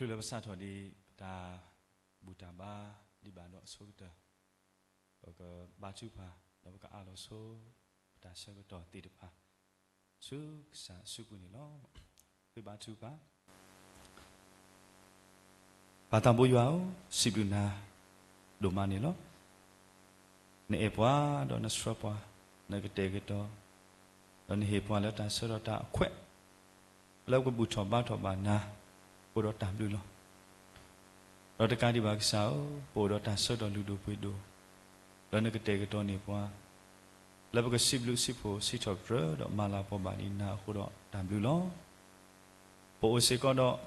တချုးလၢပစးထီၣ်ဒံး ပတၢ်ဘူၣ်တၢ်ဘါဒံးဘၣ်ဒီးအဆိကတၢၢ်, ပကဘါထုကဖၣ် ဒီးပကအးလီၤဆိ ပတၢ်ဆၢကတီၢ်သ့ၣ်တဖၣ် ဆူကစၢ်အစုပူၤန့ၣ်လီၤ. သုဘါထုကဖၣ်. ပၢ်သးဘိယွၤဧၢ, စံးဘျုးနၤဒိၣ်မးန့ၣ်လီၤ. နအဲၣ်ပှၤဒီးနဆှၢပှၤ, နကတဲာ်ကတီၤ, ဒီးနဟ့ၣ်ပှၤလၢတၢ်ဆၢကတီၢ်အခွဲး လၢပကဘူၣ်ထီၣ်ဘါထီၣ်ဘၣ်နၤ, အိၣ်ဒီးတၢ်ဘျုးလီၤ. ဒီးတကးဒံးဘၣ်ကစၢ်ဧၢ, ပအိၣ်ဒီးတၢ်ဆၢကတီၢ်လုၢ်ဒိၣ်ပှ့ၤဒိၣ်, လၢနကတဲာ်ကတီၤန့ၢ်ပှၤ, လၢပကစံးဘျုးစံးဖှိၣ် စံးထီၣ်ပတြၢၤဒီးမၤလၤကပီၤဘၣ်ဒံးနၤအဃိဒီးတၢ်ဘျုးလီၤ. ပအိၣ်စ့ၢ်ကီးဒီး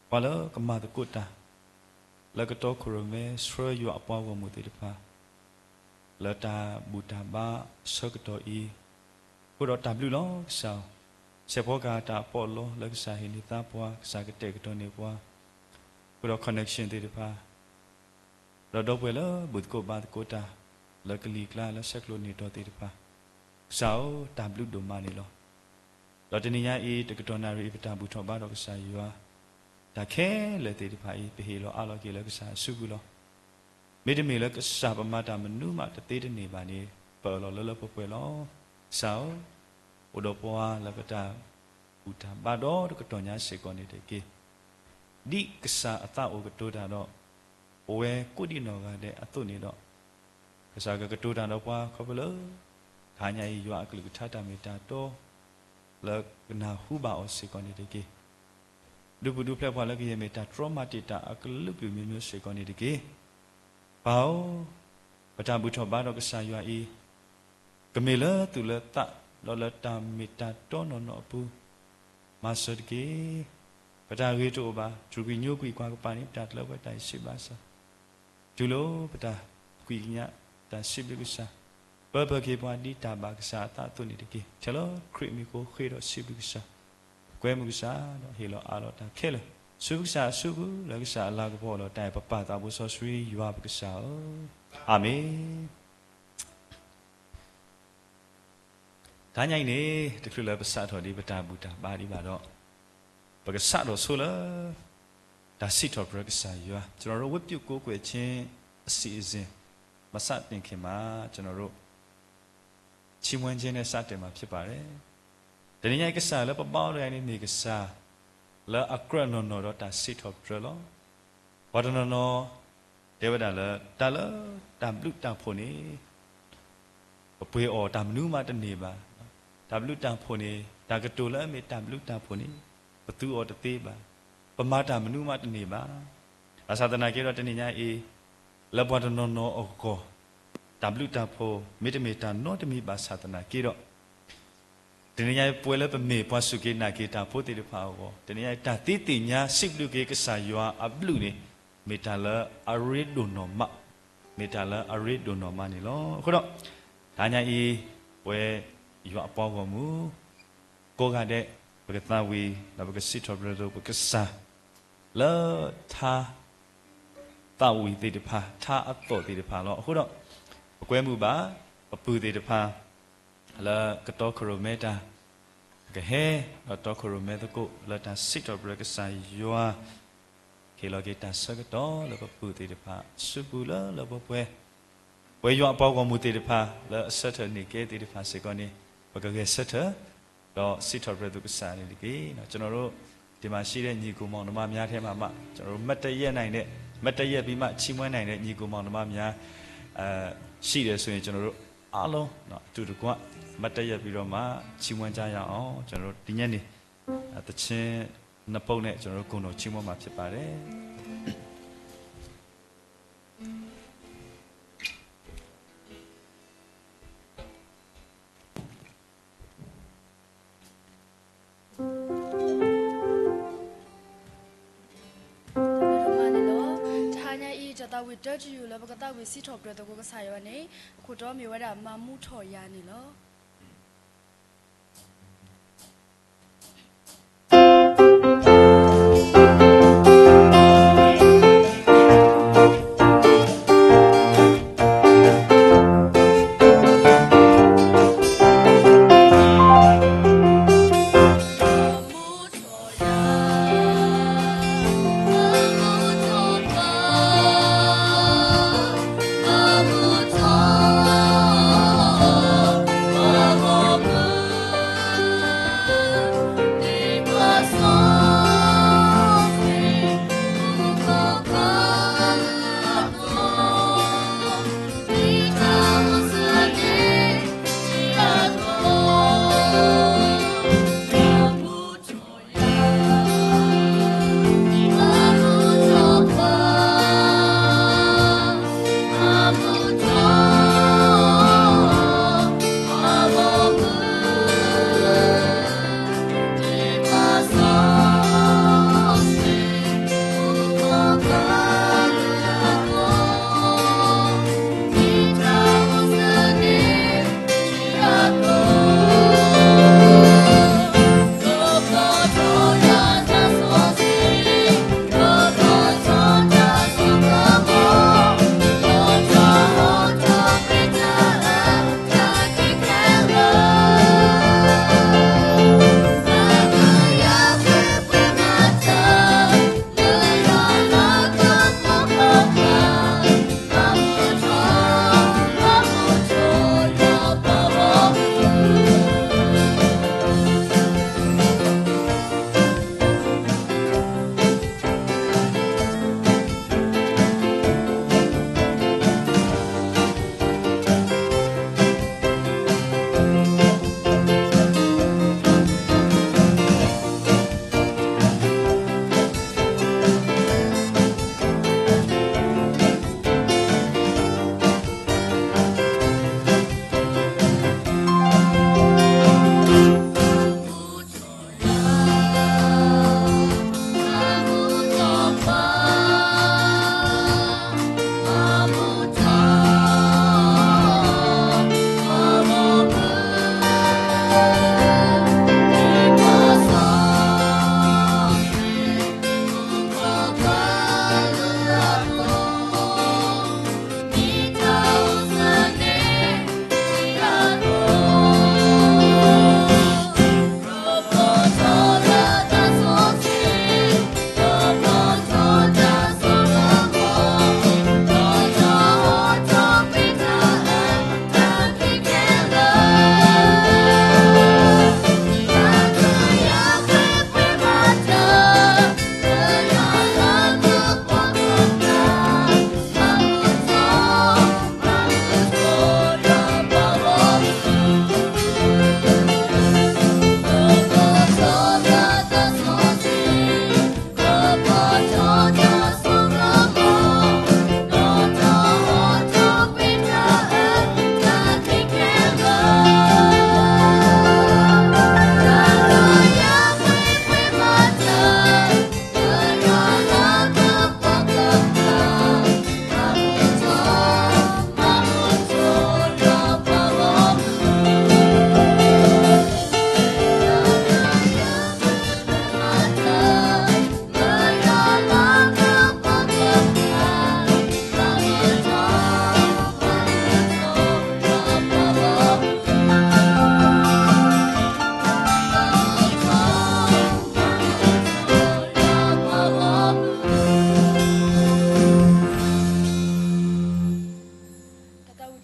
ပှၤလၢကမၤသကိးတၢ် လၢကတီခိၣ်ရိၣ်မဲဆှၢယွၤအပှၤဂီၢ်မုၢ်သ့ၣ်တဖၣ် လၢတၢ်ဘူၣ်တၢ်ဘါအဆၢကတီၢ်အံၤ, အဃိဒီးတၢ်ဘျုးလီၤကစၢ်ဧၢ. ဆဲးဖီကဟၣ်တၢ်အပီးအလီလၢကစၢ်ဟ့ၣ်န့ၢ်သါပှၤ, ကစၢ်ကတဲာ်ကတီၤန့ၢ်ပှၤ, အဃိဒီး connection သ့ၣ်တဖၣ် ဒီးဒီပုၢ်ဝဲၢ်လၢဘူၣ်သကိးဘါသကိးတၢ် လၢကလံၤကျါလၢဆဲးကျိးန့ၢ်တီၢ်သ့ၣ်တဖၣ်, ကစၢ်ဧၢ, တၢ်ဘျုးဒိၣ်မးန့ၣ်လီၤ. ဒီးတနံၤညါအံၤ တကတီၢ်နၣ်ရံၣ်အံၤ ပတၢ်ဘူၣ်ထီၣ်ဘါထီၣ်ကစၢ်ယွၤ တၢ်ခဲလၢာ်သ့ၣ်တဖၣ်အံၤ ပဟ့ၣ်လီၤအးလီၤက့ၤလၢကစၢ်အစုပူၤလီၤ. မ့တမ့ၢ်လၢကစၢ်ပမၤတၢ်မနုၤမးတသ့တန့ၢ်ဘၣ်န့ၣ် ပအၢၣ်လီၤလၢလၢပှဲၤပှဲၤလီၤ. ကစၢ်ဧၢ, အိၣ်ဒီးပှၤလၢပတၢ်ဘူၣ်တၢ်ဘါဒီတကတီၢ်ညါစ့ၢ်ကီးန့ၣ်တက့ၢ်. ဒ်ကစၢ်အသးအိၣ်ကတိၤတၢ်ဒီး ပဝဲကိးဒံနီၢ်ဂၤဒဲးအသိးန့ၣ်ဒီး ကစၢ်ကကတိၤတၢ်ဒီးပှၤခီဖျိလၢ တဟါညါအံၤ ယွၤအကလုၢ်ကထါတၢ်မ့ၢ်တၢ်တီ လၢကနၢ်ဟူဘၣ်အီၤစ့ၢ်ကီးန့ၣ်တက့ၢ်. ဒုးပူၤဒုးဖျဲးပှၤလၢကယဲၢ်မ့ၢ်တၢ်တြီမၤတံာ်တာ်အကလုာ်ကလုာ်မျိုးမျိုးစ့ၢ်ကီးန့ၣ်တက့ၢ်. ပၢ်ဧၢ, ပတၢ်ဘူၣ်ထီၣ်ဘါထီၣ်ကစၢ်ယွၤအံၤ ကမ့ၢ်လၢသူၣ်လၢသး ဒီးလၢတၢ်မ့ၢ်တၢ်တီနီၢ်နီၢ်အပူၤ မၤစၢၤတက့ၢ်. ပတၢ်ဂ့ၤတအိၣ်ဘၣ်, တြူၢ်ကွံာ်ညိကွံာ်ကွၢ်ကပၤန့ၣ် ပတၢ်တလၢပှဲၤတၢ်အံၤစံးဘၣ်ဆၣ် တုၤလၢပတၢ်ကွံာ်ကညး တၢ်စံးဘျုးကစၢ်, ပၢပၢက့ၤပှၤဒ်တၢ်ဘၣ်ကစၢ်အသးအသိးန့ၣ်တက့ၢ်. ထဲလၢခရံာ်မံၤအဃိ ဃ့ဒီးစံးဘျုးကစၢ်, ကွဲမုာ်ကစၢ် ဒီးဟ့ၣ်လီၤအးလီၤတၢ်ခဲလၢာ် ဆူကစၢ်အစုပူၤ လၢကစၢ်အလၤကပီၤအလီၢ်တၢ်အဲၣ်ပပၢ်သးဘိစီဆှံယွၤပကစၢ်ဧၢ, အၤမ့ၣ်. တဟါညါအံၤန့ၣ် တချုးလၢပစးထီၣ်ဒံးပတၢ်ဘူၣ်တၢ်ဘါဒံးဘၣ်ဒီး ပကစးထီၣ်ဆိလၢ တၢ်စံးထီၣ်ပတြၢၤကစၢ်ယွၤ, ကျွန်တော်တို့ ဝတ်ပြုကိုးကွယ်ခြင်းအစီအစဉ် မစတင်ခင်မှာ ကျွန်တော်တို့ ချီးမွမ်းခြင်းနဲ့ စတင်မှာဖြစ်ပါတယ်. တနံၤညါအံၤ ကစၢ်လၢပဘါအီၤတဂၤအံၤန့ၣ် မ့ၢ်ကစၢ်လၢအကြၢးနီၢ်နီၢ်ဒီးတၢ်စံးထီၣ်ပတြၢၤလီၤ. ပှၤတနီၤနီၤ တဲဝဲဒၣ်လၢ တၢ်လၢတၢ်ဘျုးတၢ်ဖှိၣ်န့ၣ် ပပှ့ၤအီၤတၢ်မနုၤမးတန့ၢ်ဘၣ်. တၢ်ဘျုးတၢ်ဖှိၣ်န့ၣ် တၢ်ကတိၤလၢအမ့ၢ်တၢ်ဘျုးတၢ်ဖှိၣ်န့ၣ် ပသူအီၤတသ့ဘၣ်. ပမၤတၢ်မနုၤမးတန့ၢ်ဘၣ်. ဘၣ်ဆၣ်သနာ်က့ဒီး တနံၤညါအံၤ လၢပှၤတနီၤနီၤအဂီၢ် တၢ်ဘျုးတၢ်ဖှိၣ် မ့တမ့ၢ်တၢ်နီတမံၤဘၣ်ဆၣ်သနာ်က့ဒီး တနံၤညါအံၤ ပဝဲလၢပမ့ၢ်ပှၤစူၢ်က့ၤနာ်က့ၤတၢ်ဖိသ့ၣ်တဖၣ်အဂီၢ် တနံၤညါအံၤ တၢ်သ့သ့ၣ်ညါစံးဘျုးက့ၤကစၢ်ယွၤအဘျုးန့ၣ် မ့ၢ်တၢ်လၢအရ့ဒိၣ်နီၢ်မး, မ့ၢ်တၢ်လၢအရ့ဒိၣ်နီၢ်မးန့ၣ်လီၤ. အဃိဒီး တဟါညါအံၤ ပဝဲယွၤအပှၤဂီၢ်မုၢ် ကိးဂၤဒဲး ပကသးဝံၣ် ဒီးပကစံးထီၣ်ပတြၢၤပကစၢ် လၢထါ သးဝံၣ်သ့ၣ်တဖၣ် ထါအသီၣ်သ့ၣ်တဖၣ်လီၤ. အဃိဒီး ပကွဲမုာ်ဘၣ် ပပုၢ်သ့ၣ်တဖၣ် လၢကတီခိၣ်ရိၣ်မဲတၢ် ကဟဲ ဒီးတီခိၣ်ရိၣ်မဲသကိး လၢတၢ်စံးထီၣ်ပတြၢၤကစၢ်ယွၤ ဟ့ၣ်လီၤက့ၤတၢ်ဆၢကတီၢ်လၢပပုၢ်သ့ၣ်တဖၣ် စုပူၤလၢလၢပှဲၤပှဲၤ ပဝဲယွၤအပှၤဂီၢ်မုၢ်သ့ၣ်တဖၣ် လၢအဆၢထၢၣ်န့ၢ်ကဲသ့ၣ်တဖၣ်စ့ၢ်ကီးန့ၣ် ပကဂဲၤဆၢထၢၣ် ဒီးစံးထီၣ်ပတြၢၤသုကစၢ်န့ၣ်တက့ၢ်. ကျွန်တော်တို့ ဒီမှာရှိတဲ့ညီအစ်ကိုမောင်နှမများထဲမှာမှ ကျွန်တော်တို့ မတ်တတ်ရပ်နိုင်တဲ့ မတ်တတ်ရပ်ပြီးမှ ချီးမွမ်းနိုင်တဲ့ ညီအစ်ကိုမောင်နှမများ အဲ ရှိတယ်ဆိုရင် ကျွန်တော်တို့ အားလုံး နော် အတူတကွ မတ်တတ်ရပ်ပြီးတော့မှ ချီးမွမ်းကြရအောင်။ ကျွန်တော်တို့ ဒီညနေ အဲ သီချင်းနှစ်ပုဒ်နဲ့ ကျွန်တော်တို့ ဂုဏ်တော်ချီးမွမ်းမှာဖြစ်ပါတယ်။ တဟါညါအံၤ တၢ်သးဝံၣ်တၢတယုၢ်လၢပကသးဝံၣ်စံးထီၣ်ပတြၢၤသကိးကစၢ်ယွၤန့ၣ် အခိၣ်တီမ့ၢ်ဝဲဒၣ် မၤမူထီၣ်ယၤန့ၣ်လီၤ.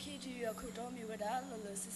တၢ်လၢအခိၣ်တီမ့ၢ်ဝဲဒၣ် လီၤလီၤဆ့ဆ့န့ၣ်လီၤ.တၢ်ဘျုးဒိၣ်မးလီၤ ပှၤသးဘိယွၤလၢမူခိၣ်ဧၢ, စံးဘျုးနၤ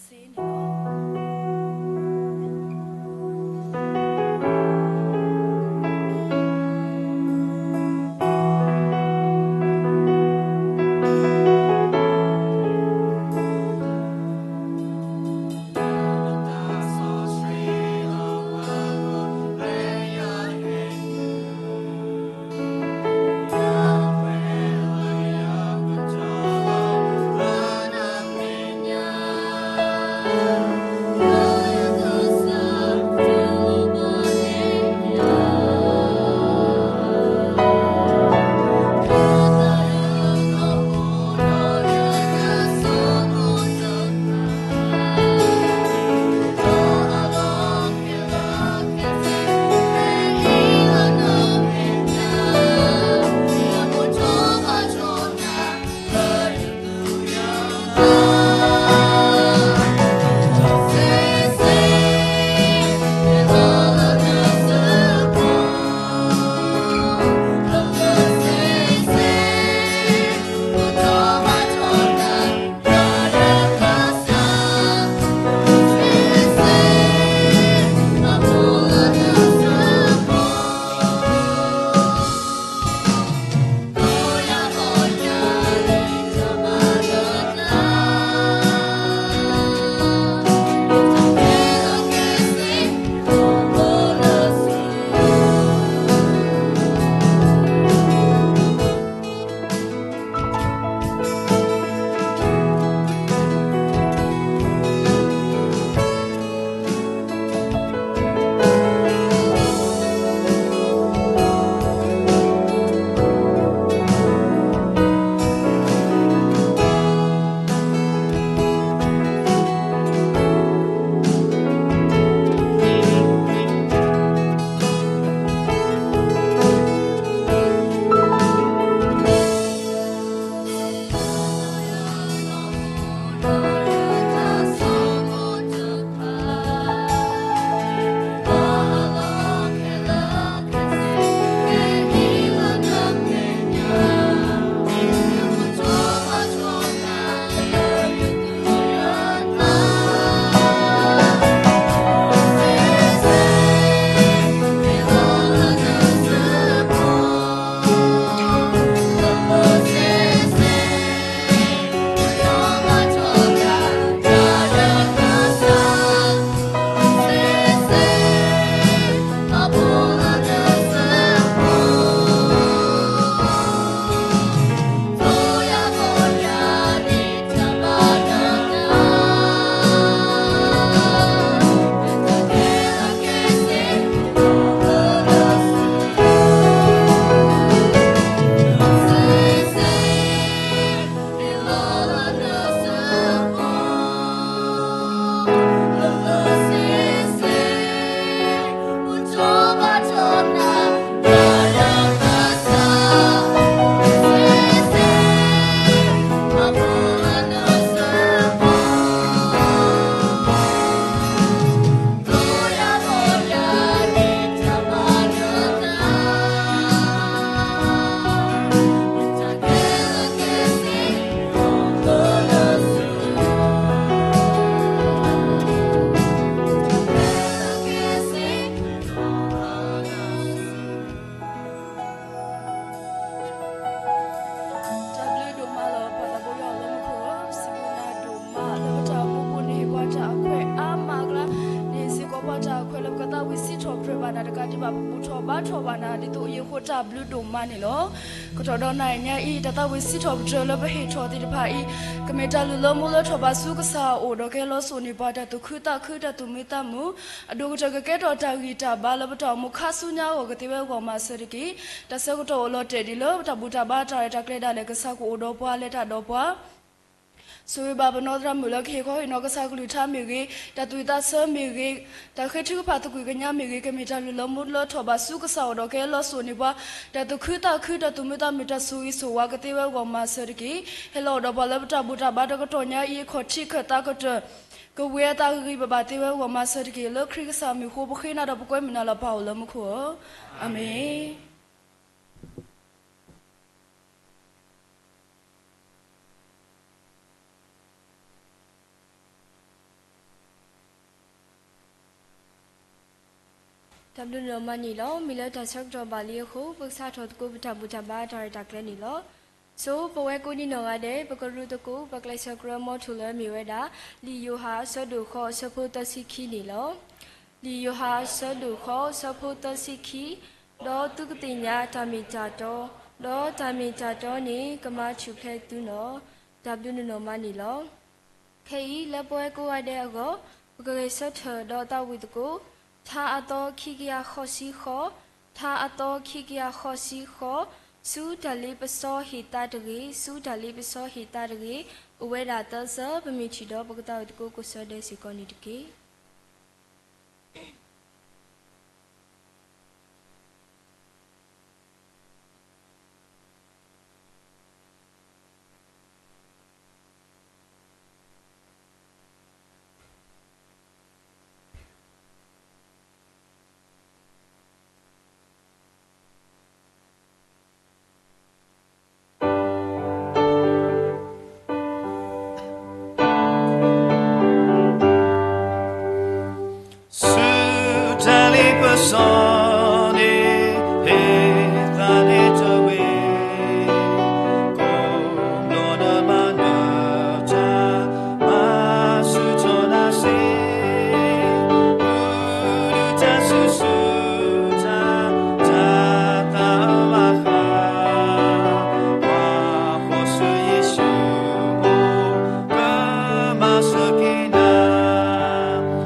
ဒိၣ်မးလၢပတၢ်အိၣ်မူပူၤန့ၣ် ဟ့ၣ်ပှၤတၢ်အခွဲးအါမးအကျါ, န့ၣ်စ့ၢ်ကီးပှၤတၢ်အခွဲးလၢပကသးဝံၣ်စံးထီၣ်ပတြၢၤဘၣ်နၤတကးဒံးဘၣ် ပဘူၣ်ထီၣ်ဘါထီၣ်ဘၣ်နၤ ဒ်သိးအယံၤအဃိတၢ်ဘျုးဒိၣ်မးန့ၣ်လီၤ. ကတီၢ်ဒီးနၤအံၤညါအံၤ တၢ်သးဝံၣ်စံးထီၣ်ပတြၢၤလၢပဟ့ၣ်ထီၣ်သ့ၣ်တဖၣ်အံၤ ကမ့ၢ်တၢ်လုၢ်လၢမူလၢထီၣ်ဘးဆူကစၢ်အအိၣ် ဒီးကဟဲလီၤစိာ်န့ၢ်ပှၤတၢ်သူၣ်ခုသးခု တၢ်သူၣ်မံသးမုာ် အဒိၣ်ကတၢၢ်ကကဲထီၣ်တၢ်ဂံၢ်တၢ်ဘါလၢပတၢ်အိၣ်မူခါဆူညါအဂီၢ်ကသ့ဝဲအဂီၢ်မၤစၢၤတက့ၢ်. တၢ်ဆၢကတီၢ်အိၣ်လီၤတဲာ်ဒ်လၢပတၢ်ဘူၣ်တၢ်ဘါတၢ်ရဲၣ်တၢ်ကျဲၤဒၣ်လဲာ် ကစၢ်ကအိၣ်ဒီးပှၤလဲၤတၢ်ဒီးပှၤ ဆိၣ်ဂ့ၤဘၣ်ပနီၢ်သရၣ်မုၣ်လၢကဟ့ၣ်ခီဟ့ၣ်နီၤကစၢ်ကလုၢ်ကထါမ့ၢ်ဂ့ၤ, တၢ်သူၣ်ဝံၣ်သးဆၢမ့ၢ်ဂ့ၤ, တၢ်ဃ့ထုကဖၣ်သကွံာ်ကညးမ့ၢ်ဂ့ၤ, ကမ့ၢ်တၢ်လုၢ်လၢမူလၢထီၣ်ဘးဆူကစၢ်အအိၣ်ဒီးကဟဲလီၤစိာ်န့ၢ်ပှၤ တၢ်သူၣ်ခုသးခု တၢ်သူၣ်မံသးမုာ် တၢ်ဆိၣ်ဂ့ၤဆိၣ်ဝါကသ့ဝဲအဂီၢ်မၤစၢၤတက့ၢ်. ဟဲလီၤအိၣ်ဒီးပှၤလၢပတၢ်ဘူၣ်တၢ်ဘါတကတီၢ်ညါအံၤ အခီၣ်ထံးခၢၣ်သးကတၢၢ် ကဝံၤအသးဂ့ၤဂ့ၤဘၣ်ဘၣ်သ့ဝဲအဂီၢ်မၤစၢၤတက့ၢ်. လၢခရံာ်ကစၢ်မံၤအဃိ ပဃ့နၤဒီးပကွဲမုာ်နၤလီၤ ပၢ်အိၣ်လၢမူခိၣ်ဧၢ, အၤမ့ၣ်. တၢ်ဘျုးဒိၣ်မးန့ၣ်လီၤ. မ့ၢ်လၢတၢ်ဆၢကတီၢ်ဘၣ်လံအဃိ ပကစးထီၣ်သကိးပတၢ်ဘူၣ်တၢ်ဘါတၢ်ရဲၣ်တၢ်ကျဲၤန့ၣ်လီၤ. ဆိပဝဲကိးဒံနီၢ်ဂၤဒဲး ပကရူၢ်သကိး ပကျဲးစၢးကြၢးမီထိၣ်လၢမ့ၢ်ဝဲဒၣ် လံာ်ယိၤဟၣ်အဆၢဒိၣ်ဃိးအဆၢဖိသၢဆံခံန့ၣ်လီၤ. လံာ်ယိၤဟၣ်အဆၢဒိၣ်ဃိးအဆၢဖိသၢဆံခံ, ဒီးသုကသ့ၣ်ညါတၢ်မ့ၢ်တၢ်တီ, ဒီးတၢ်မ့ၢ်တၢ်တီန့ၣ် ကမၤထူၣ်ဖျဲးသုနီၣ်. တၢ်ဘျုးဒိၣ်မးန့ၣ်လီၤ. ခဲအံၤလၢပဝဲကိးဂၤဒဲးအဂီၢ် ပကဂဲၤဆၢထၢၣ်ဒီးသးဝံၣ်သကိး ထါအသီခံကယၤဃိးဆံဃိး, ထါအသီခံကယၤဃိးဆံဃိး, ဆူတၢ်လ့ပစီဟ့ၣ်သါတဂ့ၤ, ဆူတၢ်လ့ပစီဟ့ၣ်သါတဂ့ၤ, အိၣ်ဝဲဒၣ်သၢဆၢ ပမ့ၢ်ထံၣ်ဒီးပကသးဝံၣ်သကိးကိးဆၢဒဲးစ့ၢ်ကီးန့ၣ်တက့ၢ်. ဆူတၢ်လ့ပစီန့ၣ် ဟ့ၣ်သါန့ၣ်တဝ့ၢ်, ကိးဘျီနမၤနၢၤတၢ် မၤဆူၣ်ထီၣ်နၤစ့ၢ်, ပူၤဒုးတၢ်ဆူၣ်ဆူၣ်တၢ်, တၢ်သးဘၣ်ဃး, ပှၤဃီၤဆူယ့ၣ်ၡူးအအိၣ်, ကမၤစၢၤက့ၤနၤ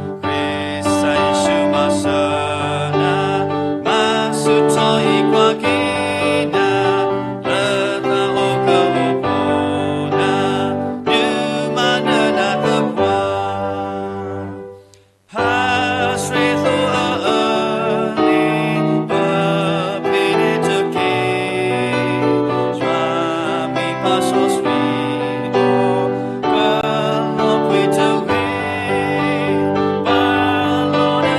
ကစၢ်ယ့ၣ်ၡူးမၤစၢၤနၤ, မၤဆူၣ်ထီၣ်ဟ့ၣ်ကွၢ်က့ၤနၤ, လၢသးအိၣ်ကအိၣ်ဖှိၣ်နၤ, ဒုးမၤနၢၤနၤသပှၢ်, ဟးဆှဲးသိအအၢန့ၣ် ပဖဲန့ၣ်တက့ၢ်, ယွၤမ့ၢ်ပှၤစီဆှံအိၣ် ကလီၤပှ့ၤတဂ့ၤ, ပာ်လီၤနသးလီၤ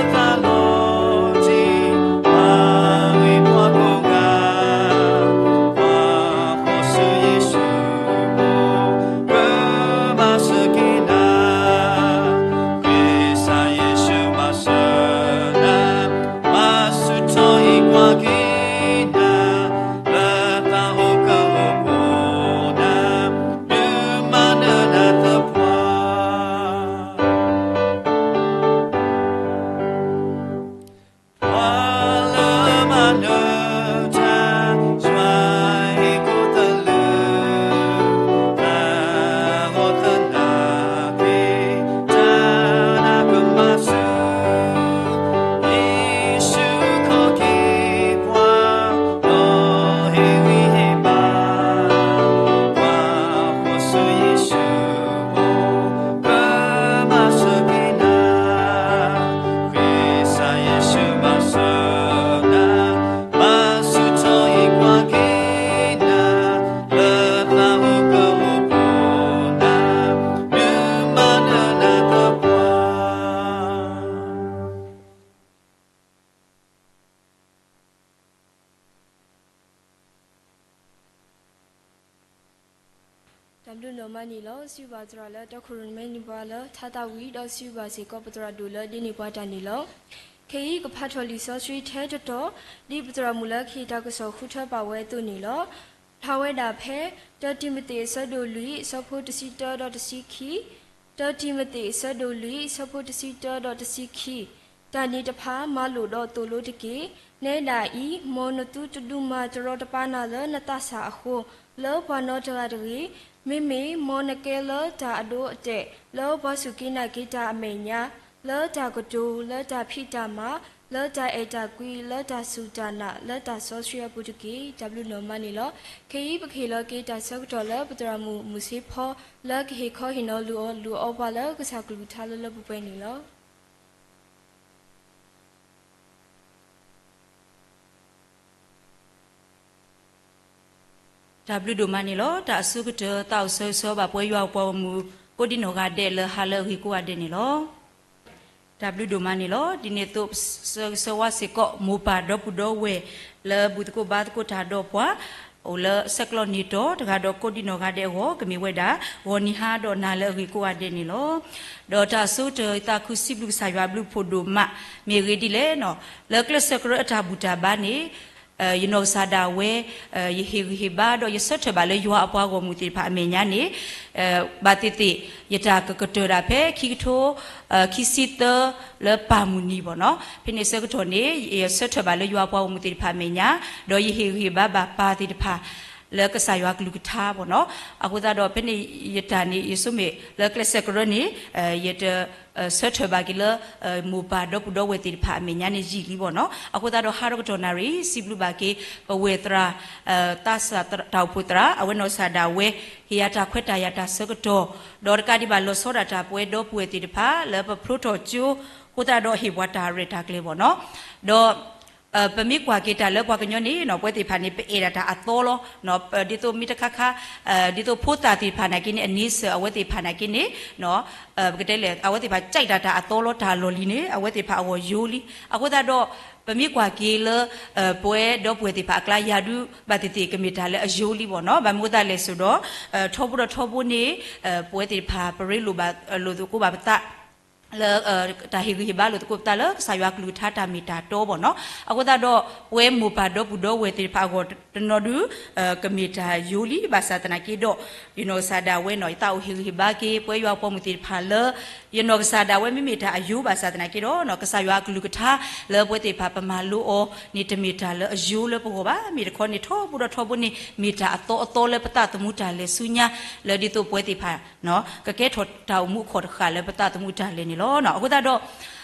တံၢ်, မၤဂ့ၤပှၤကိးဂၤ, ပှၤဃီၤဆူယ့ၣ်ၡူးအအိၣ်, ကမၤစၢၤက့ၤနၤ, ကစၢ်ယ့ၣ်ၡူးမၤစၢၤနၤ, မၤဆူၣ်ထီၣ်ဟ့ၣ်ကွၢ်က့ၤနၤ, လၢသးအိၣ်ကအိၣ်ဖှိၣ်နၤ, ဒုးမၤနၢၤနၤသပှၢ် ပှၤလၢမၤနၢၤတၢ်, ယွၤဟ့ၣ်ကူၣ်သလုး, သးဂီၤသနာ်က့ၤ, တၢ်နးကမၤဆူၣ်, ယ့ၣ်ၡူးခီၣ်က့ၤပှၤ, ဒီးဟ့ၣ်ဂံၢ်ဟ့ၣ်ဘါ, ပှၤဃီၤဆူယ့ၣ်ၡူးအအိၣ်, ကမၤစၢၤက့ၤနၤ, ကစၢ်ယ့ၣ်ၡူးမၤစၢၤနၤ, မၤဆူၣ်ထီၣ်ဟ့ၣ်ကွၢ်က့ၤနၤ, လၢသးအိၣ်ကအိၣ်ဖှိၣ်နၤ, ဒုးမၤနၢၤနၤသပှၢ် တၢ်ဘျုးဒိၣ်မးန့ၣ်လီၤ. စံးဘၣ်သရၣ်လၢတၢ်ခိၣ်ရိၣ်မဲန့ၢ်ပှၤလၢထါသးဝံၣ် ဒီးစံးဘၣ်စ့ၢ်ကီးပသရၣ်ဒိၣ်လၢဒ်န့ၢ်ပှၤတၢ်န့ၣ်လီၤ. ခဲအံၤကဖးထီၣ်လံာ်စီဆှံထဲတတီၤ ဒ်ပသရၣ်မုၣ်လၢကဟ့ၣ်တၢ်ကစီၣ်ဃုထၢပာ်ဝဲအသိးန့ၣ်လီၤ. ဖျါဝဲဒၣ်ဖဲ တၢတံၤမသ့းအဆၢဒိၣ်လွံၢ် အဆၢဖိတဆံတၢဒီးတဆံခံ, တၢတံၤမသ့းအဆၢဒိၣ်လွံၢ် အဆၢဖိတဆံတၢဒီးတဆံခံ, တၢ်န့ၣ်တဖၣ်မၤလိာ်ဒီးသိၣ်လိတက့ၢ်. နဲဒၣ်အံၤ, မ်နသုတဒုးမၤတရီတပါနၤလၢနသးစၢ်အဃိ လၢပှၤနီတဂၤတဂ့ၤ. မ့မ့ၢ်မ်နကဲလၢတၢ်အဒိအတဲာ် လၢပှၤစူၢ်က့ၤနာ်က့ၤတၢ်အမဲာ်ညါ, လၢတၢ်ကတိၤ, လၢတၢ်ဖံးတၢ်မၤ, လၢတၢ်အဲၣ်တၢ်ကွံ, လၢတၢ်စူၢ်တၢ်နာ်, လၢတၢ်စီဆှံအပူၤတက့ၢ်. တၢ်ဘျုးဒိၣ်မးန့ၣ်လီၤ. ခဲအံၤပကဟ့ၣ်လီၤက့ၤတၢ်ဆၢကတီၢ်လၢပသရၣ်မုၣ်မုၢ်စ့ဖီ လၢကဟ့ၣ်ခီဟ့ၣ်နီၤလိာ်အီၤ လိာ်အီပှၤလၢကစၢ်ကလုၢ်ကထါလၢလၢပှဲၤပှဲၤန့ၣ်လီၤ. တၢ်ဘျုးဒိၣ်မးန့ၣ်လီၤ. တၢ်အဆိကတၢၢ် သးအိၣ်ဆၢဂ့ၤဆၢဝါဘၣ်ပှၤယွၤအပှၤဂီၢ်မုၢ် ကိးဒံနီၢ်ဂၤဒဲးလၢဟါလၢအဂ့ၤကိးဂၤဒဲးန့ၣ်လီၤ. တၢ်ဘျုးဒိၣ်မးန့ၣ်လီၤ. ဒ်န့ၣ်အသိး ဆၢဂ့ၤဆၢဝါစ့ၢ်ကီး မိၢ်ပၢ်ဒီပုၢ်ဒီဝဲၢ် လၢဘူၣ်သကိးဘါသကိးတၢ်ဒီးပှၤ အိၣ်လၢဆဲးကျိးန့ၣ်တီၤတဂၤဒီးကိးဒံနီၢ်ဂၤဒဲးအဂီၢ် ကမ့ၢ်ဝဲဒၣ် ဂီၤနံၤဟါဒီးနၤလၢအဂ့ၤကိးဂၤဒဲးန့ၣ်လီၤ. ဒီးတၢ်အဆိကတၢၢ် ယသးခုစံးဘျုးကစၢ်ယွၤအဘျုးအဖှိၣ်ဒိၣ်မး မ့ၢ်ဂ့ၢ်ဒ်လဲၣ်န့ၣ်, လၢကျဲးစၢးကရၢအတၢ်ဘူၣ်တၢ်ဘါန့ၣ် ယနီၢ်ကစၢ်ဒၣ်ဝဲ ယဟ့ၣ်ဂံၢ်ဟ့ၣ်ဘါ ဒီးယဆၢထၢၣ်ဘၣ်လၢယွၤအပှၤဂီၢ်မုၢ်သ့ၣ်တဖၣ်အမဲာ်ညါန့ၣ် ဘၣ်သ့ၣ်သ့ၣ် ယတၢ်ကကတၢၢ်ဒၣ်ဖဲခံကထိ ခံဆံသၢ လၢပၢ်မုၢ်နံၤဘၣ်န့ၣ်, ဖဲန့ၣ်ဆၢကတီၢ်န့ၣ် ယဆၢထၢၣ်ဘၣ်လၢယွၤအပှၤဂီၢ်မုၢ်သ့ၣ်တဖၣ်အမဲာ်ညါ, ဒီးယဟ့ၣ်ဂံၢ်ဟ့ၣ်ဘါဘၣ်ပၢ်သ့ၣ်တဖၣ် လၢကစၢ်ယွၤကလုၢ်ကထါဘၣ်န့ၣ်. အဃိသတးဒီး ဖဲန့ၣ်ယတၢ်န့ၣ် ယဆိကမိၣ်လၢကျဲးစၢးကရၢန့ၣ် ယတ ဆၢထၢၣ်ဘၣ်က့ၤလၢ မိၢ်ပၢ်ဒီပုၢ်ဒီဝဲၢ်သ့ၣ်တဖၣ်အမဲာ်ညါန့ၣ်ယံာ်လံဘၣ်န့ၣ်. အဃိသတးဒီး ဟါဒီကတီၢ်နၣ်ရံၣ် စံးဘျုးဘၣ်က့ၤ ပဝဲၢ်သရၣ် သးစၢ်တၢ်အိၣ်ဖှိၣ်သရၣ် အဝဲနီၢ်ကစၢ်ဒၣ်ဝဲ ဟ့ၣ်ယၤတၢ်ခွဲးတၢ်ယာ်တၢ်ဆၢကတီၢ်, ဒီးတကးဒံးဘၣ်လီၤဆီဒၣ်တၢ်ပဝဲဒီပုၢ်ဝဲၢ်သ့ၣ်တဖၣ် လၢပဖျိထီၣ်ကၠိ အဃိသတးဒီးဟ့ၣ်ပှၤတၢ်ရဲၣ်တၢ်ကျဲၤဘၣ်န့ၣ်. ဒီး ပမ့ၢ်ကွၢ်က့ၤတၢ်လၢပှၤကညီန့ၣ် ပဝဲသ့ၣ်တဖၣ်န့ၣ် ပအဲၣ်ဒၣ်တၢ်အသီလီၤ. ဒ်သိးမ့ၢ်တခါခါ ဒ်သိးဖိသၣ်သ့ၣ်တဖၣ်နာ်က့န့ၣ် အန့ဆၢၣ်အဝဲသ့ၣ်တဖၣ်နာ်က့န့ၣ် ပကတဲလဲၣ် အဝဲသ့ၣ်တဖၣ် ကဲးတၢ်တၢ်အသီလီၤ တၢ်လီၢ်လံၤန့ၣ် အဝဲသ့ၣ်တဖၣ်အဂီၢ်ယိလံ. အဃိသတးဒီး ပမ့ၢ်ကွၢ်က့ၤလၢ ပဝဲဒီပုၢ်ဝဲၢ်သ့ၣ်တဖၣ်အကျါ ယၤဒုး ဘၣ်သ့ၣ်သ့ၣ်ကမ့ၢ်တၢ်လၢအယိလံဘၣ်န့ၣ်. ဘၣ်မနုၤအဃိသတးလဲၣ်စ့ၢ်ဒီး ထီဘိဒီးထီဘိန့ၣ် ပဝဲသ့ၣ်တဖၣ် ပရ့လိာ်ဘၣ်လိာ်သကိးဘၣ်ပသး လၢ တၢ်ဟ့ၣ်ဂံၢ်ဟ့ၣ်ဘါလိာ်သကိးပသးလၢကစၢ်ယွၤကလုၢ်ကထါတၢ်မ့ၢ်တၢ်တီဘၣ်န့ၣ်. အဃိသတးဒီး ပဝဲမိၢ်ပၢ်ဒီပုၢ်ဒီဝဲၢ်သ့ၣ်တဖၣ်အဂီၢ်တနီၤဒုး ကမ့ၢ်တၢ်ယိလံ ဘၣ်ဆၣ်သနာ်က့ဒီး ယနီၢ်ကစၢ်ဒၣ်ဝဲန့ၣ် ယသးအိၣ်ဟ့ၣ်ဂံၢ်ဟ့ၣ်ဘါက့ၤ ပဝဲယွၤပိာ်မုၣ်သ့ၣ်တဖၣ်လၢ ယနီၢ်ကစၢ်ဒၣ်ဝဲမ့မ့ၢ်တၢ်အယိဘၣ်ဆၣ်သနာ်က့ဒီး ကစၢ်ယွၤအကလုၢ်ကထါ လၢပဝဲသ့ၣ်တဖၣ်ပမၤလိအီၤန့ၣ် တမ့ၢ်တၢ်လၢအယိလၢပဂီၢ်ဘၣ်. မ့ၢ်တခီန့ၣ် ထီဘိဒီးထီဘိန့ၣ် မ့ၢ်တၢ်အသီအသီလၢပသးသမူတၢ်လဲၤဆူညါ လၢဒ်သိးပဝဲသ့ၣ်တဖၣ် ကကဲထီၣ်တၢ်အိၣ်မူအခီၣ်တဃၣ်လၢပသးသမူတၢ်လဲၤန့ၣ်လီၤ. အဃိသတးဒီး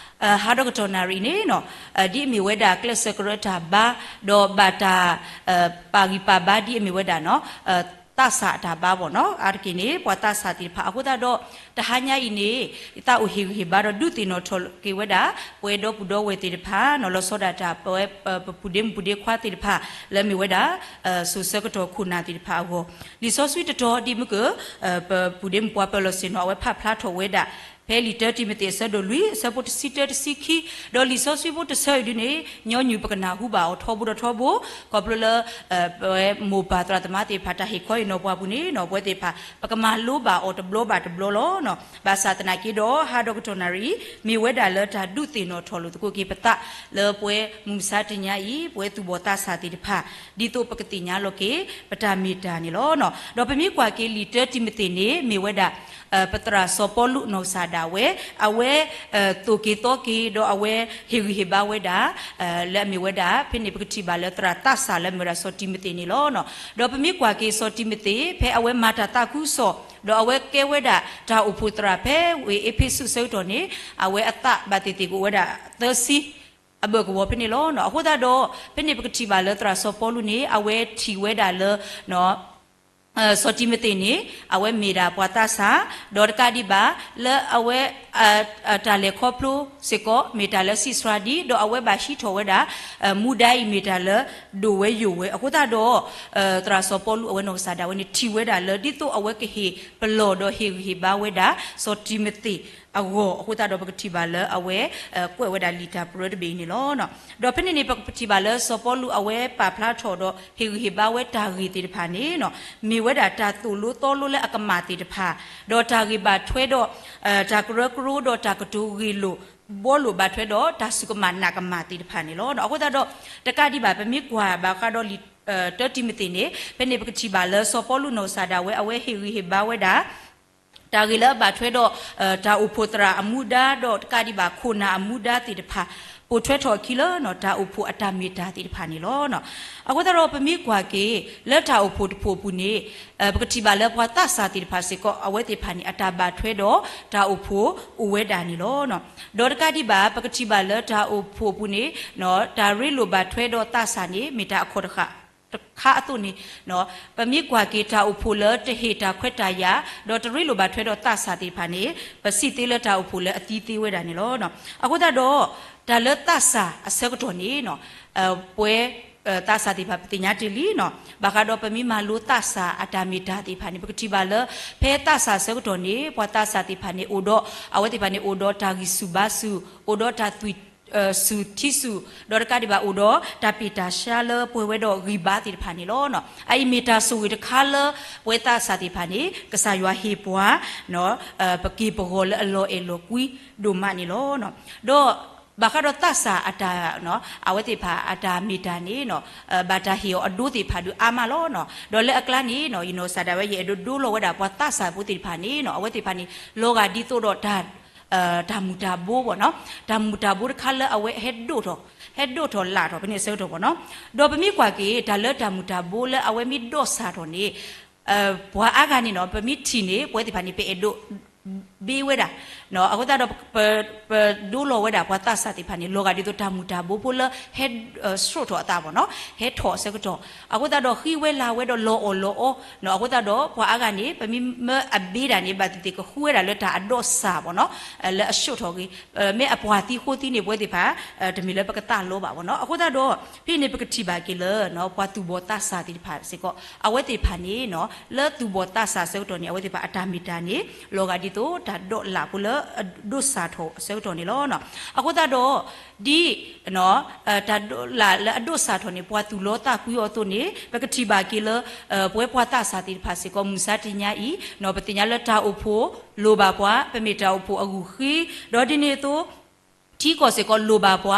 ဟါဒီကတီၢ်နၣ်ရံၣ်န့ၣ် ဒ်အမ့ၢ်ဝဲဒၣ်ကျဲးစၢးကရၢတၢ်ဘါ ဒီးဘၣ်တၢ် ပာ်ဂံၢ်ပာ်ဘါဒ်အမ့ၢ်ဝဲဒၣ်န့ၣ် သးစၢ်အတၢ်ဘါဘၣ်န့ၣ် အါတက့ၢ်န့ၣ် ပှၤသးစၢ်သ့ၣ်တဖၣ် အဃိသတးဒီး တဟါညါအံၤန့ၣ် ယသးအိၣ်ဟ့ၣ်ဂံၢ်ဟ့ၣ်ဘါဒီးဒုးသ့ၣ်နီၣ်ထီၣ်က့ၤဝဲဒၣ် ပဝဲဒီပုၢ်ဒီဝဲၢ်သ့ၣ်တဖၣ်န့ၣ် လီၤဆီဒၣ်တၢ် ပဝဲ ပပုၢ်ဒ့မုၣ်ပုၢ်ဒ့ခွါသ့ၣ်တဖၣ် လၢအမ့ၢ်ဝဲဒၣ် စိၤဆၢကတီၢ်ခိၣ်နၢ်သ့ၣ်တဖၣ်အဂီၢ် လံာ်စီဆှံတတီၤဒ်မုၢ်က ပပုၢ်ဒ့မုၣ်ပှၤပၢၤလီၢ်ဆ့ၣ်နီၤ အဝဲဖးဖျါထီၣ်ဝဲဒၣ် ဖဲလံာ်တၢတံၤမသ့းအဆၢဒိၣ်လွံၢ် အဆၢဖိတဆံတၢတဆံခံ ဒီးလံာ်စီဆှံဖိတဆၢအံၤဒ်န့ၣ် ညီနုၢ်ပကနၢ်ဟူဘၣ်အီၤထီဘိဒီးထီဘိ ခီဖျိလၢ ပဝဲမိၢ်ပၢ်သရၣ်သမါသ့ၣ်တဖၣ် တၢ်ဟ့ၣ်ခီဟ့ၣ်နီၤပှၤပူၤန့ၣ် ပဝဲသ့ၣ်တဖၣ် ပကမၤလိဘၣ်အီၤတဘျီဘၣ်တဘျီလီၤ. ဘၣ်ဆၣ်သနာ်က့ဒီး ဟါဒီကတီၢ်နၣ်ရံၣ် မ့ၢ်ဝဲဒၣ်လၢတၢ်ဒုးသ့ၣ်နီၣ်ထီၣ်လိာ်သကိးက့ၤပသး လၢပဝဲမုၢ်မဆါတနံၤအံၤ ပဝဲသူၣ်ဘီၣ်သးစၢ်သ့ၣ်တဖၣ် ဒ်သိးပကသ့ၣ်ညါလီၤက့ၤ ပတၢ်မ့ၢ်တၢ်န့ၣ်လီၤ. ဒီးပမ့ၢ်ကွၢ်က့ၤလံာ်တၢတံၤမသ့းန့ၣ် မ့ၢ်ဝဲဒၣ် ပသရၣ်စီၤပီလူးနီၢ်ကစၢ်ဒၣ်ဝဲ အဝဲ သိၣ်က့ၤသီက့ၤ ဒီးအဝဲဟ့ၣ်ဂံၢ်ဟ့ၣ်ဘါဝဲဒၣ် လၢအမ့ၢ်ဝဲဒၣ် ဖဲန့ၣ်ပကထံၣ်ဘၣ်လၢသရၣ်သးစၢ်လၢအမ့ၢ်ဝဲဒၣ်စီၤတံၤမသ့းန့ၣ်လီၤ. ဒီးပမ့ၢ်ကွၢ်က့ၤစီၤတံၤမသ့း ဖဲအဝဲမၤတၢ်သးခုကစီၣ် ဒီးအဝဲကဲဝဲဒၣ်တၢ်အိၣ်ဖှိၣ်သရၣ်ဖဲဝ့ၢ်အ့းဖ့းစူးအဆၢကတီၢ်န့ၣ် အဝဲအသးဘၣ်သ့ၣ်သ့ၣ်ကအိၣ်ဝဲဒၣ်သၢဆံ အဘၢၣ်ကဝီၤဖဲန့ၣ်လီၤ. အဃိသတးဒီး ဖဲန့ၣ်ပကထံၣ်ဘၣ်လၢသရၣ်စီၤပီလူးန့ၣ် အဝဲထံၣ်ဝဲဒၣ်လၢ စီၤတံၤမသ့းန့ၣ် အဝဲမ့ၢ်ဒၣ်ပှၤသးစၢ် ဒီးတကးဒံးဘၣ် လၢအဝဲ တၢ်လဲၤခီဖျိစ့ၢ်ကီး မ့ၢ်တၢ်လၢစံးစှၤဒံး ဒီးအဝဲဘၣ်ဟံးထီၣ်ဝဲဒၣ် မူဒါအံၤမ့ၢ်တၢ်လၢဒိၣ်ဝဲယိာ်ဝဲ အဃိသတးဒီး သရၣ်စီၤပီလူးအဝဲနီၢ်ကစၢ်ဒၣ်ဝဲန့ၣ် ထံၣ်ဝဲဒၣ်လၢ ဒ်သိးအဝဲကဟ့ၣ်ပလီၢ်ဒီးဟ့ၣ်ဂံၢ်ဟ့ၣ်ဘါဝဲဒၣ် စီၤတံၤမသ့းအဂီၢ် အဃိသတးဒီးပကထံၣ်ဘၣ်လၢအဝဲ ကွဲးဝဲဒၣ်လံာ်တၢ်ပရၢတဘ့ၣ်အံၤန့ၣ်လီၤ. ဒီးဖဲန့ၣ်န့ၣ် ပကထံၣ်ဘၣ်လၢစီၤပီလူးအဝဲပာ်ဖျါထီၣ်ဒီးဟ့ၣ်ဂံၢ်ဟ့ၣ်ဘါဝဲတၢ်ဂ့ၢ်သ့ၣ်တဖၣ်န့ၣ် မ့ၢ်ဝဲဒၣ်တၢ်သိၣ်လိသီလိလၢအကမၣ်သ့ၣ်တဖၣ် ဒီးတၢ်ဂ့ၢ်ဘၣ်ထွဲဒီး တၢ်ကရၢကရိဒီးတၢ်ကတိၤဂ့ၢ်လိာ် ဘှီလိာ်ဘၣ်ထွဲဒီးတၢ်စူၢ်ကမၣ်နာ်ကမၣ်သ့ၣ်တဖၣ်န့ၣ်လီၤ. အဃိသတးဒီး တကးဒံးဘၣ် ပမ့ၢ်ကွၢ်ဘၣ်ဃးဒီးလံာ် တၢတံၤမသ့းန့ၣ် ဖဲန့ၣ်ပကထံၣ်ဘၣ်လၢစီၤပီလူးနီၢ်ကစၢ်ဒၣ်ဝဲ အဝဲဟ့ၣ်ဂံၢ်ဟ့ၣ်ဘါဝဲဒၣ် တၢ်ဂ့ၢ်လၢအဘၣ်ထွဲဒီး တၢ်အိၣ်ဖှိၣ်သရၣ်အမူဒါ ဒီးတကးဒံးဘၣ်ခိၣ်နၢ်အမူဒါသ့ၣ်တဖၣ် ပိာ်ထွဲထီၣ်အခံလၢ တၢ်အိၣ်ဖှိၣ်အတၢ်မ့ၢ်တၢ်သ့ၣ်တဖၣ်န့ၣ်လီၤ. အဃိသတးဒီးပမ့ၢ်ကွၢ်က့ၤ လၢတၢ်အိၣ်ဖှိၣ်တဖှိၣ်အပူၤန့ၣ် ပကထံၣ်ဘၣ်လၢပှၤသးစၢ်သ့ၣ်တဖၣ်စ့ၢ်ကီး အဝဲသ့ၣ်တဖၣ်န့ၣ် အတၢ်ဘၣ်ထွဲဒီးတၢ်အိၣ်ဖှိၣ်အိၣ်ဝဲဒၣ်န့ၣ်လီၤ. ဒီးတကးဒံးဘၣ် ပကထံၣ်ဘၣ်လၢတၢ်အိၣ်ဖှိၣ်အပူၤန့ၣ် တၢ်ရ့လိာ်ဘၣ်ထွဲဒီးသးစၢ်န့ၣ် မ့ၢ်တၢ်အခီၣ်တဃာ် တခါအသိးန့ၣ် ပမ့ၢ်ကွၢ်က့ၤတၢ်အိၣ်ဖှိၣ်လၢတဟ့ၣ်တၢ်ခွဲးတၢ်ယာ် ဒီးတရ့လိာ်ဘၣ်ထွဲဒီးသးစၢ်သ့ၣ်တဖၣ်န့ၣ် ပစံးသ့လၢတၢ်အိၣ်ဖှိၣ်လၢအသံသ့ဝဲဒၣ်န့ၣ်လီၤ. အဃိသတးဒီး တၢ်လၢသးစၢ်အဆၢကတီၢ်န့ၣ် ပဝဲ သးစၢ်သ့ၣ်တဖၣ်ပသ့ၣ်ညါတ့ၢ်လံန့ၣ် ဘၣ်ဃးဒီးပမ့ၢ်မၤလိသးစၢ်အတၢ်မ့ၢ်တၢ်သ့ၣ်တဖၣ်န့ၣ် ပကထံၣ်ဘၣ်လၢ ဖဲသးစၢ်အဆၢကတီၢ်န့ၣ် ပှၤသးစၢ်သ့ၣ်တဖၣ်န့ၣ်အိၣ်ဒီး အဝဲသ့ၣ်တဖၣ်န့ၣ်အိၣ်ဒီးတၢ်ဂံၢ်ဆူၣ်ဘါဆူၣ် အိၣ်ဒီးတၢ်သွံၣ် စူၢ်ထံစူၢ်, ဒီးတကးဒံးဘၣ်အိၣ်ဒီးတၢ်ပ့ၢ်တၢ်ဆှါလၢပှဲၤဝဲဒီးဂံၢ်ဘါသ့ၣ်တဖၣ်န့ၣ်လီၤ. အအံၤမ့ၢ်တၢ်ဆိၣ်ဂ့ၤတခါလၢပဝဲသးစၢ်သ့ၣ်တဖၣ်န့ၣ် ကစၢ်ယွၤဟ့ၣ်ပှၤ ပက့ၢ်ပဂီၤလၢအလီၤအဲၣ်လီၤကွံဒိၣ်မးန့ၣ်လီၤ. ဒီးဘၣ်ဃးဒီးသးစၢ်အတၢ် အဝဲသ့ၣ်တဖၣ်အတၢ်မ့ၢ်တၢ်န့ၣ် ဘၣ်တၢ်ဟ့ၣ်အီၤအဒိသ့ၣ်တဖၣ်ဒုးအါမးလီၤ. ဒီးလၢအကျါန့ၣ် ယနီၢ်ကစၢ်ဒၣ်ဝဲ ယအဲၣ်ဒိးဒိလီၤဝဲဒၣ်ပှၤသးစၢ်ဖိသ့ၣ်တဖၣ်န့ၣ် အဝဲသ့ၣ်တဖၣ်န့ၣ် လီၤဂာ်ဒ်သိးဒီး တၢ်မူၤတၢ်ဘိဘၣ်နီၤ, တၢ်မူၤတၢ်ဘိတခါလၢအဝဲဟဲဒိၣ်ထီၣ်, ဟဲဒိၣ်ထီၣ်လာ်ထီၣ်ဖဲန့ၣ်အဆၢကတီၢ်ဘၣ်နီၤ. ဒီးပမ့ၢ်ကွၢ်က့ၤ တၢ်လၢတၢ်မူၤတၢ်ဘိလၢအဝဲမ့ၢ်ဒိးစၢ်ထီၣ်န့ၣ် ပှၤအါဂၤန့ၣ်နီၤ ပမ့ၢ်ထံၣ်န့ၣ် ပဝဲသ့ၣ်တဖၣ်န့ၣ် ပအဲၣ်ဒိး ဘ့ဝဲဒၣ်, အဃိသတးဒီး ပဒိလီၤဝဲဒၣ်ပှၤသးစၢ်သ့ၣ်တဖၣ်န့ၣ် လီၤဂာ်ဒ်သိးတၢ်မူၤတၢ်ဘိဖိလၢဟဲ ဆှိးထီၣ်အသးဘၣ်နီၤ, ဟဲထီၣ်အဆၢကတီၢ်, အဃိသတးဒီးဃံဝဲလၤဝဲဒီးလီၤအီၣ်လီၤအီ, အဃိသတးဒီးပှၤအါဂၤန့ၣ် ပမ့ၢ်မၢအဘ့ဒၣ်န့ၣ် ဘၣ်သ့ၣ်သ့ၣ်ကဃုဝဲဒၣ်လၢတၢ်အဒိးစၢ်ဘၣ်နီၤ, လၢအဆှိးထီၣ်ဂ့ၤ, မ့ၢ်အပှၤသံဃိသံန့ၣ် ပဝဲသ့ၣ်တဖၣ် တမ့ၢ်လၢပကသးလီဘၣ်ဘၣ်နီၤ. အဃိသတးဒီး ဖဲန့ၣ်ပကထံၣ်ဘၣ်က့ၤလၢ ပှၤသူၣ်ဘီၣ်သးစၢ်သ့ၣ်တဖၣ်စ့ၢ်ကီး အဝဲသ့ၣ်တဖၣ်န့ၣ် လၢသူၣ်ဘီၣ်သးစၢ်အဆၢကတီၢ်န့ၣ် အဝဲသ့ၣ်တဖၣ်အတၢ်မ့ၢ်တၢ်န့ၣ် လီၤဂာ်ဒ်သိးတၢ်ဒိးလာ်ဖိလၢအဒိးစၢ်ထီၣ်အဆၢကတီၢ်န့ၣ်လီၤ. အဃိသတးဒီး ဒ် တၢ်ဒိးလာ်လၢအဒိးစၢ်ထီၣ်န့ၣ် ပှၤသူၣ်လီသးကွံအီၤအသိးန့ၣ် ပကထံၣ်ဘၣ်က့ၤလၢ ပဝဲပှၤသးစၢ်သ့ၣ်တဖၣ်စ့ၢ်ကီး မုၢ်မဆါတနံၤအံၤ ပသ့ၣ်ညါလၢတၢ်အိၣ်ဖှိၣ်လိၣ်ဘၣ်ပှၤ, ပမ့ၢ်တၢ်အိၣ်ဖှိၣ်အဂုာ်ဃ့, ဒီးဒ်န့ၣ်အသိး ထံကီၢ်စ့ၢ်ကီးလိၣ်ဘၣ်ပှ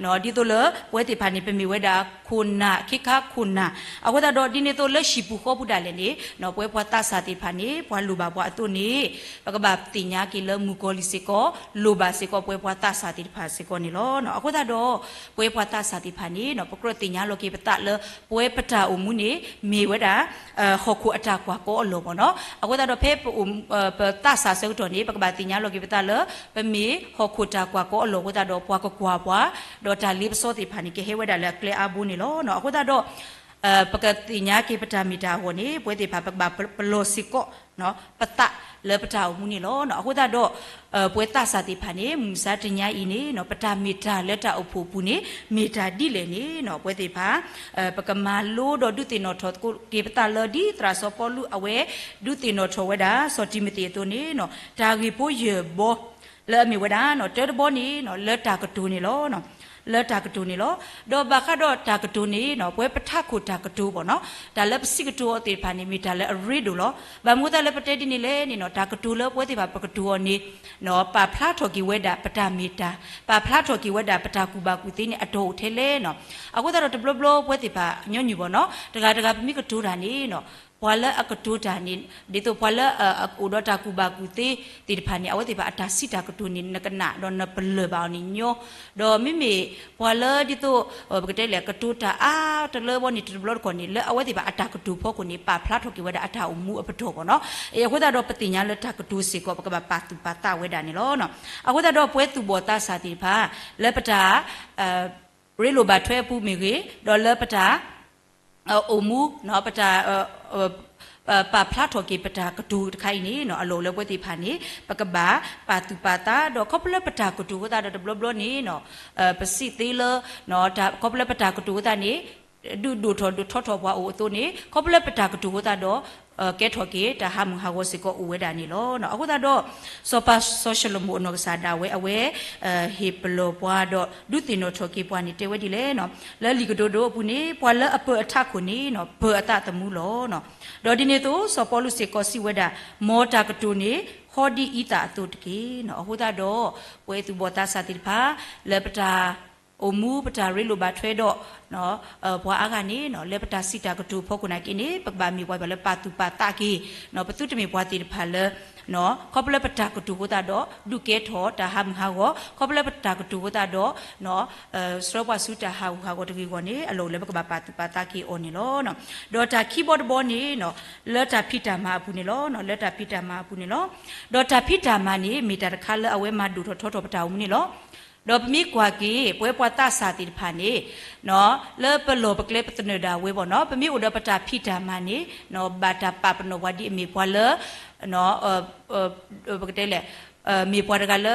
ၤ, ဒ်သိးလၢပဝဲသ့ၣ်တဖၣ်န့ၣ် ပမ့ၢ်ဝဲဒၣ်ခိၣ်နၢ် ခ့ခါခိၣ်နၢ်, အဃိသတးဒီးဒ်န့ၣ်အသိးလၢဟံၣ်ပူၤဃီပူၤဒၣ်လဲာ်န့ၣ် ပဝဲပှၤသးစၢ်သ့ၣ်တဖၣ်န့ၣ် ပှၤလိၣ်ဘၣ်ပှၤအသိးန့ၣ် ပကဘၣ်သ့ၣ်ညါက့ၤလၢမုၣ်ကီၤလံၢ်စ့ၢ်ကီး လိၣ်ဘၣ်စ့ၢ်ကီးပဝဲပှၤသးစၢ်သ့ၣ်တဖၣ်စ့ၢ်ကီးန့ၣ်လီၤ. အဃိသတးဒီး ပဝဲပှၤသးစၢ်သ့ၣ်တဖၣ်န့ၣ် ပကြၢးသ့ၣ်ညါလီၤက့ၤပသးလၢ ပဝဲပတၢ်အိၣ်မူန့ၣ် မ့ၢ်ဝဲဒၣ် ဟီၣ်ခိၣ်အတၢ်ကွၢ်ကီအလီၢ်ဘၣ်နီၤ. အဃိသတးဒီးဖဲ ပသးစၢ်ဆၢကတီၢ်န့ၣ် ပကဘၣ်သ့ၣ်ညါလီၤက့ၤပသးလၢ ပမ့ၢ်ဟီၣ်ခိၣ်တၢ်ကွၢ်ကီအလီၢ်အဃိသတးဒီး ပှၤကကွၢ်ပှၤ, ဒီးတၢ်လ့ပစီသ့ၣ်တဖၣ်န့ၣ် ကဟဲဝဲဒၣ်လၢအကျဲအါဘိန့ၣ်လီၤ. အဃိသတးဒီး ပကသ့ၣ်ညါက့ၤပတၢ်မ့ၢ်တၢ်အဂီၢ်န့ၣ် ပဝဲသ့ၣ်တဖၣ် ပကဘၣ်ပလီၢ်စ့ၢ်ကီး ပသးလၢပတၢ်အိၣ်မူန့ၣ်လီၤ. အဃိသတးဒီး ပဝဲသးစၢ်သ့ၣ်တဖၣ်န့ၣ် မုၢ်မဆါတနံၤအံၤန့ၣ် ပတၢ်မ့ၢ်တၢ်လၢတၢ်အိၣ်ဖှိၣ်အပူၤန့ၣ် မ့ၢ်တၢ်ဒ်လဲၣ်န့ၣ် ပဝဲသ့ၣ်တဖၣ် ပကမၤလိဒီးဒုးသ့ၣ်နီၣ်ထီၣ်က့ၤပသးလၢ ဒ်သရၣ်စီၤပီလူးအဝဲ ဒုးသ့ၣ်နီၣ်ထီၣ်ဝဲဒၣ် စီၤတံၤမသ့းအသိးန့ၣ် တၢ်ဂ့ၢ်ဖိယဲၢ်ဘီ လၢအမ့ၢ်ဝဲဒၣ် တၢတဘီန့ၣ် လၢတၢ်ကတိၤန့ၣ်လီၤ. လၢတၢ်ကတိၤန့ၣ်လီၤ. ဒီးဘၣ်ဃးဒီးတၢ်ကတိၤန့ၣ် ပဝဲပထးခိၣ်တၢ်ကတိၤဘၣ်နီၤ, တၢ်လၢပစံးကတိၤအီၤသ့ၣ်တဖၣ်န့ၣ် မ့ၢ်တၢ်လၢအရ့ဒိၣ်လီၤ. ဘၣ်မနုၤအဃိသတးလၢပတဲဒ်န့ၣ်လဲၣ်န့ၣ် တၢ်ကတိၤလၢပဝဲသ့ၣ်တဖၣ်ပကတိၤအီၤန့ၣ် ပာ်ဖျါထီၣ်က့ၤဝဲဒၣ်ပတၢ်မ့ၢ်တၢ်, ပာ်ဖျါထီၣ်က့ၤဝဲဒၣ်ပတၢ်ကူၣ်ဘၣ်ကူၣ်သ့န့ၣ် အတီၢ်အိၣ်ထဲလဲၣ်နီၤ. အဃိသတးဒီးတဘျီဘျီပဝဲသ့ၣ်တဖၣ်ညီနုၢ်ဘၣ်နီၤ, တဂၤတဂၤပမ့ၢ်ကတိၤတၢ်န့ၣ် ပှၤလၢအကတိၤတၢ်န့ၣ် ဒ်သိးပှၤလၢအအိၣ်ဒီးတၢ်ကူၣ်ဘၣ်ကူၣ်သ့သ့ၣ်တဖၣ်န့ၣ် အဝဲသ့ၣ်တဖၣ်အတၢ်စံးတၢ်ကတိၤန့ၣ် နကနၣ်ဒီးနပလၢၢ်ဘၣ်အီၤန့ၣ်ညီ, ဒီးမ့မ့ၢ်ပှၤလၢဒ်သိး ပကတဲလဲၣ် ကတိၤတၢ်အါတလၢဘီန့ၣ် တဘျီတခီၣ်န့ၣ် လၢအဝဲသ့ၣ်တဖၣ်အတၢ်ကတိၤဖီခိၣ်န့ၣ် ပာ်ဖျါထီၣ်က့ၤဝဲဒၣ်အတၢ်အိၣ်မူအပတီၢ်ဘၣ်နီၤ. အဃိသတးဒီးပသ့ၣ်ညါလၢတၢ်ကတိၤစ့ၢ်ကီး ပကဘၣ်ပာ်သူၣ်ပာ်သးဝဲဒၣ်န့ၣ်လီၤ. အဃိသတးဒီးပဝဲသူၣ်ဘီၣ်သးစၢ်သ့ၣ်တဖၣ် လၢပတၢ် ရ့လိာ်ဘၣ်ထွဲအပူၤမ့ၢ်ဂ့ၤ, ဒီးလၢပတၢ် အိၣ်မူ ပတၢ် ပာ်ဖျါထီၣ်က့ၤပတၢ်ကတိၤတခါအံၤန့ၣ် အလီၢ်အိၣ်လၢပဝဲသ့ၣ်တဖၣ်န့ၣ် ပကဘၣ်ပာ်သူၣ်ပာ်သး ဒီးခီဖျိလၢပတၢ်ကတိၤအဃိသတးဒီးတဘျီဘျီန့ၣ် ပစံးသ့လၢ ခီဖျိလၢပတၢ်ကတိၤအဃိသတးန့ၣ် ဒုးဒိၣ်ထီၣ်ဒိၣ်ထီၣ်ထီၣ်ပှၤအိၣ်အသိးန့ၣ် ခီဖျိလၢပတၢ်ကတိၤအဃိသတးဒီး ကဲထီၣ်က့ၤတၢ်ဟးမုၢ်ဟးဂီၤစ့ၢ်ကီးအိၣ်ဝဲဒၣ်န့ၣ်လီၤ. အဃိသတးဒီး စီၤပၤစီၤၡလိၤမိၣ်အနီၢ်ကစၢ်ဒၣ်ဝဲ အဝဲ ဟ့ၣ်ပလီၢ်ပှၤဒီးဒုးသ့ၣ်နီၣ်ထီၣ်က့ၤပှၤန့ၣ် တဲဝဲဒ်လဲၣ်နီၤ, လၢလံာ်ကတိၤဒိအပူၤန့ၣ် ပှၤလၢအပၢၤအထးခိၣ်န့ၣ်နီၤ ပၢၤအသးသမူလီၤ. ဒီးဒ်န့ၣ်အသိး စီၤပီလူးစ့ၢ်ကီးစံးဝဲဒၣ် မ်တၢ်ကတိၤန့ၣ် ဟီဒ်အံသၣ်အသိးတက့ၢ်နီၤ. အဃိသတးဒီး ပဝဲသူၣ်ဘီၣ်သးစၢ်သ့ၣ်တဖၣ် လၢပတၢ် အိၣ်မူပတၢ်ရ့လိာ်ဘၣ်ထွဲဒီး ပှၤအါဂၤန့ၣ် လၢပတၢ်စံးတၢ်ကတိၤဖီခိၣ်နာ်က့န့ၣ် ပကဘၣ်မ့ၢ်ပှၤလၢပာ်သူၣ်ပာ်သးက့ၤ ပသုတမ့ၢ်ပှၤသ့ၣ်တဖၣ်လၢ ခီဖျိလၢပတၢ်ကတိၤအဃိသတးဒီး ဒုးကဲထီၣ်တၢ်ဟးမုၢ်ဟးဂီၤ, ခီဖျိလၢပတၢ်ကတိၤအဃိသတးဒီး ဆှၢပှၤဆူတၢ်ဟးဂူာ်ဟးဂီၤတဂ့ၤအဂီၢ်န့ၣ် အလီၢ်အိၣ်လၢပကဘၣ်ပာ်သူၣ်ပာ်သးက့ၤအီၤန့ၣ်လီၤ. ဒီးတၢ်ခံဘီတဘီန့ၣ် လၢတၢ်ဖံးတၢ်မၤအပူၤန့ၣ်လီၤ. လၢတၢ်ဖံးတၢ်မၤအပူၤန့ၣ်လီၤ. ဒီးတၢ်ဖံးတၢ်မၤန့ၣ် မ့ၢ်တၢ်တခါလၢအဝဲမၤဒိၣ်ထီၣ်ထီထီၣ်ပတၢ်အိၣ်မူန့ၣ်လီၤ. ဒီးပမ့ၢ်ကွၢ်က့ၤ ပဝဲပှၤသးစၢ်သ့ၣ်တဖၣ်န့ၣ် လၢပလီၢ်ပကျဲပသနၢၣ်ဒၣ်ဝဲဘၣ်နီၤ ပမ့ၢ်အိၣ်ဒီးပတၢ်ဖံးတၢ်မၤန့ၣ် ဘၣ်တၢ်ပာ်ပနီၣ်ပှၤဒ်အမ့ၢ်ပှၤလၢ ပကတဲလဲၣ် မ့ၢ်ပှၤတဂၤလၢ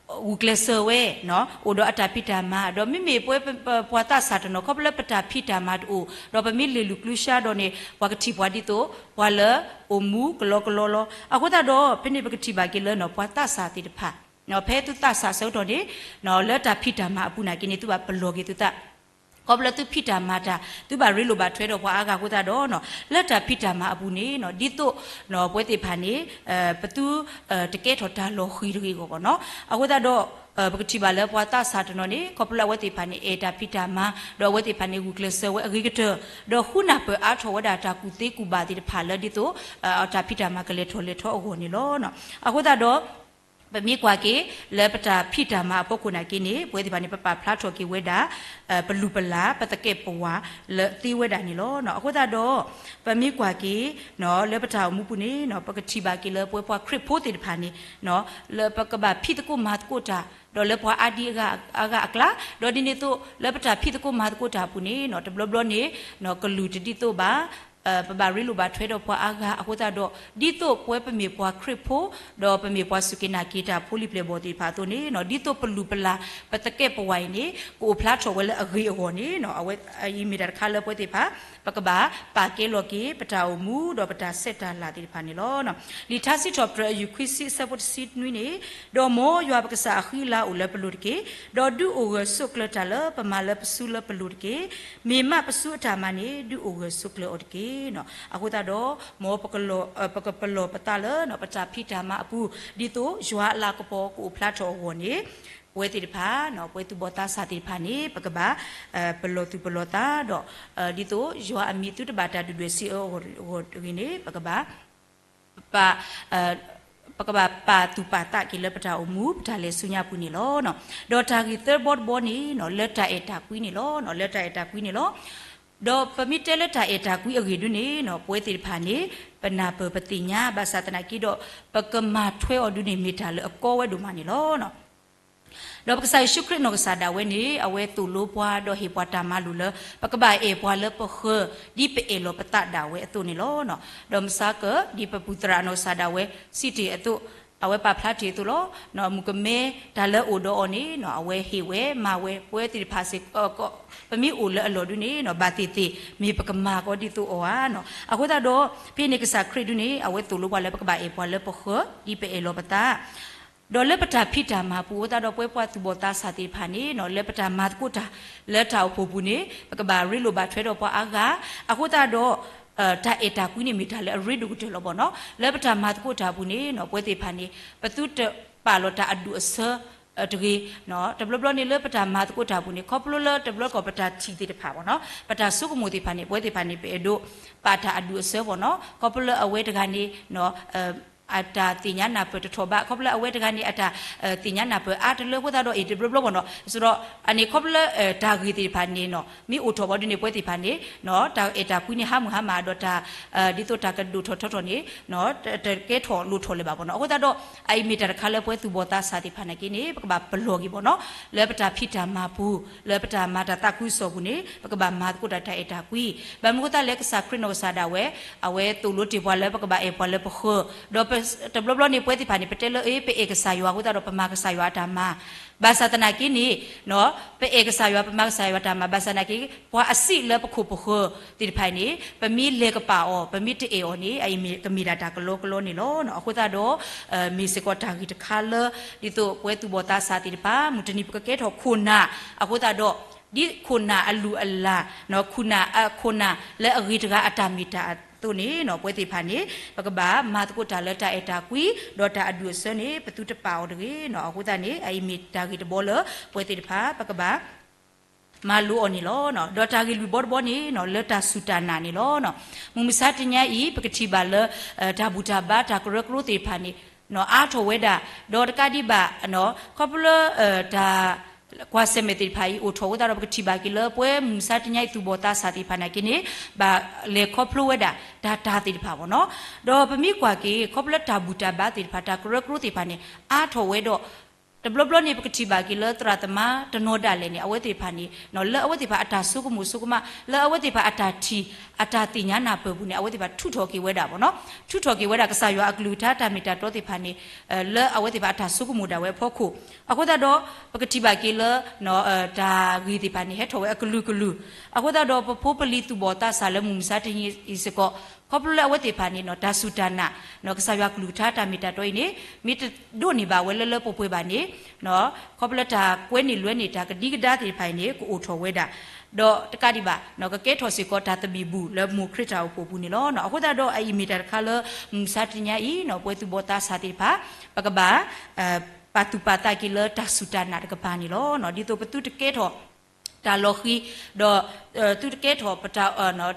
ဂုာ်ကျဲးစၢးဝဲ အိၣ်ဒီးအတၢ်ဖံးတၢ်မၤ ဒီးမ့မ့ၢ်ပဝဲပှၤသးစၢ်တနီၤ ခီဖျိလၢပတၢ်ဖံးတၢ်မၤတအိၣ် ဒီးပမ့ၢ်လ့ၤလူၤကျူစါဒီးန့ၣ် ပှၤကထံၣ်ပှၤဒ်သိး ပှၤလၢအိၣ်မူကလီကလီလီၤ. အဃိသတးဒီး ဖဲန့ၣ်ပကထံၣ်ဘၣ်က့ၤလၢ ပှၤသးစၢ်သ့ၣ်တဖၣ် ဖဲသုသးစၢ်ဆၢကတီၢ်န့ၣ် လၢတၢ်ဖံးတၢ်မၤအပူၤနာ်က့န့ၣ် သုဘၣ်ပလီၢ်က့ၤသုသး, ခီဖျိသုဖံးတၢ်မၤတၢ် သုဘၣ်ရ့လိာ်ဘၣ်ထွဲဒီးပှၤအါဂၤအဃိသတးဒီး လၢတၢ်ဖံးတၢ်မၤအပူၤန့ၣ် ဒ်သိး ပဝဲသ့ၣ်တဖၣ်န့ၣ် ပသု တကဲထီၣ်တၢ်လီၤဃံၤတဂ့ၤအဂီၢ်ဘၣ်နီၤ. အဃိသတးဒီး ပကထံၣ်ဘၣ်လၢပှၤသးစၢ်တနီၤန့ၣ် ခီဖျိလၢအဝဲသ့ၣ်တဖၣ်န့ၣ် အဲၣ်တၢ်ဖံးတၢ်မၤ ဒီးအဝဲသ့ၣ်တဖၣ်န့ၣ် ဂုာ်ကျဲးစၢးဝဲအဂ့ၤကတၢၢ် ဒီးဃုနၢ်ပၢၢ်အါထီၣ်ဝဲဒၣ်တၢ်ကူၣ်သ့ကူၣ်ဘၣ်သ့ၣ်တဖၣ်လၢဒ်သိး တၢ်ဖံးတၢ်မၤကလဲၤထီၣ်လဲၤထီအဂီၢ်န့ၣ်လီၤ. အဃိသတးဒီး ပမ့ၢ်ကွၢ်က့ၤ လၢပတၢ်ဖံးတၢ်မၤအဖီခိၣ်နာ်က့န့ၣ် ပဝဲသ့ၣ်တဖၣ်န့ၣ် ပပာ်ဖျါထီၣ်က့ၤဝဲဒၣ် ပလုၢ်ပလၢ် ပသကဲးပဝးလၢသ့ဝဲဒၣ်န့ၣ်လီၤ. အဃိသတးဒီး ပမ့ၢ်ကွၢ်က့ၤ လၢပတၢ်အိၣ်မူပူၤန့ၣ် ပကထံၣ်ဘၣ်က့ၤလၢပဝဲပှၤခရံာ်ဖိသ့ၣ်တဖၣ်န့ၣ် လၢပကဘၣ်ဖံးသကိးမၤသကိးတၢ် ဒီးလၢပှၤအါဒံအါဂၤအကျါ ဒီးဒ်န့ၣ်အသိး လၢပတၢ်ဖံးသကိးမၤသကိးတၢ်အပူၤန့ၣ် တဘျီဘျီန့ၣ် ကလုၢ်တဒ်သိးဘၣ် ပဘၣ်ရ့လိာ်ဘၣ်ထွဲဒီးပှၤအါဂၤအဃိသတးဒီး ဒ်သိးပဝဲပမ့ၢ်ပှၤခရံာ်ဖိ ဒီးပမ့ၢ်ပှၤစူၢ်က့ၤနာ်က့ၤတၢ်ဖိလံၤပျဲၢ်ဘီၣ်သ့ၣ်တဖၣ်အသိးန့ၣ် ဒ်သိးပလုၢ်ပလၢ် ပသကဲးပဝးအံၤန့ၣ် ကအိၣ်ဖျါထီၣ်ဝဲလၢအဂ့ၤအဂီၢ်န့ၣ် အဝဲအံၤမ့ၢ်တၢ်တခါလၢပဝဲသ့ၣ်တဖၣ် ပကဘၣ်ပာ်ကဲလီၤက့ၤ ပတၢ်အိၣ်မူဒီးပတၢ်ဆဲးတၢ်လၤသ့ၣ်တဖၣ်န့ၣ်လီၤ. လံာ်ထါစံးထီၣ်ပတြၢၤအယုၢ်ခွံဆံအဆၢဖိတဆံနွံန့ၣ် ဒီးမ်ယွၤပကစၢ်အဃံအလၤအိၣ်လၢပလိၤတက့ၢ်. ဒီးဒုးအိၣ်ဂၢၢ်ဆိးကျၢၤတၢ်လၢပမၤလၢပစုလၢပလိၤတက့ၢ်. မ့ၢ်မးပစုအတၢ်မၤန့ၣ် ဒုးအိၣ်ဂၢၢ်ဆိးကျၢၤအီၤတက့ၢ်. အဃိသတးဒီး မ်ပကပလီၢ်ပသးလၢ ပတၢ်ဖံးတၢ်မၤအပူၤ ဒ်သိးယွၤအလၤကပီၤကအိၣ်ဖျါထီၣ်အဂီၢ်န့ၣ် ပဝဲသ့ၣ်တဖၣ် ပဝဲသူၣ်ဘီၣ်သးစၢ်သ့ၣ်တဖၣ်န့ၣ် ပကဘၣ် ပလီၢ်သူၣ်ပလီၢ်သးဒီး ဒ်သိးယွၤအမံၤသုတဘၣ်တၢ်ဒုၣ်ဒွဲၣ်စံးအၢအဂ့ၢ်န့ၣ် ပကဘၣ် ပကဘၣ်ပာ်သူၣ်ပာ်သးက့ၤလၢပတၢ်အိၣ်မူ ပတၢ်လဲၤဆူညါပူၤန့ၣ်လီၤ. ဒီးတၢ်ဂ့ၢ်သၢဘီတဘီန့ၣ် လၢတၢ်အဲၣ်တၢ်ကွံန့ၣ်လီၤ. လၢတၢ်အဲၣ်တၢ်ကွံန့ၣ်လီၤ. ဒီးပမ့ၢ်တဲလၢတၢ်အဲၣ်တၢ်ကွံအဂ့ၢ်ဒုန့ၣ် ပဝဲသ့ၣ်တဖၣ်န့ၣ် ပနၢ်ပၢၢ်ပသ့ၣ်ညါ ဘၣ်ဆၣ်သနာ်က့ဒီး ပကမၤထွဲအီၤဒုန့ၣ် မ့ၢ်တၢ်လၢအကီဝဲဒိၣ်မးန့ၣ်လီၤ. ဒီးပကစၢ်ယ့ၣ်ၡူးခရံာ်နီၢ်ကစၢ်ဒၣ်ဝဲန့ၣ် အဝဲသိၣ်လိပှၤဒီးဟ့ၣ်ပှၤတၢ်မၤလိာ်လၢ ပကဘၣ်အဲၣ်ပှၤလၢပဃၢၤ ဒ်ပအဲၣ်လီၤပသးဒၣ်ဝဲအသိးန့ၣ်လီၤ. ဒီးမစါကၢ် ဒ်ပပူၤသရၣ်နီၢ်ကစၢ်ဒၣ်ဝဲ စံးတ့ၢ်အသိး အဝဲပာ်ဖျါတ့ၢ်အသိးလီၤ. မုၣ်ကမဲတၢ်လၢအအိၣ်ဒီးအီၤန့ၣ် အဝဲဟ့ၣ်ဝဲမၤဝဲ ပဝဲသ့ၣ်တဖၣ်စ့ၢ်ကီး ပမ့ၢ်အိၣ်လၢအလီၢ်ဒုန့ၣ် ဘၣ်သ့ၣ်သ့ၣ် မ့ၢ်ပကမၤကီဒ်သိးအီၤဧါ. အဃိသတးဒီး ဖဲန့ၣ်ကစၢ်ခရံာ်ဒုန့ၣ် အဝဲသိၣ်လိပှၤလၢပကဘၣ်အဲၣ်ပှၤလၢပဃၢၤ ဒ်ပအဲၣ်လီၤပသး ဒီးလၢပတၢ်ဖံးတၢ်မၤပူၤအဃိသတးဒီး ပဝဲပှၤသူၣ်ဘီၣ်သးစၢ်သ့ၣ်တဖၣ်န့ၣ် လၢပတၢ်မၤသကိးတၢ် လၢတၢ်အိၣ်ဖှိၣ်ပူၤန့ၣ် ပကဘၣ်ရ့လိာ်ဘၣ်ထွဲဒီးပှၤအါဂၤ အဃိသတးဒီး တၢ်အဲၣ်တၢ်ကွံန့ၣ် မ့ၢ်တၢ်လၢအရ့ဒိၣ်ကတၢၢ်လီၤဘၣ်နီၤ. လၢပတၢ်မၤသကိးတၢ်ပူၤန့ၣ် ပဝဲသ့ၣ်တဖၣ်န့ၣ် ပသုတပာ်လီၤတၢ်အဒူၣ်အဆၢ တဂ့ၤ တဘျီဘျီန့ၣ်လၢပတၢ်မၤသကိးတၢ်ပူၤန့ၣ် ခီဖျိလၢတဘျီကီၢ်ပတၢ်ထံၣ်သ့ၣ်တဖၣ်ဘၣ်နီၤ ပတၢ်ဆိကမိၣ်သ့ၣ်တဖၣ်န့ၣ် ပဝဲသ့ၣ်တဖၣ်န့ၣ် ပအဲၣ်ဒိးပာ်တၢ်အဒူၣ်အဆၢဘၣ်နီၤ ခီဖျိလၢအဝဲတဂၤန့ၣ် အတၢ်သ့ၣ်ညါနၢ်ပၢၢ်တထီၣ်ဘၣ် ခီဖျိလၢအဝဲတဂၤန့ၣ် အတၢ်သ့ၣ်ညါနၢ်ပၢၢ်အါတလၢအဃိသတးဒီး အံၤတဘျီဘျီဘၣ်နီၤ ဆိုတော့ အန့ၣ်ခီဖျိလၢ တၢ်ဂ့ၢ်သ့ၣ်တဖၣ်န့ၣ်နီၤ မ့ၢ်အိၣ်ထီၣ်ဘၣ်ဒ်န့ၣ် ပဝဲသ့ၣ်တဖၣ်န့ၣ် တၢ်အဲၣ်တၢ်ကွံန့ၣ် ဟါမၢ်ဟါမၢ်ဒီးတၢ် ဒ်သိးတၢ်ကဒိၣ်ထီၣ်ထီထီၣ်န့ၣ် တကဲထီၣ်လိၣ်ထီၣ်လၢၤဘၣ်ဘၣ်နီၤ အဃိသတးဒီး အအံၤမ့ၢ်တၢ်တခါလၢပဝဲသူၣ်ဘီၣ်သးစၢ်သ့ၣ်တဖၣ်နာ်က့န့ၣ် ပကဘၣ်ပလီၢ်က့ၤဘၣ်နီၤ လၢပတၢ်ဖံးတၢ်မၤပူၤ လၢပတၢ်မၤတၢ်သးခုကစီၣ်ပူၤန့ၣ် ပကဘၣ်မၤသကိးတၢ်တၢ်အဲၣ်တၢ်ကွံ ဘၣ်မနုၤအဃိသတးလဲၣ် ကစၢ်ခရံာ်နီၢ်ကစၢ်ဒၣ်ဝဲ အဝဲသိၣ်လိတ့ၢ်ပှၤလၢပကဘၣ်အဲၣ်ပှၤလၢပဃၢၤ ဒီးတဘျီဘျီန့ၣ် ပဝဲသ့ၣ်တဖၣ်န့ၣ် ပတဲလၢ အ့ ပအဲၣ်ကစၢ်ယွၤအဃိသတးဒီး ပမၤကစၢ်ယွၤအတၢ်မၤ ဘၣ်ဆၣ်သနာ်က့န့ၣ် ပအဲၣ်ကစၢ်ယွၤ ပမၤကစၢ်ယွၤတၢ်မၤ ဘၣ်ဆၣ်သနာ်က့ ပှၤအစံးလၢပခိၣ်ပဃၢၤသ့ၣ်တဖၣ်န့ၣ် ပမ့ၢ်လဲၤကပာ်အီၤ ပမ့ၢ်တအဲၣ်အီၤန့ၣ် အအံၤမ့ၢ်ကမ့ၢ်ဒၣ်တၢ်ကလီကလီန့ၣ်လီၤ. အဃိသတးဒီး မ့ၢ်စ့ၢ်ကီးတၢ်ဂ့ၢ်တခါလၢ ဒ်သိးပဝဲသူၣ်ဘီၣ်သးစၢ်သ့ၣ်တဖၣ် မုၢ်တနံၤပကကဲထီၣ်ခိၣ်နၢ် အဃိသတးဒီး ဒ်ခိၣ်နၢ်အလုၢ်အလၢ် ခိၣ်နၢ် ခိၣ်နၢ်လၢအဂ့ၤတဂၤအတၢ်မ့ၢ်တၢ်အသိးန့ၣ် ပဝဲသ့ၣ်တဖၣ်န့ၣ် ပကဘၣ်မၤသကိးတၢ်လၢတၢ်အဲၣ်တၢ်ကွံ ဒီးတၢ်အဒူၣ်အဆၢန့ၣ် ပသုတပာ်အီၤတဂ့ၤနီၤ. အဃိသတးန့ၣ် အအံၤမ့ၢ်တၢ်ဂ့ၢ်တဘီလၢ ပဝဲသ့ၣ်တဖၣ် ပကဘၣ် မၤလိအီၤန့ၣ်လီၤ. ဒီးတၢ်ဂ့ၢ်လွံၢ်ဘီတဘီန့ၣ် လၢတၢ်စူၢ်တၢ်နာ်န့ၣ်လီၤ. မုၢ်မဆါတနံၤအံၤ ပကထံၣ်ဘၣ်လၢ တၢ်ဘူၣ်တၢ်ဘါ တၢ်ကရၢကရိသ့ၣ်တဖၣ်န့ၣ် အါထီၣ်ဝဲဒၣ် ဒီးတကးဒံးဘၣ် ခီဖျိလၢ တၢ် ကွၢ်ဆၢၣ်မဲာ်သ့ၣ်တဖၣ်အံၤ အိၣ်ထီၣ်အဃိသတးဒီး ပကထံၣ်ဘၣ်က့ၤလၢပဝဲမုၢ်မဆါတနံၤအံၤ သူၣ်ဘီၣ်သးစၢ်သ့ၣ်တဖၣ်နာ်က့န့ၣ် ဘၣ်လဲၤခီဖျိဝဲဒၣ် တၢ်တၢ်သ့ၣ်တဖၣ်ဘၣ်နီၤ. ဒီးပမ့ၢ်ကွၢ်က့ၤ ခီဖျိလၢတၢ်ဘူၣ်တၢ်ဘါသ့ၣ်တဖၣ် တၢ်ကရၢကရိသ့ၣ်တဖၣ်န့ၣ် အါထီၣ်ဝဲဒီး တဘျီဘျီန့ၣ် ပကထံၣ်ဘၣ်က့ၤလၢသရၣ်သမါတနီၤဒၣ်လဲာ်န့ၣ် အဝဲသ့ၣ်တဖၣ်န့ၣ် လၢအဝဲသ့ၣ်တဖၣ်အတၢ်ဆိကမိၣ်ဆိကမး လၢအဝဲသ့ၣ်တဖၣ်အတၢ်ထံၣ် အတၢ်သ့ၣ်ညါနၢ်ပၢၢ်ပူၤန့ၣ် အဝဲသ့ၣ်တဖၣ်ထုးထီၣ်က့ၤဝဲဒၣ်ဘၣ်နီၤ. ထုးထီၣ်က့ၤဝဲဒၣ်ကစၢ်ယွၤအကလုၢ်ကထါတၢ်မ့ၢ်တၢ်တီသ့ၣ်တဖၣ်န့ၣ် လၢအဝဲသ့ၣ်တဖၣ်အတၢ်ဆိကမိၣ်ဒၣ်ဝဲအဖီခိၣ် အဃိသတးဒီး ပကထံၣ်ဘၣ်က့ၤလၢ တၢ်ဂ့ၢ်သ့ၣ်တဖၣ်န့ၣ် ဟဲထီၣ်ဝဲအကလုာ်ကလုာ် အဃိသတးဒီး ပဖိပလံၤသူၣ်ဘီၣ်သးစၢ်လၢမုၢ်မဆါတနံၤအံၤစ့ၢ်ကီး ခီဖျိလၢအဝဲသ့ၣ်တဖၣ်န့ၣ် တၢ်စူၢ်တၢ်နာ် ကစၢ်ယွၤကလုၢ်ကထါတၢ်မ့ၢ်တၢ်တီအံၤန့ၣ် မ့ၢ်တဒိးန့ၢ်ဘၣ်ဝဲလၢလၢပှဲၤပှဲၤဘၣ်န့ၣ် ခီဖျိလၢတၢ်ကွဲန့ၢ်လွဲန့ၢ်တၢ်ကဒံကဒါသ့ၣ်တဖၣ်အံၤန့ၣ် ကအိၣ်ထီၣ်ဝဲဒၣ် ဒီးတကးဒံးဘၣ် ကကဲထီၣ်စ့ၢ်ကီးတၢ်သဘံၣ်ဘုၣ်လၢမိၢ်ခရံာ်တၢ်အိၣ်ဖှိၣ်အပူၤန့ၣ်လီၤ. အဃိသတးဒီးအအံၤမ့ၢ်တၢ်တခါလၢ မုၢ်မဆါတနံၤညါအံၤ ပဝဲသူၣ်ဘီၣ်သးစၢ်သ့ၣ်တဖၣ် ပကဘၣ် ပာ်သူၣ်ပာ်သးက့ၤလၢတၢ်စူၢ်တၢ်နာ်တကပၤန့ၣ်လီၤ. ဒ်သိးပသုတကဲထီၣ် တၢ်လီၤဃံၤ ဒီး သုတကဲထီၣ်ပတၢ်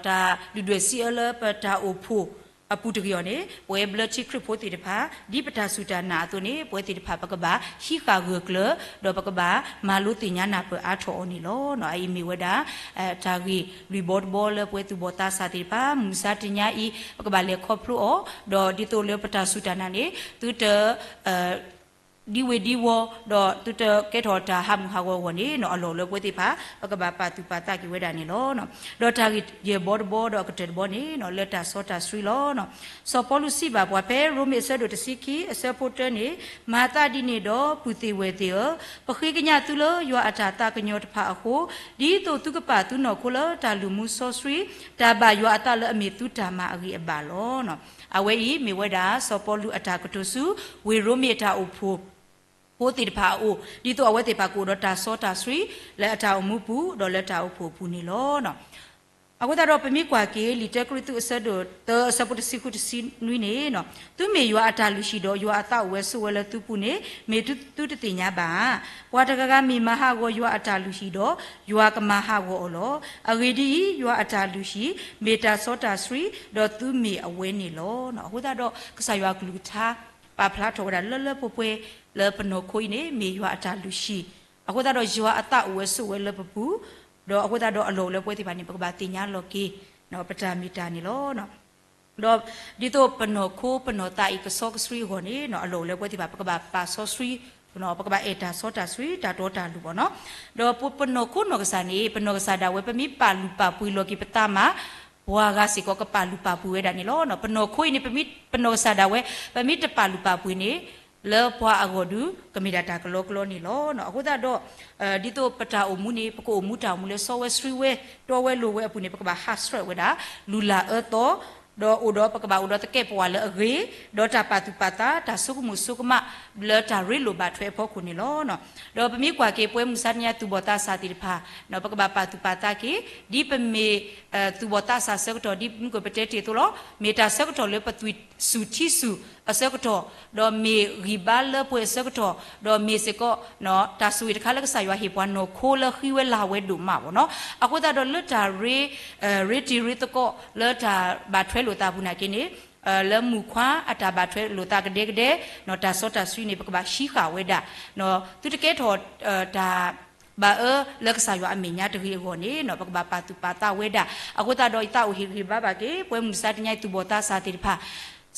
တၢ်ဒုၣ်ဒွဲၣ်စံးအၢလၢပတၢ်အိၣ်ဖှိၣ်အပူၤတဂ့ၤအီၤန့ၣ် ပဝဲဘျၢထံခရံာ်ဖိသ့ၣ်တဖၣ် ဒ်ပတၢ်စူၢ်တၢ်နာ်အသိးန့ၣ် ပဝဲသ့ၣ်တဖၣ်ပကဘၣ်ဟံးဃာ်ဂၢၢ်ကျၢၤ ဒီးပကဘၣ်မၤလိသ့ၣ်ညါနၢ်ပၢၢ်အါထီၣ်အီၤန့ၣ်လီၤ. အအံၤမ့ၢ်ဝဲဒၣ် တၢ်ဂ့ၢ်လွံၢ်ဘီတဘီလၢပဝဲသူၣ်ဘီၣ်သးစၢ်သ့ၣ်တဖၣ် မုၢ်မဆါတနံၤညါအံၤ ပကဘၣ်လဲၤခီဖျိအီၤ ဒီးဒ်သိးလၢပတၢ်စူၢ်တၢ်နာ်န့ၣ် သုတ ဒံဝ့ၤဒံဝီၤ ဒီးသုတကဲထီၣ်တၢ်ဟးမုၢ်ဟးဂီၤအဂီၢ်န့ၣ် အလီၢ်လၢပဝဲသ့ၣ်တဖၣ် ပကဘၣ်ပာ်သူၣ်ပာ်သးက့ၤဝဲဒၣ်န့ၣ်လီၤ. ဒီးတၢ်ဂ့ၢ်ယဲၢ်ဘီတဘီဒီးအကတၢၢ်တဘီန့ၣ် လၢတၢ်စီတၢ်ဆှံလီၤ. စီၤပီလူးစံးဘၣ်ပှၤဖဲရိမ့ၤအဆၢဒိၣ်တဆံခံ အဆၢဖိတၢန့ၣ်, မၤသးဒ်န့ၣ်ဒီး ပုၢ်သ့ၣ်ဝဲၢ်သ့ၣ်ဧၢ, ပဃ့ကညးသုလၢယွၤအတၢ်သးကညီၤတဖၣ်အဃိ, ဒ်သိးသုကပာ်သုနီၢ်ခိလၢတၢ်လုၢ်မူစီဆှံ, တၢ်ဘၣ်ယွၤအသးလၢအမ့ၢ်သုတၢ်မၤအဂ့ၤအဘၣ်လီၤ. အဝဲအံၤမ့ၢ်ဝဲဒၣ် စီၤပီလူးအတၢ်ကတိၤဆူ ဝ့ၢ်ရိမ့ၤအတၢ်အိၣ်ဖှိၣ်ဖိသ့ၣ်တဖၣ်အအိၣ်, ဒ်သိးအဝဲသ့ၣ်တဖၣ်ကအိၣ်ဒီးတၢ်စီတၢ်ဆှံ လၢအတၢ်အိၣ်မူပူၤ ဒီးလၢတၢ်အိၣ်ဖှိၣ်အပူၤန့ၣ်လီၤ. အဃိသတးဒီးပမ့ၢ်ကွၢ်က့ၤ လံာ်တၢကရံၣ်သူးအဆၢဒိၣ်သၢအဆၢဖိတဆံဃုတဆံနွံန့ၣ်, သုမ့ၢ်ယွၤအတၢ်လုၢ်ဟံၣ်ဒီးယွၤအသးအိၣ်ဝဲဆိးဝဲလၢသုပူၤန့ၣ် မ့ၢ်သုတသ့ၣ်ညါဘၣ်ဧါ. ပှၤတဂၤဂၤမ့ၢ်မၤဟးဂီၤယွၤအတၢ်လုၢ်ဟံၣ်ဒီး ယွၤကမၤဟးဂီၤအီၤလီၤ. အဂ့ၢ်ဒ်အံၤ, ယွၤအတၢ်လုၢ်ဟံၣ် မ့ၢ်တၢ်စီတၢ်ဆှံ, ဒီးသုမ့ၢ်အဝဲန့ၣ်လီၤ. အဃိသတးဒီး ကစၢ်ယွၤအကလုၢ်ကထါ ပာ်ဖျါထီၣ်ဝဲဒၣ်လၢလၢပှဲၤပှဲၤ လၢပနီၢ်ခိအံၤန့ၣ် မ့ၢ်ယွၤအတၢ်လုၢ်ဟံၣ်, အဃိသတးဒီးယွၤအသးအိၣ်ဝဲဆိးဝဲလၢပပူၤ, ဒီးအဃိသတးဒီးအလီၢ်အိၣ်လၢပဝဲသ့ၣ်တဖၣ်န့ၣ် ပကဘၣ်သ့ၣ်ညါလီၤက့ၤ ပတၢ်မ့ၢ်တၢ်န့ၣ်လီၤ. ဒီးဒ်သိးပနီၢ်ခိပနီၢ်သးအံၤကစီကဆှံအဂီၢ်န့ၣ် အလီၢ်အိၣ်လၢပဝဲသ့ၣ်တဖၣ် ပကဘၣ်ပာ်စီဆှံ, ပကဘၣ်အဲၣ်တၢ်စီတၢ်ဆှံ တၢ်တီတၢ်လိၤဘၣ်နီၤ. ဒီးပနီၢ်ခိနီၢ်ကစၢ်န့ၣ် ပနီၢ်ကစၢ်ဒၣ်ဝဲ ပမ့ၢ်ပာ်လုၢ်ပာ်ပှ့ၤလီၤက့ၤပသးမး ပှၤဂၤစ့ၢ်ကီးကပာ်လုၢ်ပာ်ပှ့ၤဝဲဒၣ်န့ၣ်လီၤ. ပနီၢ်ခိအံၤန့ၣ် ပမ့ၢ် ပနီၢ်ကစၢ်ဒၣ်ဝဲ ပမ့ၢ်တပာ်လုၢ်ပာ်ပှ့ၤန့ၣ် လၢပှၤအဂီၢ်ဒုး ကမ့ၢ်ဒၣ်တၢ်ကလီကလီန့ၣ်လီၤ. အဃိသတးဒီး ဒ်သိးပတၢ်အိၣ်မူန့ၣ် ပကအိၣ်မူတၢ်အိၣ်မူလၢစီဝဲဆှံဝဲ တီဝဲလိၤဝဲအပူၤန့ၣ် ပကဘၣ်ဟးဆှဲးဝဲဒၣ် လုၢ်လၢ်အၢသီ ဒီးအိၣ်ဒီးပကဘၣ်အိၣ်ဒီးသကဲးပဝးလၢအဂ့ၤ, ဒီးတၢ်ပာ်သူၣ်ပာ်သး တၢ်ဆိကမိၣ်ဆိကမး လၢတၢ်ရ့လိာ်ဘၣ်ထွဲအဖီခိၣ်န့ၣ်လီၤ. ဒီးပမ့ၢ်ကွၢ်က့ၤပဝဲမုၢ်မဆါတနံၤညါသူၣ်ဘီၣ်သးစၢ်သ့ၣ်တဖၣ် ပကဘၣ်ပာ်သူၣ်ပာ်သးက့ၤ ဒ်ပမ့ၢ် သူၣ်ဘီၣ်သးစၢ်အဆၢကတီၢ် ဒ်မုၢ်ကပတဲတ့ၢ်အသိးလီၤ. မ့ၢ်တၢ်ဆၢကတီၢ်လၢပသွံၣ်ဆူၣ်ထံဆူၣ်အဆၢကတီၢ်, ဒီးမ့ၢ်ဂံၢ်ဘါလၢပှဲၤအဆၢကတီၢ်, ဒီးမ့ၢ်စ့ၢ်ကီး တၢ်ဆိၣ်ဂ့ၤတခါလၢကစၢ်ယွၤဟ့ၣ်ပှၤနီၢ်ခိလၢဃံဝဲလၤဝဲဒိၣ်မးဘၣ်နီၤ. အဃိသတးဒီးလၢတၢ်ရ့ ရ့တံၤရ့သကိး လၢတၢ်ဘၣ်ထွဲလိာ်သးပူၤနာ်က့န့ၣ် လၢမုၣ်ခွါအတၢ်ဘၣ်ထွဲလိာ်သးကဒဲကဒဲ တၢ်စီတၢ်ဆှံန့ၣ် ပကဘၣ်ဟံးဃာ်ဝဲဒၣ် သုတကဲထီၣ် တၢ် ဘၣ်အၢလၢကစၢ်ယွၤအမဲာ်ညါတဂ့ၤအဂီၢ်န့ၣ် ပကဘၣ်ပာ်သူၣ်ပာ်သးဝဲဒၣ်. အဃိသတးဒီးယသးအိၣ်ဟ့ၣ်ဂံၢ်ဟ့ၣ်ဘါဘၣ်က့ၤ ပဝဲမုၢ်မဆါတနံၤညါအံၤသူၣ်ဘီၣ်သးစၢ်သ့ၣ်တဖၣ်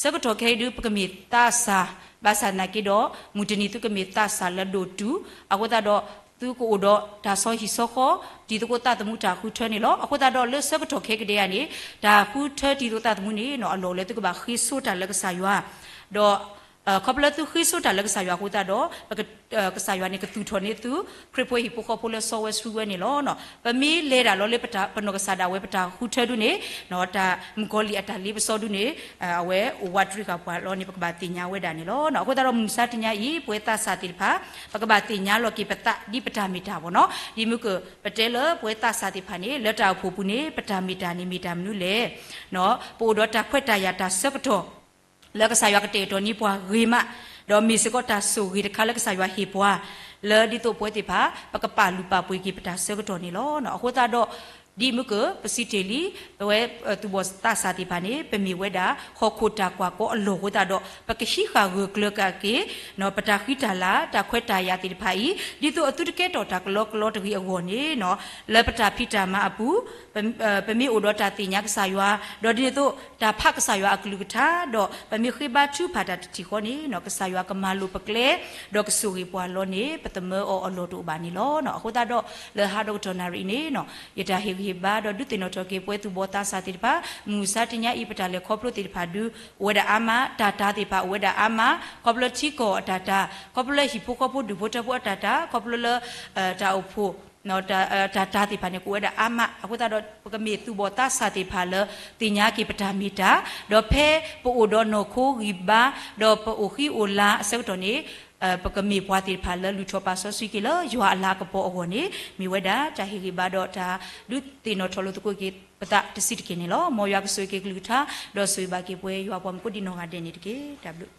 ဆၢကတီၢ်ခဲအံၤဒုး ပကမ့ၢ်သးစၢ် ဘၣ်ဆၣ်သနာ်က့ဒီး မုၢ်တနံၤသုကမ့ၢ်သးစၢ်လၢဒိၣ်တုၤ အဃိသတးဒီး သုကအိၣ်ဒီးတၢ်ဆီဟံၣ်ဆီဃီ တံၤသကိးသးသမူတၢ်ဃုထၢန့ၣ်လီၤ. အဃိသတးဒီးလၢဆၢကတီၢ်ခဲကဒဲဧါန့ၣ် တၢ်ဃုထၢတံၤသကိးသးသမူန့ၣ် အလီၢ်အိၣ်လၢသုကဘၣ်ဃ့ဆိတၢ်လၢကစၢ်ယွၤ ဒီး ခီဖျိသုဃ့ဆိတၢ်လၢကစၢ်ယွၤအဃိသတးဒီး ကစၢ်ယွၤန့ၣ် ကသူၣ်ထီၣ်န့ၢ်သုခရံာ်ဖိဟံၣ်ဖိဃီဖိလၢစီဝဲဆှံဝဲန့ၣ်လီၤ. ပမ့ၢ်လဲၤဒၣ်လီၤလၢပနီၢ်ကစၢ်ဒၣ်ဝဲပတၢ်ဃုထၢဒုန့ၣ် တၢ်မုၣ်ကီၤလံၢ်အတၢ်လ့ပစီဒုန့ၣ် အဝဲအိၣ်ဝးတရံးဃာ်ပှၤလီၤန့ၣ် ပကဘၣ်သ့ၣ်ညါဝဲဒၣ်န့ၣ်လီၤ. အဃိသတးဒီးမုၢ်မဆါတနံၤညါအံၤ ပဝဲသးစၢ်သ့ၣ်တဖၣ် ပကဘၣ်သ့ၣ်ညါလီၤက့ၤပသးဒ်ပတၢ်မ့ၢ်တၢ်ဘၣ်နီၤ. ဒ်မုၢ်ကပတဲလၢပဝဲသးစၢ်သ့ၣ်တဖၣ်န့ၣ် လၢတၢ်အိၣ်ဖှိၣ်ပူၤန့ၣ် ပတၢ်မ့ၢ်တၢ်န့ၣ်မ့ၢ်တၢ်မနုၤလဲၣ် ပအိၣ်ဒီးတၢ်ခွဲးတၢ်ယာ်တၢ်ဆၢကတီၢ် လၢကစၢ်ယွၤကတဲာ်ကတီၤန့ၢ်ပှၤဂ့ၤမး, ဒီးမ့ၢ်စ့ၢ်ကီးတၢ်ဆိၣ်ဂ့ၤတခါလၢကစၢ်ယွၤဟ့ၣ်ပှၤ လၢဒ်သိးပဝဲသ့ၣ်တဖၣ် ပကပာ်လုၢ်ပာ်ပှ့ၤက့ၤပတၢ်ဆၢကတီၢ်န့ၣ်လီၤ. အဃိသတးဒီး ဒ်မုၢ်ကပစံးတ့ၢ်လံ ပဝဲသူၣ်ဘီၣ်သးစၢ်သ့ၣ်တဖၣ်န့ၣ် ပမ့ၢ်ဝဲဒၣ် ဟီၣ်ခိၣ်တၢ်ကွၢ်ကီအလီၢ်အဃိသတးဒီး ပကဟံးဃာ်ဂၢၢ်ကျၢၤက့ၤ ပတၢ်ဃံတၢ်လၤ တၢ်ခွဲးတၢ်ယာ်သ့ၣ်တဖၣ်အံၤ ဒ်သိးအသုတကဲထီၣ်တၢ်ကလီကလီတဂ့ၤအဂီၢ်န့ၣ် လၢပတၢ်ဖံးတၢ်မၤအပူၤ ပမ့ၢ်အိၣ်ဒီးတၢ်သ့ၣ်ညါကစၢ်ယွၤ ဒီးဒ်န့ၣ်အသိး တၢ်ဖးကစၢ်ယွၤအကလုၢ်ကထါ ဒီးပမ့ၢ်ဃ့ဘါထုကဖၣ်တၢ်တထံၣ်ဃီန့ၣ် ကစၢ်ယွၤကမၤလိာ်ပကျဲ ဒီးကဆိၣ်ဂ့ၤပှၤလီၤန့ၣ် ပသမၢအီၤအလီၢ်တအိၣ်ဘၣ်န့ၣ်လီၤ. အဃိသတးဒီး လၢဟါဒီကတီၢ်နၣ်ရံၣ်အံၤန့ၣ် ယတၢ်ဟ့ၣ်ဂံၢ်ဟ့ၣ်ဘါ ဒီးဒုးသ့ၣ်နီၣ်ထီၣ်က့ၤပဝဲသူၣ်ဘီၣ်သးစၢ်သ့ၣ်တဖၣ် မုၢ်မဆါတနံၤညါအံၤ ပတၢ်လဲၤခီဖျိသ့ၣ်တဖၣ်ဒုး အိၣ်ဝဲဒၣ်အါမး တၢ်တၤသ့ၣ်တဖၣ်အိၣ်ဝဲဒၣ်အါမး ခီဖျိထံကီၢ်အတၢ်တၤ ခီဖျိလၢဟံၣ်ဖိဃီဖိဒူၣ်ဖိထၢဖိအတၢ်တၤ ခီဖျိလၢ တၢ်အိၣ်ဖှိၣ် တၢ် တၢ် တၢ်သ့ၣ်တဖၣ်န့ၣ် ကအိၣ်ဝဲဒၣ်အါမး အဃိသတးဒီး ပကမ့ၢ်သူၣ်ဘီၣ်သးစၢ်သ့ၣ်တဖၣ်လၢ သ့ၣ်ညါက့ၤပတၢ်မ့ၢ်တၢ်, ဒီးဖဲပအိၣ်ဒီးနီၢ်ခိဂံၢ်ဘါ ဒီးပအိၣ်ဃံအိၣ်လၤအဆၢကတီၢ်န့ၣ် ပကမ့ၢ်ပှၤသ့ၣ်တဖၣ်လၢလုၢ်ထီၣ်ပာ်စီဆှံက့ၤလၢယွၤအလၤကပီၤအဂီၢ်န့ၣ် မ့ၢ်ဝဲဒၣ်တၢ်ဟ့ၣ်ဂံၢ်ဘါဒီးတၢ်ဒုးသ့ၣ်နီၣ်ထီၣ်လိာ်သကိးက့ၤပသးတဆံးတက့ၢ်န့ၣ်လီၤ. မ်ယွၤကဆိၣ်ဂ့ၤက့ၤကလုၢ်ကထါ ဒီးဆိၣ်ဂ့ၤဘၣ်က့ၤပဝဲယွၤပှၤမူခိၣ်ဒံးနီၢ်ဂၤဒဲးန့ၣ်တက့ၢ်. တၢ်ဘျုး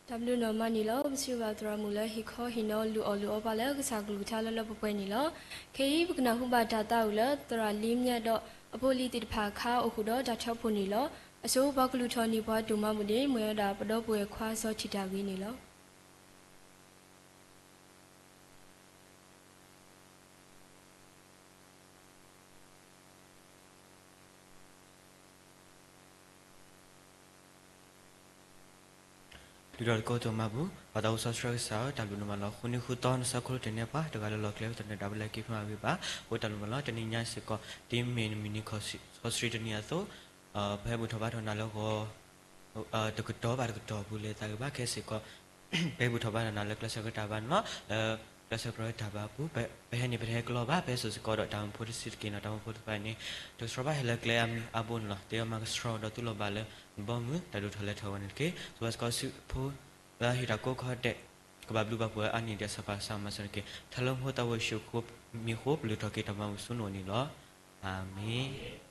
တၢ်ဘျုးနီၢ်မးန့ၣ်လီၤ. ပစံးဘျုးဘၣ်သရၣ်မုၣ်လၢဟ့ၣ်ခီဟ့ၣ်နီၤလုၢ်အီၣ်လုၢ်အီပှၤလၢကစၢ်ကလုၢ်ကထါလၢလၢပှဲၤပှဲၤန့ၣ်လီၤ. ခဲအံၤ ပကနၢ်ဟူဘၣ်တၢ်သးဝံၣ်လၢသရၣ်လံမၠဲဒီးအဖိအလံၤသ့ၣ်တဖၣ်အခါအိၣ်ဃုာ်ဒီးတၢ်ထၢဖှိၣ်န့ၣ်လီၤ. အဆိပှၤကလုၢ်ထီၣ်န့ၢ်ပှၤဒိၣ်မးမူဒံး မ့ၢ်ဝဲဒၣ်ပဒီပုၢ်ဝဲၢ်ခွါစီၤထံၣ်တၢ်ဂ့ၤန့ၣ်လီၤ. ဒုၣ်ဒီးတကိးတိၢ်မၤပူၤ ပှၤသးအိၣ်စီဆှံကစၢ်ဧၢ, တၢ်ဘျုးနမၤလီၤ. ဃုနံၤဃုသီနဆၢခိၣ်တနံၤပှၤ တဂၤလၢလီၢ်ကျဲ ပသနၢၣ်ဒၣ်ဝဲလၢက့ၤဖျါဝဲဘၣ် အဃိတၢ်ဘျုးမၤလီၤ. တနံၤညါစ့ၢ်ကီး ဒ်မ့ၢ်နမုၢ်နံၤခီဆှံတနံၤအသိး ပဟဲဘူၣ်ထီၣ်ဘါထီၣ်နၤလၢဂီၤ တကတီၢ်ဘၣ်တကတီၢ်အပူၤလၢသးဂ့ၤဘၣ်ခဲစ့ၢ်ကီး ပဟဲဘူၣ်ထီၣ်ဘါထီၣ်နၤလၢကျဲးစၢးကတီၢ်ဘၣ်န့ၣ်လီၤ. လၢကျဲးစၢးကတီၢ်တၢ်ဘါပူၤ ပဟဲန့ၣ် ပတဟဲကျီဘၣ် ပဟဲစိာ်စ့ၢ်ကီးဒီးတၢ်မူဖိတဆံးတက့ၢ်န့ၣ်လီၤ. တၢ်မူဖိတဖၣ်န့ၣ် တကဆှီဘၣ်ဟဲလၢကျဲအါဘိန့ၣ်လီၤ. တ့အီၣ်မၤကဆှီဒီးသူၣ်လီၤဘၣ်လၢနဘီမုၢ် တၢ်ဒိၣ်ထီၣ်လဲၤထီၣ်ဝဲန့ၣ်တက့ၢ်. စံးဘျုးစ့ၢ်ကီးဆူဖိလၢဟ့ၣ်တၢ်ကိးခီဒဲး ကဘၣ်ဘျုးဘၣ်ဖှိၣ်အါန့ၢ်ဒံးအစီၤပၤစီၤမၤစၢၤတက့ၢ်. ထါလၢမူသးဝဲၢ်ယ့ၣ်ၡူးခရံာ်မံၤအဃိ ပလုၢ်ထီၣ်က့ၤတၢ်မၤဘူၣ်ဆူနအိၣ်န့ၣ်လီၤ. အၤမ့ၣ်.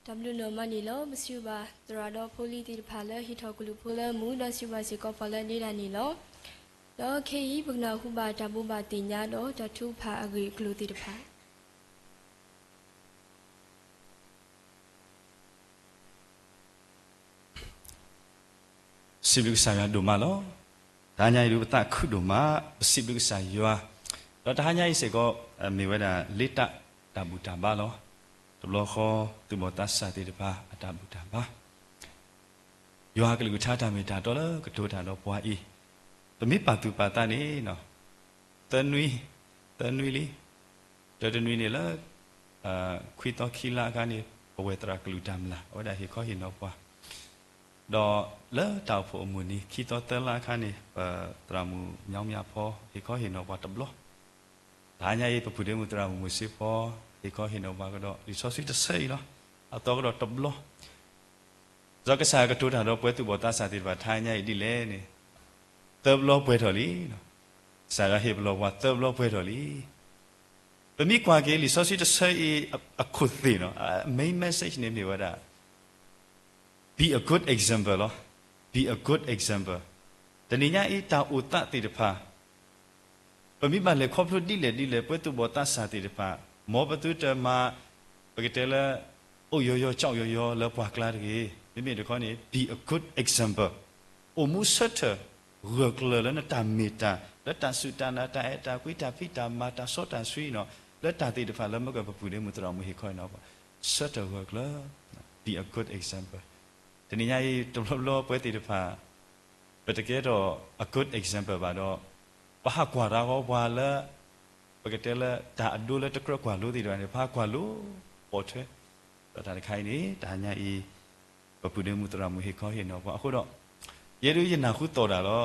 တၢ်ဘျုးနီၢ်မးန့ၣ်လီၤ. ပစံးဘျုးဘၣ်သရၣ်ဒီးဖိလံၤသ့ၣ်တဖၣ်လၢဟ့ၣ်ထီၣ်ကလုၢ်ဖိလၢမူ ဒီးစံးဘျုးစ့ၢ်ကီးပှၤလၢအဒ့တၢ်န့ၣ်လီၤ. ဒီးခဲအံၤ ပကနၢ်ဟူဘၣ်တၢ်ဘိးဘၣ်သ့ၣ်ညါဒီးတၢ်ထုကဖၣ်အဂ့ၢ်အကျိၤသ့ၣ်တဖၣ် စံးဘျုးကစၢ်ယွၤဒိၣ်မးလီၤ. တဟါညါအံၤဒုးပသးခုဒိၣ်မး, ပစံးဘျုးကစၢ်ယွၤ, ဒီးတဟါညါအံၤစ့ၢ်ကီး မ့ၢ်ဝဲဒၣ်လ့တၢ်တၢ်ဘူၣ်တၢ်ဘါလီၤ. တဘျီဃီ သူၣ်ဘီၣ်သးစၢ်သ့ၣ်တဖၣ်အတၢ်ဘူၣ်တၢ်ဘါ ယွၤအကလုၢ်ကထါတၢ်မ့ၢ်တၢ်တီလၢကတိၤတၢ်ဒီးပှၤအံၤ, ပမ့ၢ်ပာ်သူၣ်ပာ်သးန့ၣ် သၢနွံ, သၢနွံလံ, တၢတနွံန့ၣ်လၢ ခွံသီခံလါအခါန့ၣ် ပဝဲၢ်သရၣ်ကလုၢ်တၢ်မျၢ် အဝဲဒၣ်ဟ့ၣ်ခီဟ့ၣ်နီၤပှၤ, ဒီးလၢတၢ်အိၣ်ဖှိၣ်အမုၢ်နံၤ ခံသီသၢလါအခါန့ၣ် ပသရၣ်မုၣ်မၠီမၠၣ်ဖီ ဟ့ၣ်ခီဟ့ၣ်နီၤပှၤတဘျီ တဟါညါအံၤ ပပုၢ်ဒ့မုၣ်သရၣ်မုၣ်မုၢ်စ့ဖီ ဟ့ၣ်ခီဟ့ၣ်နီၤပှၤကဒီး လံာ်စီဆှံတဆၢအံၤလီၤ. အသီကဒီးတဘျီ, ဒီးကစၢ်ကတိၤတၢ်ဒီးပဝဲသူၣ်ဘီၣ်သးစၢ်သ့ၣ်တဖၣ် တဟါညါအံၤဒ်လဲၣ်န့ၣ်, သၢဘျီပှဲၤထီၣ်လံ. ကစၢ်ယွၤဟ့ၣ်ပလီၢ်ပှၤသၢဘျီပှဲၤထီၣ်လံ. ပမ့ၢ်ကွၢ်က့ၤလံာ်စီဆှံတဆၢအံၤအခိၣ်သ့ၣ်နီၤ, main message န့ၣ်မ့ၢ်ဝဲဒၣ် be a good example လီၤ. Be a good example. တနံၤညါအံၤတၢ်အိၣ်သးသ့ၣ်တဖၣ် ပမ့ၢ်ဘၣ်လဲၤခီဖျိဒ်လဲၣ်ဒ်လဲၣ် ပဝဲသူၣ်ဘီၣ်သးစၢ်သ့ၣ်တဖၣ် မ်ပသုတမၤ ပကတဲလၢ အိၣ်ယီၤယီၤကၠီယီၤယီၤလၢပှၤကျါတဂ့ၤ. မ့မ့ၢ်တခီန့ၣ် be a good example. အိၣ်မူဆၢထၢၣ်ဂၢၢ်ကျၢၤလၢနတၢ်မ့ၢ်တၢ် လၢတၢ်စူၢ်တၢ်နာ် တၢ်အဲၣ်တၢ်ကွံ တၢ်ဖံးတၢ်မၤ တၢ်စီတၢ်ဆှံနီၤ လၢတၢ်သ့ၣ်တဖၣ်လၢမ့ၢ်ကပပုၢ်ဒ့မုၣ်သရၣ်မုၣ်ဟ့ၣ်ခီအံၤနီၤ ဆၢထၢၣ်ဂၢၢ်ကျၢၤ be a good example. တနံၤညါအံၤ တဘျီဘျီပဝဲသ့ၣ်တဖၣ် ပတကဲထီၣ် a good example ဘၣ်ဒီး ပဟးကွၢ်တၢ်ဂီၤပှၤလၢ ပကတဲလၢတၢ်အဒိလၢတကြၢးကွၢ်လိသ့ၣ်တဖၣ်န့ၣ် ပဟးကွၢ်လိ ပိာ်ထွဲ ဒီးတၢ်တခါအံၤန့ၣ် တဟါညါအံၤ ပပုၢ်ဒ့မုၣ်သရၣ်မုၣ်ဟ့ၣ်ခီဟ့ၣ်နီၤပှၤအဃိဒီး ယဲဒၣ်ယနၢ်ဟူသီၣ်တၢ်လီၤ.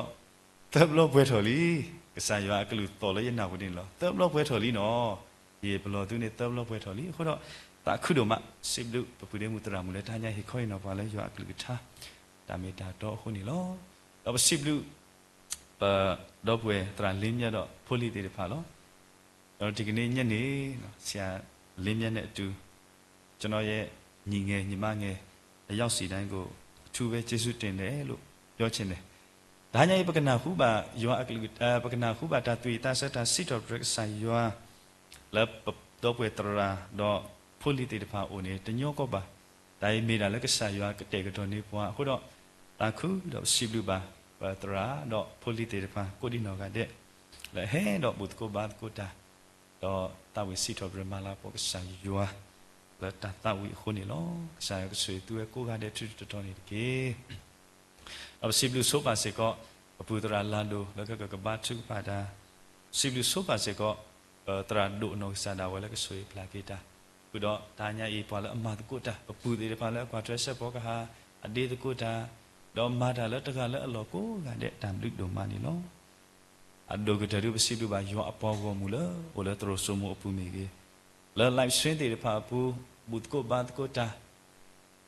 သၢဘျီပှဲၤထီၣ်လံ. ကစၢ်ယွၤအကလုၢ်သီၣ်လၢယနၢ်ဟူန့ၣ်လီၤ. သၢဘျီပှဲၤထီၣ်လံနီၤ. ယပလီၢ်သုန့ၣ် သၢဘျီပှဲၤထီၣ်လံ. အဃိဒီး သးခုဒိၣ်မး စံးဘျုးပပုၢ်ဒ့မုၣ်သရၣ်မုၣ်လၢတဟါညါဟ့ၣ်ခီဟ့ၣ်နီၤပှၤလၢယွၤအကလုၢ်ကထါ တၢ်မ့ၢ်တၢ်တီအဃိန့ၣ်လီၤ. ဒီးပစံးဘျုး ပဒီပုၢ်ဝဲၢ်သရၣ်လ့မ့ၢ်ဒီးဖိလံၤသ့ၣ်တဖၣ်လီၤ. ဒီးတနံၤညါန့ၣ် ဆရာလ့မ့ၢ်နဲ့အတူ ကျွန်တော်ရဲ့ ညီငယ်ညီမငယ် အရောက်စီတိုင်းကို အထူးပဲကျေးဇူးတင်တယ်လို့ ပြောချင်တယ်. တဟါညါအံၤ ပကနၢ်ဟူဘၣ်ယွၤအကလုၢ် ပကနၢ်ဟူဘၣ်တၢ်သူၣ်ဝံၣ်သးဆၢ တၢ်စံးထီၣ်ပတြၢၤကစၢ်ယွၤ လၢပဒီပုၢ်ဝဲၢ်သရၣ်ဒီးဖိလံၤသ့ၣ်တဖၣ်အအိၣ်န့ၣ် တညီကီဘၣ်. တၢ်အံၤမ့ၢ်ဒၣ်လၢကစၢ်ယွၤကတဲာ်ကတီၤန့ၢ်ပှၤအဃိဒီး သးခုဒီးပစံးဘျုးဘၣ် ပသရၣ်ဒီးဖိလံၤသ့ၣ်တဖၣ် ကိးဒံနီၢ်ဂၤဒဲး လၢအဟဲဒီးဘူၣ်သကိးဘါသကိးတၢ် ဒီးသးဝံၣ်စံးထီၣ်ပတြၢၤမၤလၤကပီၤကစၢ်ယွၤ လၢတၢ်သးဝံၣ်အဃိန့ၣ်လီၤ. ကစၢ်ယွၤကဆိၣ်ဂ့ၤသုဝဲကိးဂၤဒဲး ထူးထူးတီၤတီၤန့ၣ်တက့ၢ်. ဒီးပစံးဘျုးဆိပာ်စ့ၢ်ကီး ပပုၢ်သရၣ်လၤဒိၣ် လၢကကဘါထုကဖၣ်တၢ်, စံးဘျုးဆိပာ်စ့ၢ်ကီး ပသရၣ်ဒိၣ်အနီၢ်ကစၢ်ဒၣ်ဝဲလၢကဆိၣ်ဂ့ၤပျၢ်က့ၤတၢ်, ဃုာ်ဒီးတဟါညါအံၤ ပှၤလၢအမၤသကိးတၢ်, ပပုၢ်သ့ၣ်တဖၣ်လၢအကွၢ်ထွဲစဲးဖီကဟၣ် အဒ့သကိးတၢ်, ဒီးမၤတၢ်လၢတဂၤလၢအလီၢ်ကိးဂၤဒဲး တၢ်ဘျုးဒိၣ်မးန့ၣ်လီၤ. အဒိၣ်ကတၢၢ်ဒုး ပစံးဘျုးဘၣ်ယွၤအပှၤဂီၢ်မုၢ်လၢ အိၣ်လၢသရိာ်စိမိၤအပူၤမ့ၢ်ဂ့ၤ, လၢ live stream သ့ၣ်တဖၣ်အပူၤ ဘူၣ်သကိးဘါသကိးတၢ်,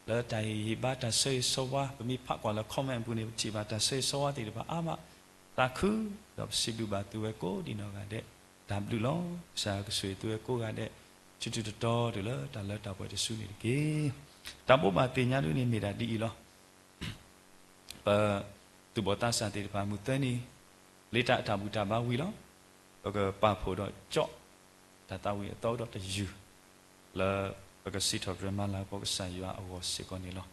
လၢတၢ်ဟ့ၣ်ဂံၢ်ဟ့ၣ်ဘါတၢ်ဆၢဂ့ၤဆၢဝါ, ပမ့ၢ်ဖးကွၢ်လၢ comment အပူၤန့ၣ် ပထံၣ်ဘၣ်တၢ်ဆၢဂ့ၤဆၢဝါသ့ၣ်တဖၣ်အါမး, သးခု, ဒီးပစံးဘျုးဘၣ်သုဝဲကိးဒံနီၢ်ဂၤဒဲး, တၢ်ဘျုးလီၤ. ကစၢ်ကဆိၣ်ဂ့ၤသုဝဲကိးဂၤဒဲး, ထူးထူးတီၤတီၤတုၤလၢတၢ်လၢတၢ်ပှဲၤတစုန့ၣ်တက့ၢ်. တၢ်ဘိးဘၣ်သ့ၣ်ညါဒုးန့ၣ်မ့ၢ်ဒၣ်ဒ်အံၤလီၤ. ပသူၣ်ဘီၣ်သးစၢ်သ့ၣ်တဖၣ် မုၢ်သၢနံၤ လ့တၢ်အတၢ်ဘူၣ်တၢ်ဘါဝံၤလီၤ. ပကပာ်ဖှိၣ်ဒီးကၠီၣ် တၢ်သးဝံၣ်အသီကဒီးတယုၢ် လၢပကစံးထီၣ်ပတြၢၤမၤလၤကပီၤကစၢ်ယွၤအဂီၢ်စ့ၢ်ကီးန့ၣ်လီၤ.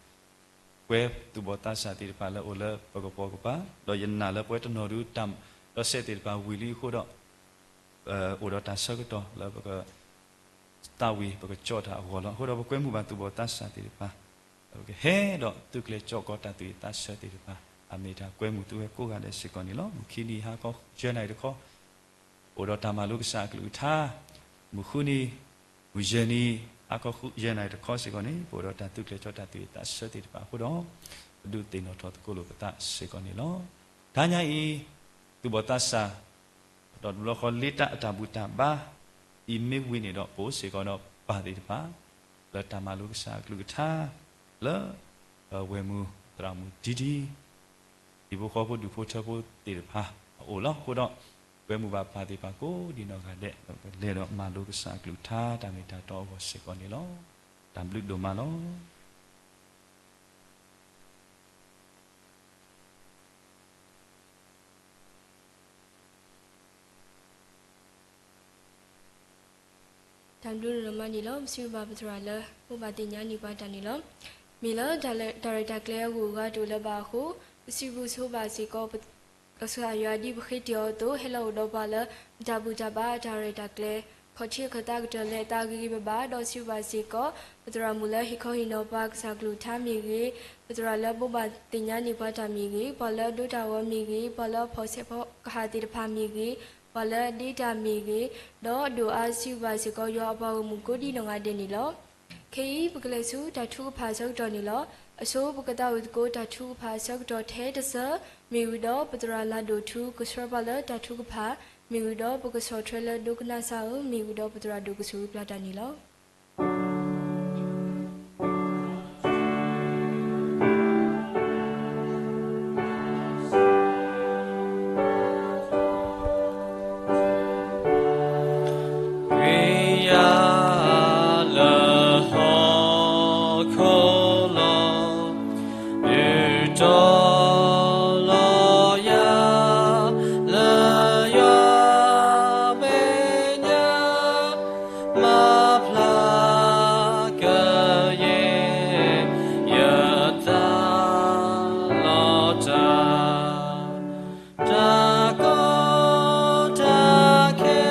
ပှဲၤသူၣ်ဘီၣ်သးစၢ်သ့ၣ်တဖၣ်လၢအိၣ်လၢပကပိာ်ကပၤ, ဒီးယနာ်လၢပဝဲတနီၤဒုးတၢ်ဒီးစဲးသ့ၣ်တဖၣ်ဝံၤလံအဃိဒီး အိၣ်ဒီးတၢ်ဆၢကတီၢ်လၢပက သးဝံၣ်ပကကၠီၣ်တၢ်အဂီၢ်လီၤ. အဃိဒီးပကွဲမုာ်ဘၣ်သူၣ်ဘီၣ်သးစၢ်သ့ၣ်တဖၣ်, ပကဟဲဒီးသုးကျဲၤကၠီၣ်ကီးတၢ်သူၣ်ဝံၣ်သးဆၢသ့ၣ်တဖၣ်, အမ့ၢ်တၢ်ကွဲမုာ်သုဝဲကိးဂၤဒဲးစ့ၢ်ကီးန့ၣ်လီၤ. မုၢ်ခံနံၤဟါခီယဲၢ်နၣ်ရံၣ်တခီ အိၣ်ဒီးတၢ်မၤလိကစၢ်အကလုၢ်ကထါ, မုၢ်ဃုနံၤ, မုၢ်ယဲၢ်နံၤ ဟါခီယဲၢ်နၣ်ရံၣ်တခီစ့ၢ်ကီးန့ၣ် ပအိၣ်ဒီးတၢ်သုးကျဲၤကၠီၣ်တၢ်သူၣ်ဝံၣ်သးဆၢသ့ၣ်တဖၣ်အဃိဒီး ပဒုးသ့ၣ်နီၣ်ထီၣ်သကိးလိာ်ပသးစ့ၢ်ကီးန့ၣ်လီၤ. တဟါညါအံၤ သူၣ်ဘီၣ်သးစၢ် ဒီးတဘျီဃီလ့တၢ်အတၢ်ဘူၣ်တၢ်ဘါ အံၤမ့ၢ်ဝံၤန့ၣ်ဒီး ပအိၣ်စ့ၢ်ကီးဒီးပၢ်သ့ၣ်တဖၣ် လၢတၢ်မၤလိကစၢ်အကလုၢ်ကထါ လၢ ပဝဲၢ်မုၢ်သရၣ်မုၣ်ဒံဒံ ဟံၣ်ဖိဃီဖိဒူၣ်ဖိထၢဖိသ့ၣ်တဖၣ်အအိၣ်လီၤ. အဃိဒီး ပကွဲမုာ်ဘၣ်ပၢ်သ့ၣ်တဖၣ်ကိးဒံနီၢ်ဂၤဒဲး ဒီးပကလဲၤဒီးမၤလိကစၢ်အကလုၢ်ကထါတၢ်မ့ၢ်တၢ်တီအဂီၢ်စ့ၢ်ကီးန့ၣ်လီၤ. တၢ်ဘျုးဒိၣ်မးလီၤ. တၢ်ဘျုးဒိၣ်မးန့ၣ်လီၤ. ပစံးဘျုးဘၣ်ပသရၣ်လၢ ဘိးဘၣ်သ့ၣ်ညါန့ၢ်ပှၤတၢ်န့ၣ်လီၤ. မ့ၢ်လၢတၢ်ရဲၣ်တၢ်ကျဲၤအဂုၤအဂၤတအိၣ်လၢၤဘၣ်အဃိ, ပစံးဘျုးဆိဘၣ်စ့ၢ်ကီး ကစၢ်ယွၤဒ်ပဃ့တ့ၢ်အီၤအသိး ဟဲလီၤအိၣ်ဒီးပှၤလၢ ပတၢ်ဘူၣ်တၢ်ဘါအတၢ်ရဲၣ်တၢ်ကျဲၤ, ခီၣ်ထံးအခၢၣ်သးကတၢၢ်လၢအသးဂ့ၤဂ့ၤဘၣ်ဘၣ်, ဒီးစံးဘျုးဘၣ်စ့ၢ်ကီး ပသရၣ်မုၣ်လၢဟ့ၣ်ခီဟ့ၣ်နီၤပှၤကစၢ်ကလုၢ်ကထါမ့ၢ်ဂ့ၤ, ပသရၣ်လၢဘိးဘၣ်သ့ၣ်ညါန့ၢ်ပှၤတၢ်မ့ၢ်ဂ့ၤ, ပှၤလၢအဒိတၢ်ဂီၤမ့ၢ်ဂ့ၤ, ပှၤလၢအဖီၣ်ဆဲးဖီကဟၣ်သ့ၣ်တဖၣ်မ့ၢ်ဂ့ၤ, ပှၤလၢအဒ့တၢ်မ့ၢ်ဂ့ၤ, ဒီးဒိၣ်အါစံးဘျုးဘၣ်စ့ၢ်ကီး ယွၤအပှၤဂီၢ်မုၢ်ကိးဒံနီၢ်ဂၤဒဲးန့ၣ်လီၤ. ခဲအံၤ ပကလဲၤဆူတၢ်ထုကဖၣ်အဆၢကတီၢ်န့ၣ်လီၤ. အဆိ ပကသးအိၣ်သကိး တၢ်ထုကဖၣ်အဆၢကတီၢ်ထဲတစၢၤ, မ့ၢ်ဝံၤဒီး ပသရၣ်လၤဒိၣ်ထူ ကဆှၢပှၤလၢတၢ်ထုကဖၣ်, မ့ၢ်ဝံၤဒီး ပကဆီၣ်ထွဲလၢဒိကနၣ်စၢ်ဧၢ, မ့ၢ်ဝံၤဒီး ပသရၣ်ဒိၣ်ကဆိၣ်ဂ့ၤပျၢ်တၢ်န့ၣ်လီၤ. ဂ့ၤယၤလၢဟီၣ်ခိၣ်လီၤ, ဒုးတီၤလီၤယၤ လၢယွၤမဲာ်ညါ မၤဖျါကယဲၢ် ယသးလီၤတၢ်, တၢ်ကီတၢ်ခဲ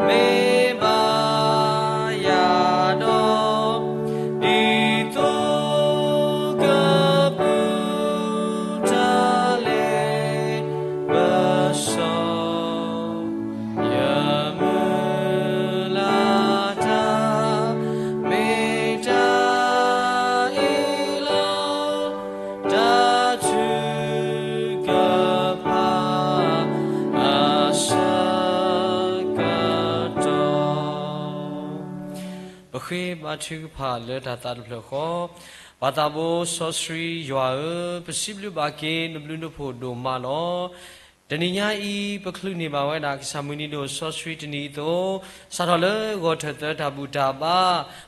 မ့ၢ်ဘၣ်ယၤဒီး ဒ်သိးကပူၤတၢ်လဲၤ ပစီၤ ယမုၢ်လၢ်တၢ် မ့ၢ်တၢ်အံၤလီၤ, တၢ်ထုကဖၣ် အဆၢကတီၢ် ပဃ့ဘါထုကဖၣ်လၢတၢ်သးတဖျၢၣ်ဃီ, ပၢ်သးဘိစီဆှံယွၤဧၢ, ပစံးဘျုးဘၣ်က့ၤနဘျုးနဖှိၣ်ဒိၣ်မးလီၤ. တနံၤညါအံၤ ပချုးန့ၢ်ဘၣ်ဝဲဒၣ် ကစၢ်မုၢ်နံၤဒိၣ်စီဆှံတနံၤအသိး, စးထီၣ်လၢဂီၤထၢၣ်သၢတၢ်ဘူၣ်တၢ်ဘါ,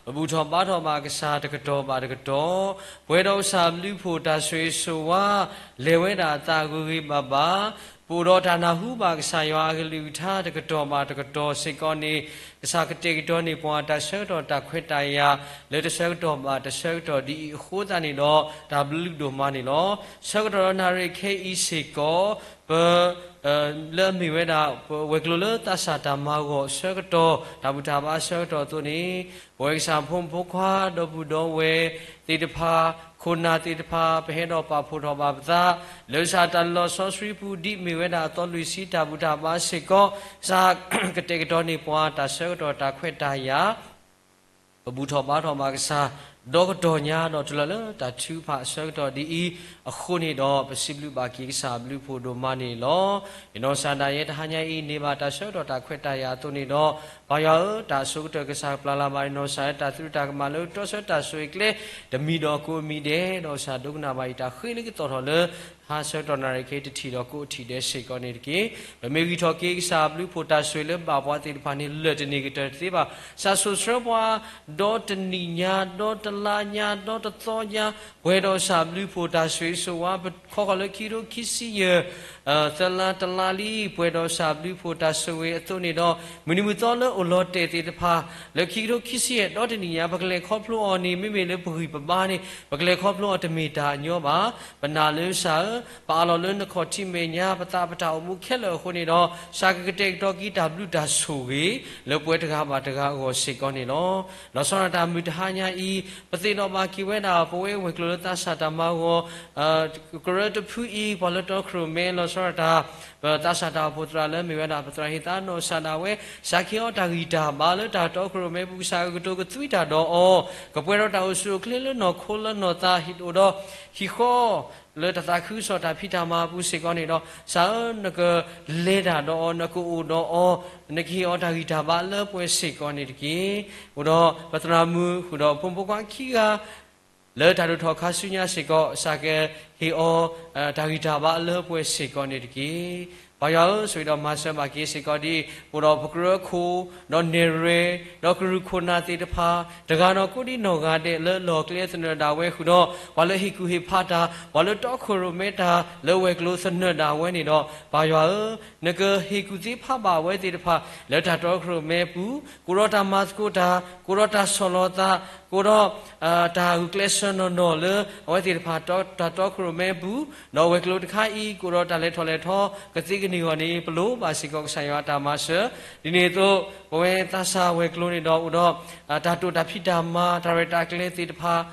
ပဘူၣ်ထီၣ်ဘါထီၣ်ဘၣ်ကစၢ်တကတီၢ်ဘၣ်တကတီၢ်, ပှဲၤဒီးကစၢ်ဘျုးဖှိၣ်တၢ်ဆိၣ်ဂ့ၤဆိၣ်ဝါ, လဲၤဝဲဒၣ်အသးဂ့ၤဂ့ၤဘၣ်ဘၣ်, ပအိၣ်ဒီးတၢ်နၢ်ဟူဘၣ်ကစၢ်ယွၤအကလုၢ်ကထါတကတီၢ်ဘၣ်တကတီၢ်စ့ၢ်ကီးန့ၣ်, ကစၢ်ကတဲာ်ကတီၤန့ၢ်ပှၤတၢ်ဆၢကတီၢ်တၢ်ခွဲးတၢ်ယာ် လၢတဆၢကတီၢ်ဘၣ်တဆၢကတီၢ်ဒ်အံၤအဃိသတးန့ၣ်ဒီး တၢ်ဘျုးဒိၣ်မးန့ၣ်လီၤ. ဆၢကတီၢ်ဒီးနၣ်ရံၣ်ခဲအံၤစ့ၢ်ကီး, ပ လၢအမ့ၢ်ဝဲဒၣ် ပဝဲၤကျိၤလၢသးစၢ်တၢ်မၤဂီၤအဆၢကတီၢ်, တၢ်ဘူၣ်တၢ်ဘါအဆၢကတီၢ်အသိးန့ၣ်, ပဝဲကစၢ်ဖိမုၣ်ဖိခွါ ဒီပုၢ်ဒီဝဲၢ်သ့ၣ်တဖၣ်, ခိၣ်နၢ်သ့ၣ်တဖၣ် ပဟဲဒီးပာ်ဖှိၣ်ထီၣ်ဘၣ်ပသး လၢကစၢ်တၢ်လီၢ်စီဆှံပူၤ ဒ်မ့ၢ်ဝဲဒၣ်အသီလွံၢ်ဆံတၢ်ဘူၣ်တၢ်ဘါစ့ၢ်ကီး, ကစၢ်ကတဲာ်ကတီၤန့ၢ်ပှၤတၢ်ဆၢကတီၢ်တၢ်ခွဲးတၢ်ယာ် ပဘူၣ်ထီၣ်ဘါထီၣ်ဘၣ်ကစၢ် ဒီကတီၢ်ညါ ဒီးတုၤလီၤလၢတၢ်ထုကဖၣ်အဆၢကတီၢ်ဒ်အံၤအဃိန့ၣ်ဒီး ပစံးဘျုးဘၣ်က့ၤကစၢ်ဘျုးဖှိၣ်ဒိၣ်မးန့ၣ်လီၤ. ယနီၢ်ကစၢ်ဒၣ်ယဲတဟါညါအံၤ န့ၢ်ဘၣ်တၢ်ဆၢကတီၢ်တၢ်ခွဲးတၢ်ယာ်အသိးန့ၣ်ဒီး, ပၢ်ယွၤဧၢ, တၢ်အစိကတၢၢ်ကစၢ်ကပျၢ်လၢ်ဘၣ် ယနီၢ်ကစၢ်လၢတၢ်သရူးတၢ်ကမၣ်လၢကတီဆၢတၢ်ဆိၣ်ဂ့ၤကျဲ တမံၤဒီးကိးမံၤဒဲး, ဒီးကစၢ်ဒိကနၣ်ဘၣ်ယတၢ်ဃ့လၢကသီၣ်ထီၣ်လၢ ဟါဆၢကတီၢ်နၣ်ရံၣ်ခဲအံၤတထံၣ်ဒီးကိးထံၣ်ဒဲးစ့ၢ်ကီးန့ၣ်တက့ၢ်. ပမ့ၢ်ဂံၢ်ထီၣ်က့ၤကစၢ်ဘျုးဖှိၣ်တၢ်ဆိၣ်ဂ့ၤလၢဘၣ်ပှၤသ့ၣ်တဖၣ်န့ၣ် လၢာ်တန့ၢ်ကတၢၢ်တသ့ဘၣ်. ကစၢ်ဆိၣ်ဆှၢပှၤ ဒီတနံၣ်ညါ, ဒီတလါညါ, ဒီတသီညါ, ပှဲၤဒီးကစၢ်ဘျုးဖှိၣ်တၢ်ဆိၣ်ဂ့ၤဆိၣ်ဝါ, ပခီဃီၤလၢခံကထိခံဆံယဲၢ် သၢလါတလါလံ, ပှဲၤဒီးကစၢ်ဘျုးဖှိၣ်တၢ်ဆိၣ်ဂ့ၤအသိးန့ၣ်ဒီး, မုၢ်နံၤမုၢ်သီလၢအိၣ်လီၤတဲာ်သ့ၣ်တဖၣ် လၢခံကထိခံဆံယဲၢ် ဒီတနံၣ်ညါ ပကလဲၤခီဖျိအီၤန့ၣ် မ့မ့ၢ်လၢပဂံၢ်ပဘါန့ၣ် ပကလဲၤခီဖျိအီၤတမ့ၢ်တၢ်ညီဘၣ်. ပနာ်လၢကစၢ်ဧၢ, ပအးလီၤလၢနခီၣ်ထံးမဲာ်ညါ ပသးပတၢ်အိၣ်မူခဲလၢာ်အဃိန့ၣ်ဒီး, ကစၢ်ကကတဲာ်ကတီၤက့ၤတၢ်ဘျုးတၢ်ဆိၣ်ဂ့ၤ လၢပဝဲတဂၤဘၣ်တဂၤအဂီၢ်စ့ၢ်ကီးန့ၣ်လီၤ. လီၤဆီဒၣ်တၢ်မုၢ်တဟါညါအံၤ, ပသ့ၣ်နီၣ်ဘၣ်က့ၤဝဲဒၣ် ပဝဲဝဲၤကျိၤလၢသးစၢ်တၢ်မၤဂီၤ ကရၢတဖုအံၤ ပှၤလၢတီခိၣ်ရိၣ်မဲ လီၤဆီဒၣ်တၢ် ပသးစၢ်တၢ်အိၣ်ဖှိၣ်သရၣ်လၢမ့ၢ်ဝဲဒၣ် ပသရၣ်ဟ့ၣ်သးနီၢ်ကစၢ်ဒၣ်ဝဲ ကစၢ်ကဟ့ၣ်အီၤတၢ်ဂံၢ်တၢ်ဘါလၢတၢ်တီခိၣ်ရိၣ်မဲပူၤ ကစၢ်ကကတိၤကသွံတၢ်ဒီးအီၤ, ကပှဲၤဒီးတၢ်အိၣ်ဆူၣ်အိၣ်ချ့လၢနီၢ်ခိလၢနီၢ်သး ဟံၣ်အိၣ်ဒီးဟံၣ်ဃီ လၢတၢ်သးခုကစီၣ်တၢ်ဖံးတၢ်မၤအပူၤစ့ၢ်ကီးန့ၣ်ဒီး, ကစၢ်ဧၢ, နကလဲၤတၢ်ဒီးအီၤ, နကအိၣ်ဒီးအီၤ, နကဟ့ၣ်အီၤတၢ်ဂံၢ်တၢ်ဘါလၢပှဲၤစ့ၢ်ကီးန့ၣ်တက့ၢ်. အိၣ်ဒီးပသရၣ်မုၣ်ဃုာ်ဒီးဖိမုၣ်ဖိခွါခံဂၤ လၢတၢ်ဒိၣ်ထီၣ်ခါဆူညါစ့ၢ်ကီး ကစၢ်ကဟ့ၣ်အီၤ တၢ်ဂံၢ်တၢ်ဘါလၢပှဲၤစ့ၢ်ကီးန့ၣ်တက့ၢ်. ပၢ်ယွၤဧၢ, ဆိၣ်ဂ့ၤဒီးမၤစၢၤဘၣ်က့ၤစ့ၢ်ကီးဒ် အိၣ်ဒီးပကြၢးခိၣ်, ဒီးနဲၣ်ရွဲၣ်, ဒီးကရူၢ်ခိၣ်နၢ်သ့ၣ်တဖၣ်, တဂၤဒီးကိးဒံနီၢ်ဂၤဒဲးလၢလီၢ်ကျဲသနၢၣ်ဒၣ်ဝဲဃုာ်ဒီး ပှၤလၢဟ့ၣ်ကူၣ်ဟ့ၣ်ဖးတၢ်, ပှၤလၢတီခိၣ်ရိၣ်မဲတၢ် လၢဝဲၤကျိၤသနၢၣ်ဒၣ်ဝဲန့ၣ်ဒီး ပၢ်ယွၤဧၢ, နကဟ့ၣ်ကူၣ်သ့ဖးဘၣ်အဝဲသ့ၣ်တဖၣ် လၢတၢ်တီခိၣ်ရိၣ်မဲအပူၤ, ကအိၣ်ဒီးတၢ်မၤသကိးတၢ်, ကအိၣ်ဒီးတၢ်ဆီၣ်လီၤသး, ကအိၣ်ဒီး တၢ်ဂုာ်ကျဲးစၢးနီၢ်နီၢ်လၢ အဝဲသ့ၣ်တဖၣ်တၢ်တီခိၣ်ရိၣ်မဲအပူၤ, ဒီးဝဲၤကျိၤတခါအံၤ ကအိၣ်ဒီးတၢ်လဲၤထီၣ်လဲၤထီ ကသ့ကန့ၢ်အဂီၢ်န့ၣ် ပလိၣ်ဘၣ်စ့ၢ်ကီးကစၢ်ယွၤအတၢ်မၤစၢၤ, ဒ်န့ၣ်အသိး ပဝဲသးစၢ်ဝဲၤကျိၤန့ၣ်ဒီးအိၣ်ဒီး တၢ်တိာ်တၢ်ဖံးတၢ်မၤ တၢ်ရဲၣ်တၢ်ကျဲၤသ့ၣ်တဖၣ်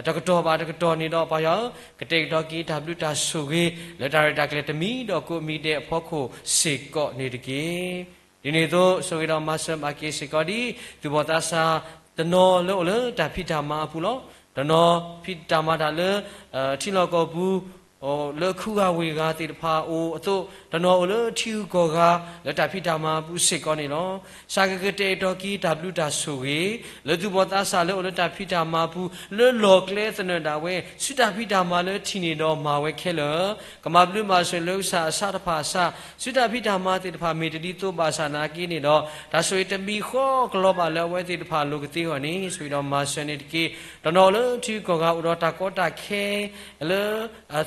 တကတီၢ်ဘၣ်တကတီၢ်န့ၣ်ဒီး ပၢ်ယွၤဧၢ, ကတဲာ်ကတီၤက့ၤတၢ်ဘျုးတၢ်ဆိၣ်ဂ့ၤ လၢတၢ်ရဲၣ်တၢ်ကျဲၤတမံၤဒီးကိးမံၤဒဲးအဖီခိၣ်စ့ၢ်ကီးန့ၣ်တက့ၢ်. ဒ်န့ၣ်အသိး ဆိၣ်ဂ့ၤဒီးမၤစၢၤဘၣ်က့ၤစ့ၢ်ကီးဒ် သူၣ်ဘီၣ်သးစၢ်တနီၤလၢအိၣ်လၢတၢ်ဖံးတၢ်မၤအပူၤလီၤ. တနီၤဖံးတၢ်မၤတၢ်လၢ ထံလီၢ်ကီၢ်ပူၤ လၢခုဂၤဝ့ၢ်ဂၤသ့ၣ်တဖၣ်အအိၣ်အသိး, တနီၤအိၣ်လၢထံဂုၤကီၢ်ဂၤ လၢတၢ်ဖံးတၢ်မၤအပူၤစ့ၢ်ကီးန့ၣ်လီၤ. စးကကတဲာ်ကတီၤက့ၤတၢ်ဘျုးတၢ်ဆိၣ်ဂ့ၤ လၢသူၣ်ဘီၣ်သးစၢ်လၢအိၣ်လၢတၢ်ဖံးတၢ်မၤအပူၤ လၢလီၢ်ကျဲသနၢၣ်ဒၣ်ဝဲ ဆူတၢ်ဖံးတၢ်မၤလၢထံၣ်န့ၣ်ဒီးမၤဝဲခဲလၢာ် ကမၤဘျုးမၤစၢၤလၢကစၢ်အဆၣ်တဖၣ်အဆၣ်, ဆူတၢ်ဖံးတၢ်မၤသ့ၣ်တဖၣ်မ့ၢ်တဒ်သိးဘၣ်ဆၣ်နာ်က့န့ၣ်ဒီး တၢ်ဆိၣ်ဂ့ၤတမံၤဃီကလီၤဘၣ်လၢအဝဲသ့ၣ်တဖၣ်အလိၤကသ့အဂီၢ်န့ၣ် ဆိၣ်ဂ့ၤဒီးမၤစၢၤန့ၣ်တက့ၢ်. တနီၤလၢထံဂုၤကီၢ်ဂၤအိၣ်ဒီးတၢ်ကီတၢ်ခဲ လၢ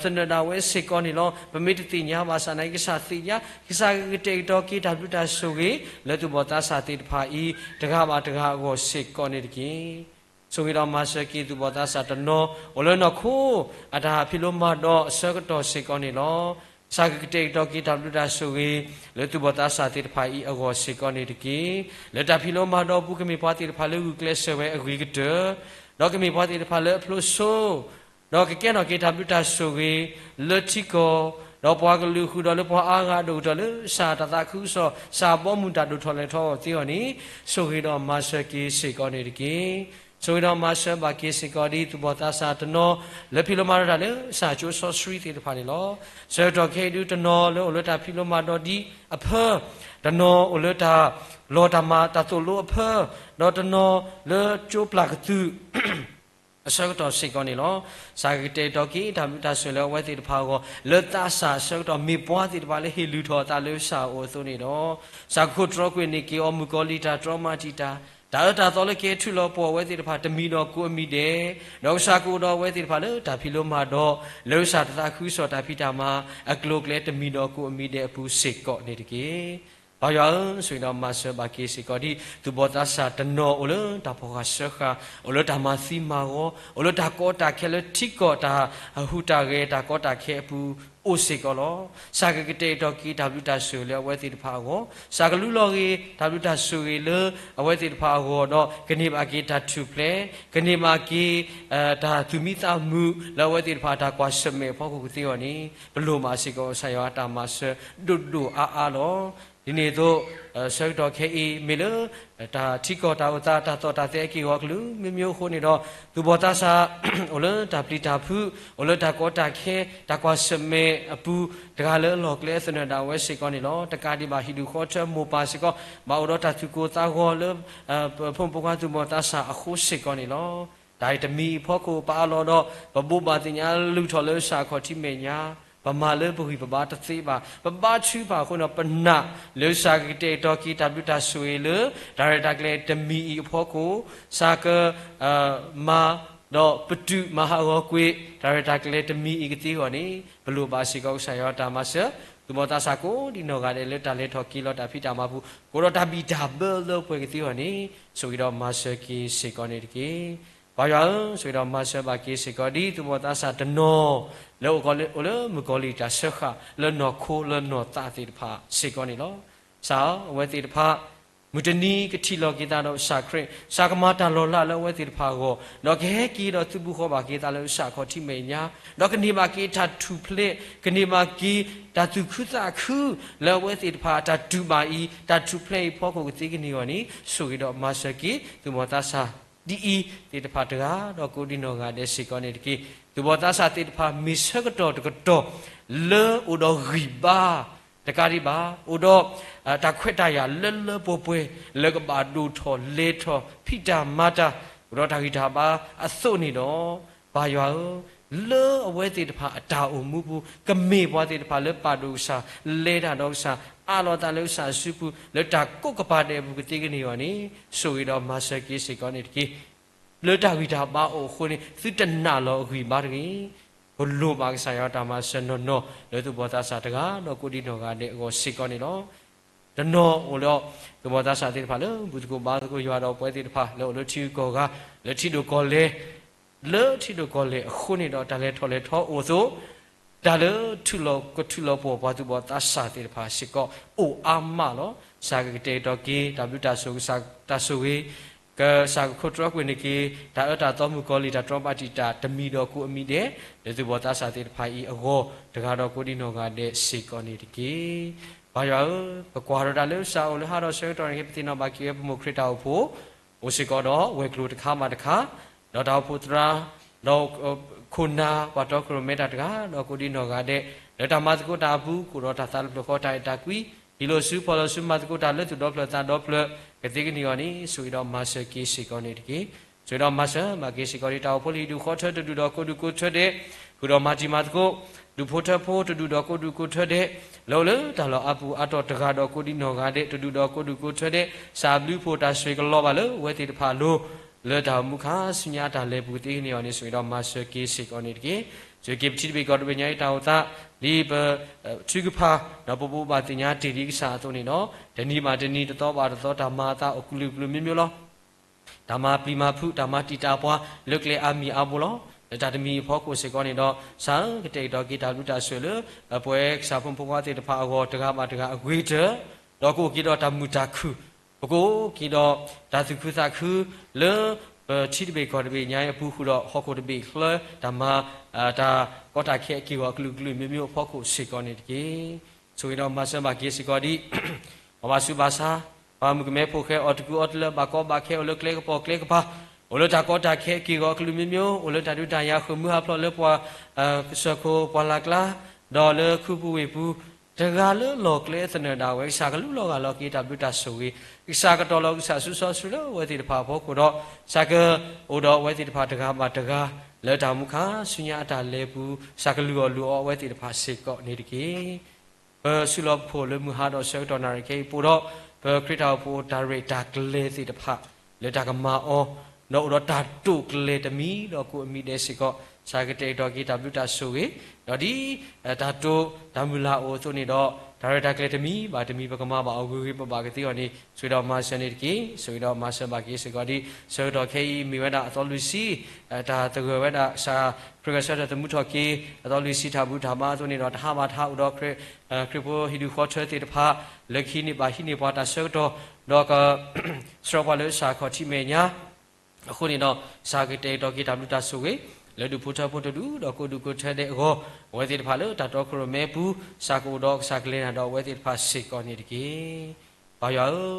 သနၢၣ်ဒၣ်ဝဲစ့ၢ်ကီးန့ၣ်လီၤ. ပမ့ၢ်တသ့ၣ်ညါဘၣ်ဆၣ်နာ်က့ ကစၢ်သ့ၣ်ညါ, ကစၢ်ကကတဲာ်ကတီၤက့ၤတၢ်ဘျုးတၢ်ဆိၣ်ဂ့ၤ လၢသူၣ်ဘီၣ်သးစၢ်သ့ၣ်တဖၣ်အံၤ တဂၤဘၣ်တဂၤအဂီၢ်စ့ၢ်ကီးန့ၣ်တက့ၢ်. ဆိၣ်ဂ့ၤဒီးမၤစၢၤက့ၤသူၣ်ဘီၣ်သးစၢ်တနီၤ အိၣ်လၢနီၢ်ခိ အတၢ်ဖံးလိမၤဒိးအဆၢကတီၢ်စ့ၢ်ကီးန့ၣ်လီၤ. ကစၢ်ကကတဲာ်ကတီၤက့ၤတၢ်ဘျုးတၢ်ဆိၣ်ဂ့ၤ လၢသူၣ်ဘီၣ်သးစၢ်သ့ၣ်တဖၣ်အံၤအဂီၢ်စ့ၢ်ကီးန့ၣ်တက့ၢ်. လၢတၢ်ဖံးလိမၤဒိးအပူၤ ကမ့ၢ်ပှၤသ့ၣ်တဖၣ်လၢဂုာ်ကျဲးစၢးဝဲအဂ့ၤကတၢၢ်, ဒီးကမ့ၢ်ပှၤသ့ၣ်တဖၣ်လၢအဖျိစိ ဒီးကကဲထီၣ်က့ၤတၢ်ဘျုးတၢ်ဆိၣ်ဂ့ၤ လၢထံကီၢ်, ဒီးပှၤကလုာ်ဃုာ်ဒီးလၢပှၤအါဂၤဒိၣ်ကတၢၢ်လၢကစၢ်တၢ်သးခုကစီၣ် ကစၢ်ဘီမုၢ်တၢ်ဒိၣ်ထီၣ်လဲၤထီၣ်သ့အဂီၢ်န့ၣ် ဆိၣ်ဂ့ၤဒီးမၤစၢၤက့ၤစ့ၢ်ကီးန့ၣ်တက့ၢ်. ဆိၣ်ဂ့ၤဒီးမၤစၢၤဘၣ်က့ၤစ့ၢ်ကီးဒ်သူၣ်ဘီၣ်သးစၢ်တနီၤ လၢဖံးလိမၤဒိးတၢ်လၢကစၢ်ကၠိစီဆှံသ့ၣ်တဖၣ်န့ၣ်လီၤ. ဆၢကတီၢ်ခဲအံၤဒု တနီၤလၢအိၣ်လၢတၢ်ဖံးလိမၤဒိးဒ်အဖၢ, တနီၤအိၣ်လၢတၢ်လီၢ်တၢ်မၤတၢ်သိၣ်လိအဖၢ, ဒီးတနီၤလၢကၠိပျၢ်ကသုၣ် အဆၢကတီၢ်စ့ၢ်ကီးန့ၣ်လီၤ. ကစၢ်ကကတဲာ်ကတီၤက့ၤတၢ်ဘျုးတၢ်ဆိၣ်ဂ့ၤလၢအဝဲသ့ၣ်တဖၣ်အဂီၢ် လၢသးစၢ်အဆၢကတီၢ် မ့ၢ်ပှၤသ့ၣ်တဖၣ်လၢဟ့ၣ်လုၢ်ထီၣ်အသးလၢကစၢ်အအိၣ်အသိးန့ၣ်ဒီး, ကစၢ်ကခိၣ်တြီကွံာ်န့ၢ်က့ၤအီၤ မုၣ်ကီၤလံၢ်တၢ်တြီမၤတံာ်တာ်, တၢ်အၢတၢ်သီလၢကဟဲထုးလီၤပှီၢ်အဝဲသ့ၣ်တဖၣ် တမံၤဒီးကိးအမံၤဒဲး, ဒီးကစၢ်ကအိၣ်ဒီးအဝဲသ့ၣ်တဖၣ်လၢတၢ်ဖံးလိမၤဒိး လၢကစၢ်တၢ်သးခုကစီၣ်တၢ်ဖံးတၢ်မၤ အကျိၤအကျဲတမံၤဒီးကိးအမံၤဒဲးအပူၤစ့ၢ်ကီးန့ၣ်တက့ၢ်. ပၢ်ယွၤဧၢ, ဆိၣ်ဂ့ၤဒီးမၤစၢၤဘၣ်က့ၤစ့ၢ်ကီးဒ် သူၣ်ဘီၣ်သးစၢ်တနီၤအိၣ်လၢတၢ်ဖီၣ်ဃာ်စၢဃာ်, အိၣ်လၢတၢ်မၤသံမၤဂီၤ, အိၣ်လၢတၢ်ကီတၢ်ခဲလၢထံကီၢ်တၢ်ဟူးတၢ်ဂဲၤတၢ်ကီတၢ်ခဲအပူၤအိၣ်စ့ၢ်ကီးလီၤ. ကစၢ်ကကတဲာ်ကတီၤက့ၤတၢ်ဘျုးတၢ်ဆိၣ်ဂ့ၤလၢအဝဲသ့ၣ်တဖၣ်အဂီၢ်, ကစၢ်ကလူလီၤဂ့ၤတၢ်ဘျုးတၢ်ဆိၣ်ဂ့ၤလၢအဝဲသ့ၣ်တဖၣ်အဂီၢ်ဒီး ကန့ၢ်ဘၣ်က့ၤတၢ်ထူၣ်ဖျဲး, ကန့ၢ်ဘၣ်က့ၤ တၢ်သူၣ်မံသးမုာ်လၢအဝဲသ့ၣ်တဖၣ်တၢ်ကွၢ်ဆၢၣ်မဲာ်အဖီခိၣ်ကသ့အဂီၢ်န့ၣ် ပလိၣ်ဘၣ်စ့ၢ်ကီးကစၢ်ယွၤအတၢ်မၤစၢၤဒိၣ်ဒိၣ်အါအါလီၤ. ဒ်န့ၣ်အသိး ဆၢကတီၢ်ခဲအံၤ မ့ၢ်လၢ တၢ်ထံကီၢ်တၢ်အိၣ်သး တၢ်သီၣ်တၢ်သဲအက့ၢ်အဂီၤကလုာ်မ့ၢ်မ့ၢ်အဃိန့ၣ်ဒီး သူၣ်ဘီၣ်သးစၢ် အိၣ်လၢတၢ်ပျံၤတၢ်ဖုး အိၣ်လၢတၢ်ကီတၢ်ခဲ တၢ်ကွၢ်ဆၢၣ်မဲာ်အပူၤ တဂၤလၢအလီၢ်ကျဲသနၢၣ်ဒၣ်ဝဲစ့ၢ်ကီးန့ၣ်လီၤ. တကးဒံးဘၣ် ဟံၣ်ဒူၣ်ဃီထၢမိၢ်ပၢ်စ့ၢ်ကီး ဘၣ်အိၣ်ဒီးတၢ်သူၣ်ကိၢ်သးဂီၤလၢ ပဖိမုၣ်ဖိခွါသူၣ်ဘီၣ်သးစၢ်အဃိစ့ၢ်ကီးန့ၣ်လီၤ. တၢ်အံၤတမံၤအဖီခိၣ် ပအးလီၤဒီး ပဘိးဘၣ်သ့ၣ်ညါလုၢ်ထီၣ်လၢကစၢ်အခီၣ်ထံးမဲာ်ညါ, ပမၤလၢပဂံၢ်ပဘါတသ့ဘၣ်, ပဘါထုကဖၣ်အဃိန့ၣ်ဒီး ပနာ်လၢကစၢ်ကကတဲာ်ကတီၤက့ၤတၢ်ဘျုးတၢ်ဆိၣ်ဂ့ၤလၢ တၢ်ရဲၣ်တၢ်ကျဲၤတမံၤအံၤအဖီခိၣ် ကစၢ်က မၤ ဒီးပတုာ်မၤဟးဂီၤကွံာ် တၢ်ရဲၣ်တၢ်ကျဲၤတမံၤအံၤကသ့အဂီၢ်န့ၣ် ပလိၣ်ဘၣ်စ့ၢ်ကီးကစၢ်ယွၤတၢ်မၤစၢၤ, သူၣ်ဘီၣ်သးစၢ်ကိးဒံနီၢ်ဂၤဒဲးလၢတၢ်လဲၤထီၣ်က့ၤလီၤတၢ်ဖံးတၢ်မၤပူၤ ကအိၣ်ဒီးတၢ်ဘံၣ်တၢ်ဘၢလၢပှဲၤကသ့အဂီၢ်န့ၣ် ဆိၣ်ဂ့ၤဒီးမၤစၢၤက့ၤစ့ၢ်ကီးန့ၣ်တက့ၢ်. ပၢ်ယွၤဧၢ, ဆိၣ်ဂ့ၤဒီးမၤစၢၤဘၣ်က့ၤစ့ၢ်ကီး ဒ်သူၣ်ဘီၣ်သးစၢ်တနီၤ လၢအိၣ်ကီးလၢ အိၣ်လၢမုၣ်ကီၤလံၢ်တၢ်စၢဃာ် လၢနီၢ်ခိလၢနီၢ်သးသ့ၣ်တဖၣ်စ့ၢ်ကီးန့ၣ်လီၤ. ကစၢ်ဧၢ, အဝဲသ့ၣ်တဖၣ် မုၢ်တနံၤကထံၣ်လိာ်က့ၤသးဒီးကစၢ်ခရံာ်, ကစၢ်ကမၤတၢ်လီၤလးလၢအဝဲသ့ၣ်တဖၣ်အဂီၢ်, ဒီးကဟဲက့ၤဒီးသုးဘူးဃီဘၣ်က့ၤသးလၢကစၢ်အခီၣ်ထံးမဲာ်ညါ, ဒီးကန့ၢ်ဘၣ်က့ၤတၢ်ထူၣ်ဖျဲး, ကန့ၢ်ဘၣ်က့ၤတၢ်သူၣ်ခုသးခု လၢအဝဲသ့ၣ်တဖၣ်အတၢ်တူၢ်ဘၣ်အံၤ, တၢ်ထူၣ်ဖျဲးအံၤအဖီခိၣ်ကသ့ကန့ၢ်အဂီၢ်န့ၣ် ဆိၣ်ဂ့ၤဒီးမၤစၢၤက့ၤ သူၣ်ဘီၣ်သးစၢ် ဒ်အံၤသ့ၣ်တဖၣ်တဂၤ ဒီးကိးဒံနီၢ်ဂၤဒဲးစ့ၢ်ကီးန့ၣ်တက့ၢ်. သူၣ်ဘီၣ်သးစၢ်သ့ၣ်တဖၣ် မ့ၢ်ဆၢကတီၢ်တကတီၢ် လၢအိၣ်ဒီးဂံၢ်ဘါ တကးဒံးဘၣ် အိၣ်ဒီး တၢ်ခွဲးတၢ်ယာ်လၢလၢပှဲၤပှဲၤ လၢကဘၣ်ဒိၣ်ထီၣ်လဲၤထီၣ် ဖံးတၢ်မၤတၢ် အိၣ်ဒီးတၢ်ဂံၢ်တၢ်ဘါအသိးန့ၣ်ဒီး ပၢ်ယွၤဧၢ, လၢအဝဲသ့ၣ်တဖၣ်အတၢ်အိၣ်မူပူၤ ကမ့ၢ်ပှၤသ့ၣ်တဖၣ်လၢပာ်ဒိၣ်ကစၢ်, လဲၤတၢ်ဒီးကစၢ်, အးလီၤသးလၢကစၢ်အစုပူၤ လၢတၢ်ကိးကပၤဒဲးအပူၤကသ့ကန့ၢ်အီၤန့ၣ်, ဆိၣ်ဂ့ၤဒီးမၤစၢၤက့ၤစ့ၢ်ကီးန့ၣ်တက့ၢ်. လၢတၢ်ဂံၢ်တၢ်ဘါအိၣ်အဃိန့ၣ် သုတနာ်လီၤအဂံၢ်ဘါတဂ့ၤ. ပလိၣ်ဘၣ်ကစၢ်ယွၤတၢ်မၤစၢၤနီၢ်နီၢ် လၢသူၣ်ဘီၣ်သးစၢ်တဂၤဒီးကိးဒံနီၢ်ဂၤဒဲးအဂီၢ်စ့ၢ်ကီးန့ၣ်လီၤ. တနီၤအိၣ်လၢ သူၣ်ဘီၣ်သးစၢ်သ့ၣ်တဖၣ်လၢဘူၣ်သကိးဘါသကိးယွၤဒီးပဝဲသ့ၣ်တဖၣ် လၢအိၣ်လၢထံဂုၤကီၢ်ဂၤ, လၢထံဒိၣ်ကီၢ်လဲၢ်, လၢထံဒိၣ်ကီၢ်လဲၢ်အဃိန့ၣ်ဒီး တၢ်လဲၤထီၣ်လဲၤထီအိၣ်အသိး တၢ်လၢထုးလီၤကထုးလီၤပှီၢ်ပှၤသူၣ်ဘီၣ်သးစၢ်သ့ၣ်တဖၣ်စ့ၢ်ကီး အိၣ်အါမးလီၤ. ကစၢ်ကကတဲာ်ကတီၤက့ၤ တၢ်ဘျုးတၢ်ဆိၣ်ဂ့ၤ ကစၢ်ကဆိၣ်တြီကွံာ်န့ၢ်က့ၤ တၢ်အၢတၢ်သီမုၣ်ကီၤလံၢ် တၢ်တြီဘၣ်တံာ်တာ်တမံၤဒီးကိးအမံၤဒဲး လၢသူၣ်ဘီၣ်သးစၢ်သ့ၣ်တဖၣ်အံၤအဂီၢ် တဂၤဒီးကိးဒံနီၢ်ဂၤဒဲးစ့ၢ်ကီးန့ၣ်တက့ၢ်. ပၢ်ယွၤဧၢ, ပကွၢ်ထီၣ်တၢ်လၢကစၢ်အိၣ်လၢဟးဒီးဆၢကတီၢ်န့ၣ်က့ၤ ပသ့ၣ်နီၣ်ဘၣ်က့ၤဝဲပမိၢ်ခရံာ်တၢ်အိၣ်ဖှိၣ် အိၣ်စ့ၢ်ကီးဒီးဝဲၤကျိၤတခါဘၣ်တခါ, ဒီးတၢ်အိၣ်ဖှိၣ်သရၣ်, ဒီးခိၣ်နၢ် ပှၤတီခိၣ်ရိၣ်မဲတၢ်တဂၤဒီးကိးဒံနီၢ်ဂၤဒဲး လၢတၢ်မၤသကိးတၢ်အပူၤ ကအိၣ်ဒီးတၢ်သးတဖျၢၣ်ဃီတၢ်အဲၣ်တၢ်ကွံ, ဟံးလိာ်စုဖီၣ်လိာ်စုမၤသကိးတၢ်လၢသူၣ်ဒီဖျၢၣ်သးဒီဖျၢၣ် ကသ့ကန့ၢ်အီၤန့ၣ် ဆိၣ်ဂ့ၤဒီးမၤစၢၤက့ၤစ့ၢ်ကီးန့ၣ်တက့ၢ်. ဆိၣ်ဂ့ၤဒီးမၤစၢၤဘၣ်က့ၤစ့ၢ်ကီးဒ်တၢ်အိၣ်ဖှိၣ်လၢဟံၣ်ဒူၣ်ဃီထၢတဒူၣ်ဒီးကိးဒူၣ်ကိးထၢဒဲး, ဃုာ်ဒီးမၤတံၤမၤသကိး ဒူၣ်ဖိထၢဖိတဒူၣ်ဒီးကိးဒူၣ်ကိးထၢဒဲး, လၢအိၣ်လၢတၢ်လီၢ်အါပူၤအါတီၢ်တဂၤဒီးကိးဒံနီၢ်ဂၤဒဲး တဒူၣ်ဒီးကိးဒူၣ်ကိးထၢဒဲး, ကစၢ်အဘျုးအဖှိၣ်တၢ်ဆိၣ်ဂ့ၤကလီၤဘၣ်လၢအဝဲသ့ၣ်တဖၣ်အလိၤ, လၢတၢ်အိၣ်မူခါဆူညါအတၢ်လဲၤပူၤကသ့ကန့ၢ်အီၤန့ၣ် ဆိၣ်ဂ့ၤဒီးမၤစၢၤက့ၤစ့ၢ်ကီးန့ၣ်တက့ၢ်. ဆိၣ်ဂ့ၤက့ၤပထံတဘ့ၣ်ကီၢ်တဘ့ၣ်ညါအံၤတၢ်အိၣ်သး ဒ်ပ ထုကဖၣ် ဒီးပဘိးဘၣ်သ့ၣ်ညါတ့ၢ်ဒံးကစၢ်အသိးန့ၣ်ဒီး တနံၤဘၣ်တနံၤ တသီဘၣ်တသီ တၢ်မၤအသးအိၣ်ကလုာ်ကလုာ်မျိုးမျိုးလီၤ. တၢ်မၤပျံၤမၤဖုး တၢ်မၤတံာ်တာ်ပှၤ လၢကျဲအါမံၤအါဘိလီၤ. လၢတၢ်တမံၤအဖီခိၣ်စ့ၢ်ကီးန့ၣ်ဒီး ကစၢ်ဧၢ ကတဲာ်ကတီၤက့ၤတၢ်ဘျုးတၢ်ဆိၣ်ဂ့ၤလၢ ပဝဲကစၢ်ဖိမုၣ်ဖိခွါသ့ၣ်တဖၣ်အဂီၢ် တဂၤဘၣ်တဂၤအဂ့ၤကတၢၢ်, ဒီးကအိၣ်က့ၤဒီးတၢ်မုာ်တၢ်ခုၣ်, ပကအိၣ်က့ၤဒီးတၢ်သူၣ်ခုသးခု လၢပထံတဘ့ၣ်ကီၢ်တဘ့ၣ်ညါအံၤအပူၤဃုာ်ဒီး ဟီၣ်ခိၣ်တဘ့ၣ်ချၢ တၢ်မၤ တၢ်ကီတၢ်ခဲအက့ၢ်အဂီၤ ကလုာ်ကလုာ်မျိုးမျိုးအဖီခိၣ်စ့ၢ်ကီးန့ၣ်တက့ၢ်. ဆိၣ်ဂ့ၤဒီးမၤစၢၤဘၣ်က့ၤစ့ၢ်ကီးဒ် ပှၤဘၣ်ဆူးဘၣ်ဆါ, ပှၤမုၣ်ကမဲဖိဃဲ အီၣ်တကူအီတလၢ ဘၣ်ကီဘၣ်ခဲ အိၣ်လၢကျဲကပီၤကျဲကပၤ, အိၣ်လၢတၢ်ကီတၢ်ခဲအက့ၢ်အဂီၤ ကလုာ်မျိုးမျိုး, အိၣ်လၢတၢ်ဒုးတၢ်ယၤ ဃုာ်မုၢ်ဟးဖျိးလၢပှၤ ကစၢၢ်ခိၣ်ပှၢ်လၢ်ကျါ, ဒီးလၢခူပူၤဝ့ၢ်ပူၤ, တဂၤလၢလီၢ်ကျဲသနၢၣ်ဒၣ်ဝဲ ကစၢ်ကလူလီၤဂၢ်လီၤက့ၤတၢ်ဘျုးတၢ်ဆိၣ်ဂ့ၤ, ကစၢ်ကတီၤလီၤကစၢ်စုစီဆှံလၢအဝဲသ့ၣ်တဖၣ်အဖီခိၣ်ဒီး ကစၢ်ကအိၣ်ဒီးအဝဲသ့ၣ်တဖၣ်တဂၤဘၣ်တဂၤ လၢတၢ်မူခါဆူညါအတၢ်လဲၤပူၤ ကစၢ်ကလုၢ်အီၣ်လုၢ်အီအဝဲသ့ၣ်တဖၣ်စ့ၢ်ကီးန့ၣ်တက့ၢ်. ပစုလီၢ်ပခိၣ်လၢမုၢ်ဟါဒီးဆၢကတီၢ်နၣ်ရံၣ်ခဲအံၤ ပအိၣ်ဒီး ပခရံာ်တၢ်အိၣ်ဖှိၣ်တၢ်ရဲၣ်တၢ်ကျဲၤသ့ၣ်တဖၣ် လၢတၢ်ကမၤအီၤ, ဒီးအိၣ်ဒီးတၢ်တိာ်ကျဲၤတမံၤဒီးကိးအမံၤဒဲးစ့ၢ်ကီး, ကစၢ်ကတဲာ်ကတီၤက့ၤတၢ်ဘျုးတၢ်ဆိၣ်ဂ့ၤ, ဒီးဒ် တၢ်တိာ်တၢ်မုၢ်လၢ်အိၣ်အသိးန့ၣ်ဒီး တၢ်ရဲၣ်တၢ်ကျဲၤတမံၤဘၣ်တမံၤ ပကမၤဘၣ်အီၤဂ့ၤဂ့ၤ ပဘၣ်ကသ့အီၤန့ၣ် ဆိၣ်ဂ့ၤဒီးမၤစၢၤန့ၣ်တက့ၢ်. ဆိၣ်ဂ့ၤဒီးမၤစၢၤဘၣ်က့ၤစ့ၢ်ကီးဒ် ဆၢကတီၢ်ခဲအံၤ မ့ၢ်ဝဲဒၣ်အသီလွံၢ်ဆံ တၢ်သဂၢၢ်ဝဲဒၣ် ကစၢ်ခရံာ်ကစၢ်တၢ်သမူထီၣ်က့ၤ အသီလွံၢ်ဆံတၢ်ဘူၣ်တၢ်ဘါအသိးန့ၣ်ဒီး တဟးဘၣ်တဟးအိၣ်ဒီး ခရံာ်ဖိဟံၣ်ဒူၣ်ဃီထၢသ့ၣ်တဖၣ် လၢကဟံးန့ၢ်ဘၣ်ဟံးန့ၢ်ပှၤတၢ်ဆၢကတီၢ် ဒီးက ဆှၢပှၤလၢကစၢ်ခီၣ်ထံးမဲာ်ညါ အဃိန့ၣ်ဒီး ကစၢ်ကတဲာ်ကတီၤက့ၤတၢ်ဘျုးတၢ်ဆိၣ်ဂ့ၤ လၢဒူၣ်ဖိထၢဖိတဒူၣ်ဒီးကိးဒူၣ်ကိးထၢဒဲးအဂီၢ်, အဝဲသ့ၣ်တဖၣ်လၢတၢ်တီခိၣ်ရိၣ်မဲအပူၤ ကစၢ်ကအိၣ်ဒီးကစၢ်ကလဲၤနၤဒီးအဝဲသ့ၣ်တဖၣ်စ့ၢ်ကီးန့ၣ်တက့ၢ်. ပၢ်ယွၤဧၢ,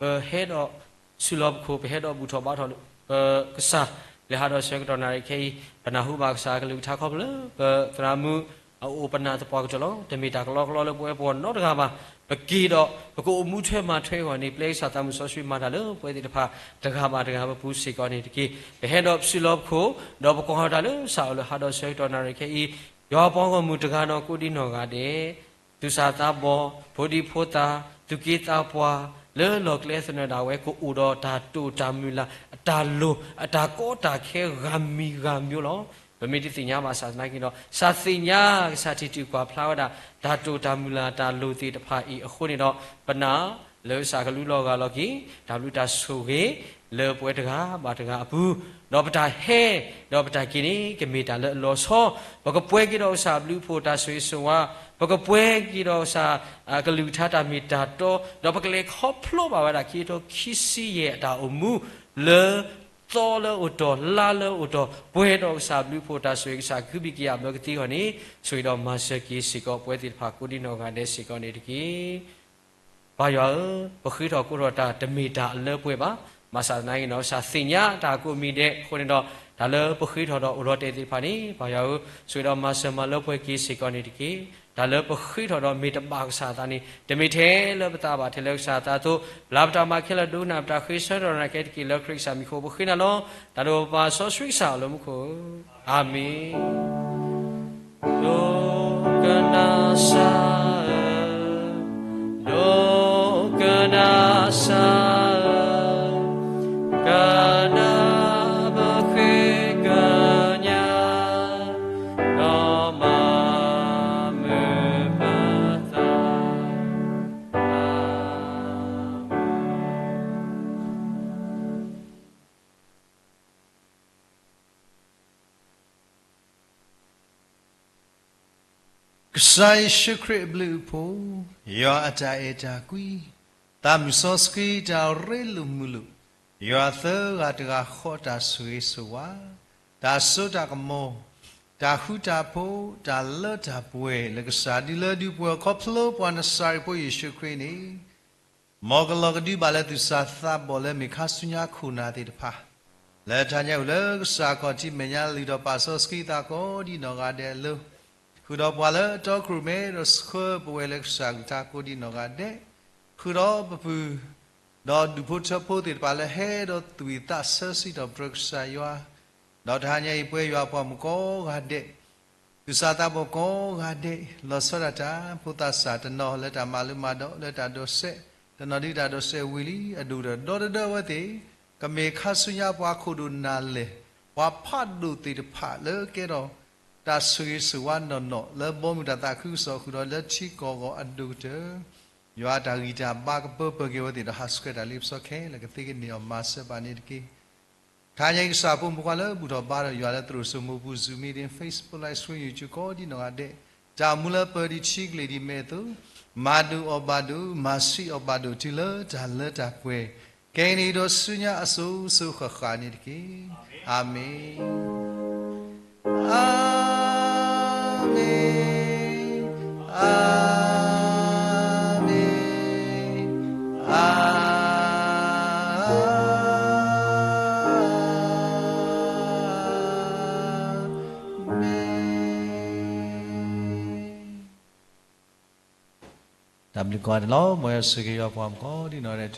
ပဟဲဒီးစုလီၢ်ပခိၣ် ပဟဲဒီးဘူၣ်ထီၣ်ဘါထီၣ် ပကစၢ် လၢဟးဒီးဆၢကတီၢ်နၣ်ရံၣ်ခဲအံၤ ပနၢ်ဟူဘၣ်ကစၢ်အကလုၢ်ကထါခီဖျိလၢ ပသရၣ်မုၣ် အအိၣ်ပနၢ်သပှၢ်ကတၢၢ်လီၤ. တမ့ၢ်တၢ်ကလီကလီလၢပဝဲပဂီၢ်နီတဂၤဘၣ်. ပက့ၤဒီး ပကအိၣ်မူထွဲမၤထွဲအဂီၢ်န့ၣ် ပျဲကစၢ်သးမုၣ်စီဆှံမၤတၢ်လၢပဝဲသ့ၣ်တဖၣ်တဂၤဘၣ်တဂၤပပူၤစ့ၢ်ကီးန့ၣ်တက့ၢ်. ပဟဲဒီးပစုလီၢ်ပခိၣ် ဒီးပကွၢ်ဟီၣ်တၢ်လၢကစၢ်အိၣ်လၢဟးဒီးဆၢကတီၢ်နၣ်ရံၣ်ခဲအံၤ ယွၤပှၤဂီၢ်မုၢ်တဂၤဒီးကိးဒံနီၢ်ဂၤဒဲး သူၣ်စၢ်သးဘီၣ် ဖိဒံဖိသၣ် သူၣ်က့သးပှၢ် လၢလီၢ်ကျဲသနၢၣ်ဒၣ်ဝဲ ကအိၣ်ဒီးတၢ်တိာ်တၢ်မုၢ်လၢ် အတၢ်လိၤ အတၢ်ကီတၢ်ခဲဂၤမံၤဂၤမျိုးလီၤ. ပမ့ၢ်တသ့ၣ်ညါဘၣ်ဆၣ်သနာ်က့ဒီး ကစၢ်သ့ၣ်ညါ ကစၢ်ထံၣ်တုၤကွၢ်ဖျါဝဲဒၣ် တၢ်တိာ်တၢ်မုၢ်လၢ်တၢ်လိၤသ့ၣ်တဖၣ်အံၤအဃိန့ၣ်ဒီး ပနာ်လၢကစၢ်ကလူလီၤဂၢ်လီၤက့ၤ တၢ်ဘျုးတၢ်ဆိၣ်ဂ့ၤ လၢပဝဲတဂၤဘၣ်တဂၤအပူၤ, ဒီးပတၢ်ဟဲ ဒီးပတၢ်က့ၤန့ၣ် ကမ့ၢ်တၢ်လၢအလီၤဆီ, ပကပှဲၤက့ၤဒီးကစၢ်ဘျုးဖှိၣ်တၢ်ဆိၣ်ဂ့ၤဆိၣ်ဝါ, ပကပှဲၤက့ၤဒီးကစၢ်အကလုၢ်ကထါတၢ်မ့ၢ်တၢ်တီ, ဒီးပကလဲၤခီဖျိဘၣ်ဝဲဒၣ်ခံကထိခံဆံယဲၢ်အတၢ်အိၣ်မူ လၢ သီလၢအိၣ်တီၢ် လါလၢအိၣ်တီၢ် ပှဲၤဒီးကစၢ်ဘျုးဖှိၣ်တၢ်ဆိၣ်ဂ့ၤ ကစၢ်ကဟုဘံၣ်ကယာ်ဘျီကသ့အဂီၢ်န့ၣ် ဆိၣ်ဂ့ၤဒီးမၤစၢၤက့ၤစ့ၢ်ကီး ပဝဲသ့ၣ်တဖၣ်ကိးဒံနီၢ်ဂၤဒဲးစ့ၢ်ကီးန့ၣ်တက့ၢ်. ပၢ်ယွၤဧၢ, ပဃ့ထီၣ်ကိးထီၣ်တၢ်တမ့ၢ်တၢ်အလၢပှဲၤဘၣ်. ဘၣ်ဆၣ်သနာ်က့ဒီး ကစၢ်သ့ၣ်ညါတၢ်ကိးမံၤဒဲးအဃိန့ၣ်ဒီး တၢ်လၢပဃ့ထီၣ်ဒီးအိၣ်လီၤတဲာ်သ့ၣ်တဖၣ်န့ၣ် ပၢ်ယွၤဧၢ, ဆိၣ်ဂ့ၤဒီးမၤစၢၤမၤလၢပှဲၤက့ၤစ့ၢ်ကီးန့ၣ်တက့ၢ်. တၢ်လၢပဃ့ထီၣ်ဒီးမ့ၢ်တဘၣ်ကစၢ်အသးန့ၣ် တမ့ၢ်ထဲလၢပသးဘၣ်, ထဲလၢကစၢ်အသးအသိး လၢပတၢ်မၤခဲလၢာ် ဒိကနၣ်ပတၢ်ဃ့ဆၢထၢၣ်နာ်က့တက့ၢ်. လၢခရံာ်ကစၢ်မံၤအဃိ ပဃ့နၤလီၤ. တၢ်ဒိၣ်ပၢ်စီဆှံကစၢ်အလၢမူခိၣ်ဧၢ, အၤမ့ၣ်. ဒိကနၣ်စၢ်ဧၢ, ဒိကနၣ်စၢ်ဧၢ, ကနၣ်ပဃ့ကညး ဒီးမၤမုာ်ပသး. ကစၢ်ယ့ၣ်ၡူးခရံာ်အဘျုးအဖှိၣ်, ယွၤအတၢ်အဲၣ်တၢ်ကွံ, သးမုၢ်စီဆှံတၢ်ရ့လိာ်မုာ်လိာ်, ယွၤသၢဂၤတဂၤဃီတၢ်ဆိၣ်ဂ့ၤဆိၣ်ဝါ, တၢ်စိတၢ်ကမီၤ, တၢ်ဃူတၢ်ဖိး, တၢ်လၢတၢ်ပှဲၤလၢကစၢ်ဒုးလၢဒုးပှဲၤခီဖျိပှၤနစၤရ့းဖိယ့ၣ်ၡူးခရံာ်န့ၣ် မ်ကလီၤကဒုဘၣ်လၢသူၣ်စၢ်သးဘီၣ်လၢမ့ၢ်ခါဆူညါခိၣ်နၢ်သ့ၣ်တဖၣ်, လၢတဟါညါအံၤလၢကစၢ်ခီၣ်ထံးမဲာ်ညါလုၢ်ထီၣ်ပာ်စီဆှံသးကိးဒံးနီၢ်ဂၤဒဲးအလိၤ, ဃုာ်ဒီးပှၤလၢအတီအလိၤမဲဒီးဆှၢပဝဲလၢကစၢ်အကလုၢ်ကထါကိးဒံးနီၢ်ဂၤဒဲး, ဃုာ်ဒီးပပုၢ် ဒီးဒူၣ်ဖိထၢဖိသ့ၣ်တဖၣ်လၢဟဲဒီးသွံၣ်သးဆၢစံးထီၣ်ပတြၢၤကစၢ်ယွၤ, ဒီးတဟါညါအံၤပဝဲယွၤအပှၤမုၣ်ကိးဂၤဒဲး သူၣ်စၢ်သးဘီၣ်ကိးဂၤဒဲး လီၤဆီဒၣ်တၢ် ဖိသၣ်စၢ်တနီၤလၢတၢ်မၤလိမၤဒိး လၢတၢ်ဒိးစဲး တနီၤဒုးတၢ်ဒိးစဲးဝံၤလံ အဒိၣ်ဒီးဒီတဒၢဝဲသ့ၣ် ကမ့ၢ်ခါဆူညါပှၤခိၣ်ဒိၣ်နၢ်လဲၢ် ပှၤဖးဒိၣ်သ့ၣ်တဖၣ်လၢကဲထီၣ် တၢ်ဆိၣ်ဂ့ၤဆိၣ်ဝါနီၢ်နီၢ် လၢဘီမုၢ်တၢ်သးခုကစီၣ်ဃုာ်ဒီးလၢထံကီၢ်ဂီၢ်အဒိၣ်ကတၢၢ် ယွၤတၢ်ဂံၢ်တၢ်ဘါကပၢပၢၢ်က့ၤဝဲသ့ၣ်ဒီးဟးဆှဲးတၢ်လ့ပစီခဲလၢာ်ကသ့ကန့ၢ်အီၤမၤစၢၤပာ်န့ၣ်တက့ၢ်. တဟါညါအံၤကစၢ်ဖိမုၣ်ဖိခွါလၢဘူၣ်ထီၣ်ဘါထီၣ်ယွၤလၢသရိာ်စိမိၢ်ပူၤ Zoom meeting, Facebook Live Stream, YouTube ကိးဒံးနီၢ်ဂၤဒဲး, တၢ်မူလၢပၢၤဒံးထံကလ့ၢ်ဒံးမဲာ်အသိး, မၤဒိၣ်အီၣ်ဘၣ်ဒိၣ်, မၤဆံးအီၣ်ဘၣ်ဒိၣ် တုၤလၢတၢ်လၢတၢ်ပှဲၤ, ခဲအံၤန့ၣ်ဒီးဆူညါအစိၤစိၤဃၣ်ဃၣ်န့ၣ်တက့ၢ်. အၤမ့ၣ်. အၤမ့ၣ်, အၤမ့ၣ်, အၤမ့ၣ်. တၢ်ဘျုးကိးဂၤဒဲးလီၤ. မ်ယွၤဆိၣ်ဂ့ၤယွၤပှၤမုၣ်ကိးဒံးနီၢ်ဂၤဒဲး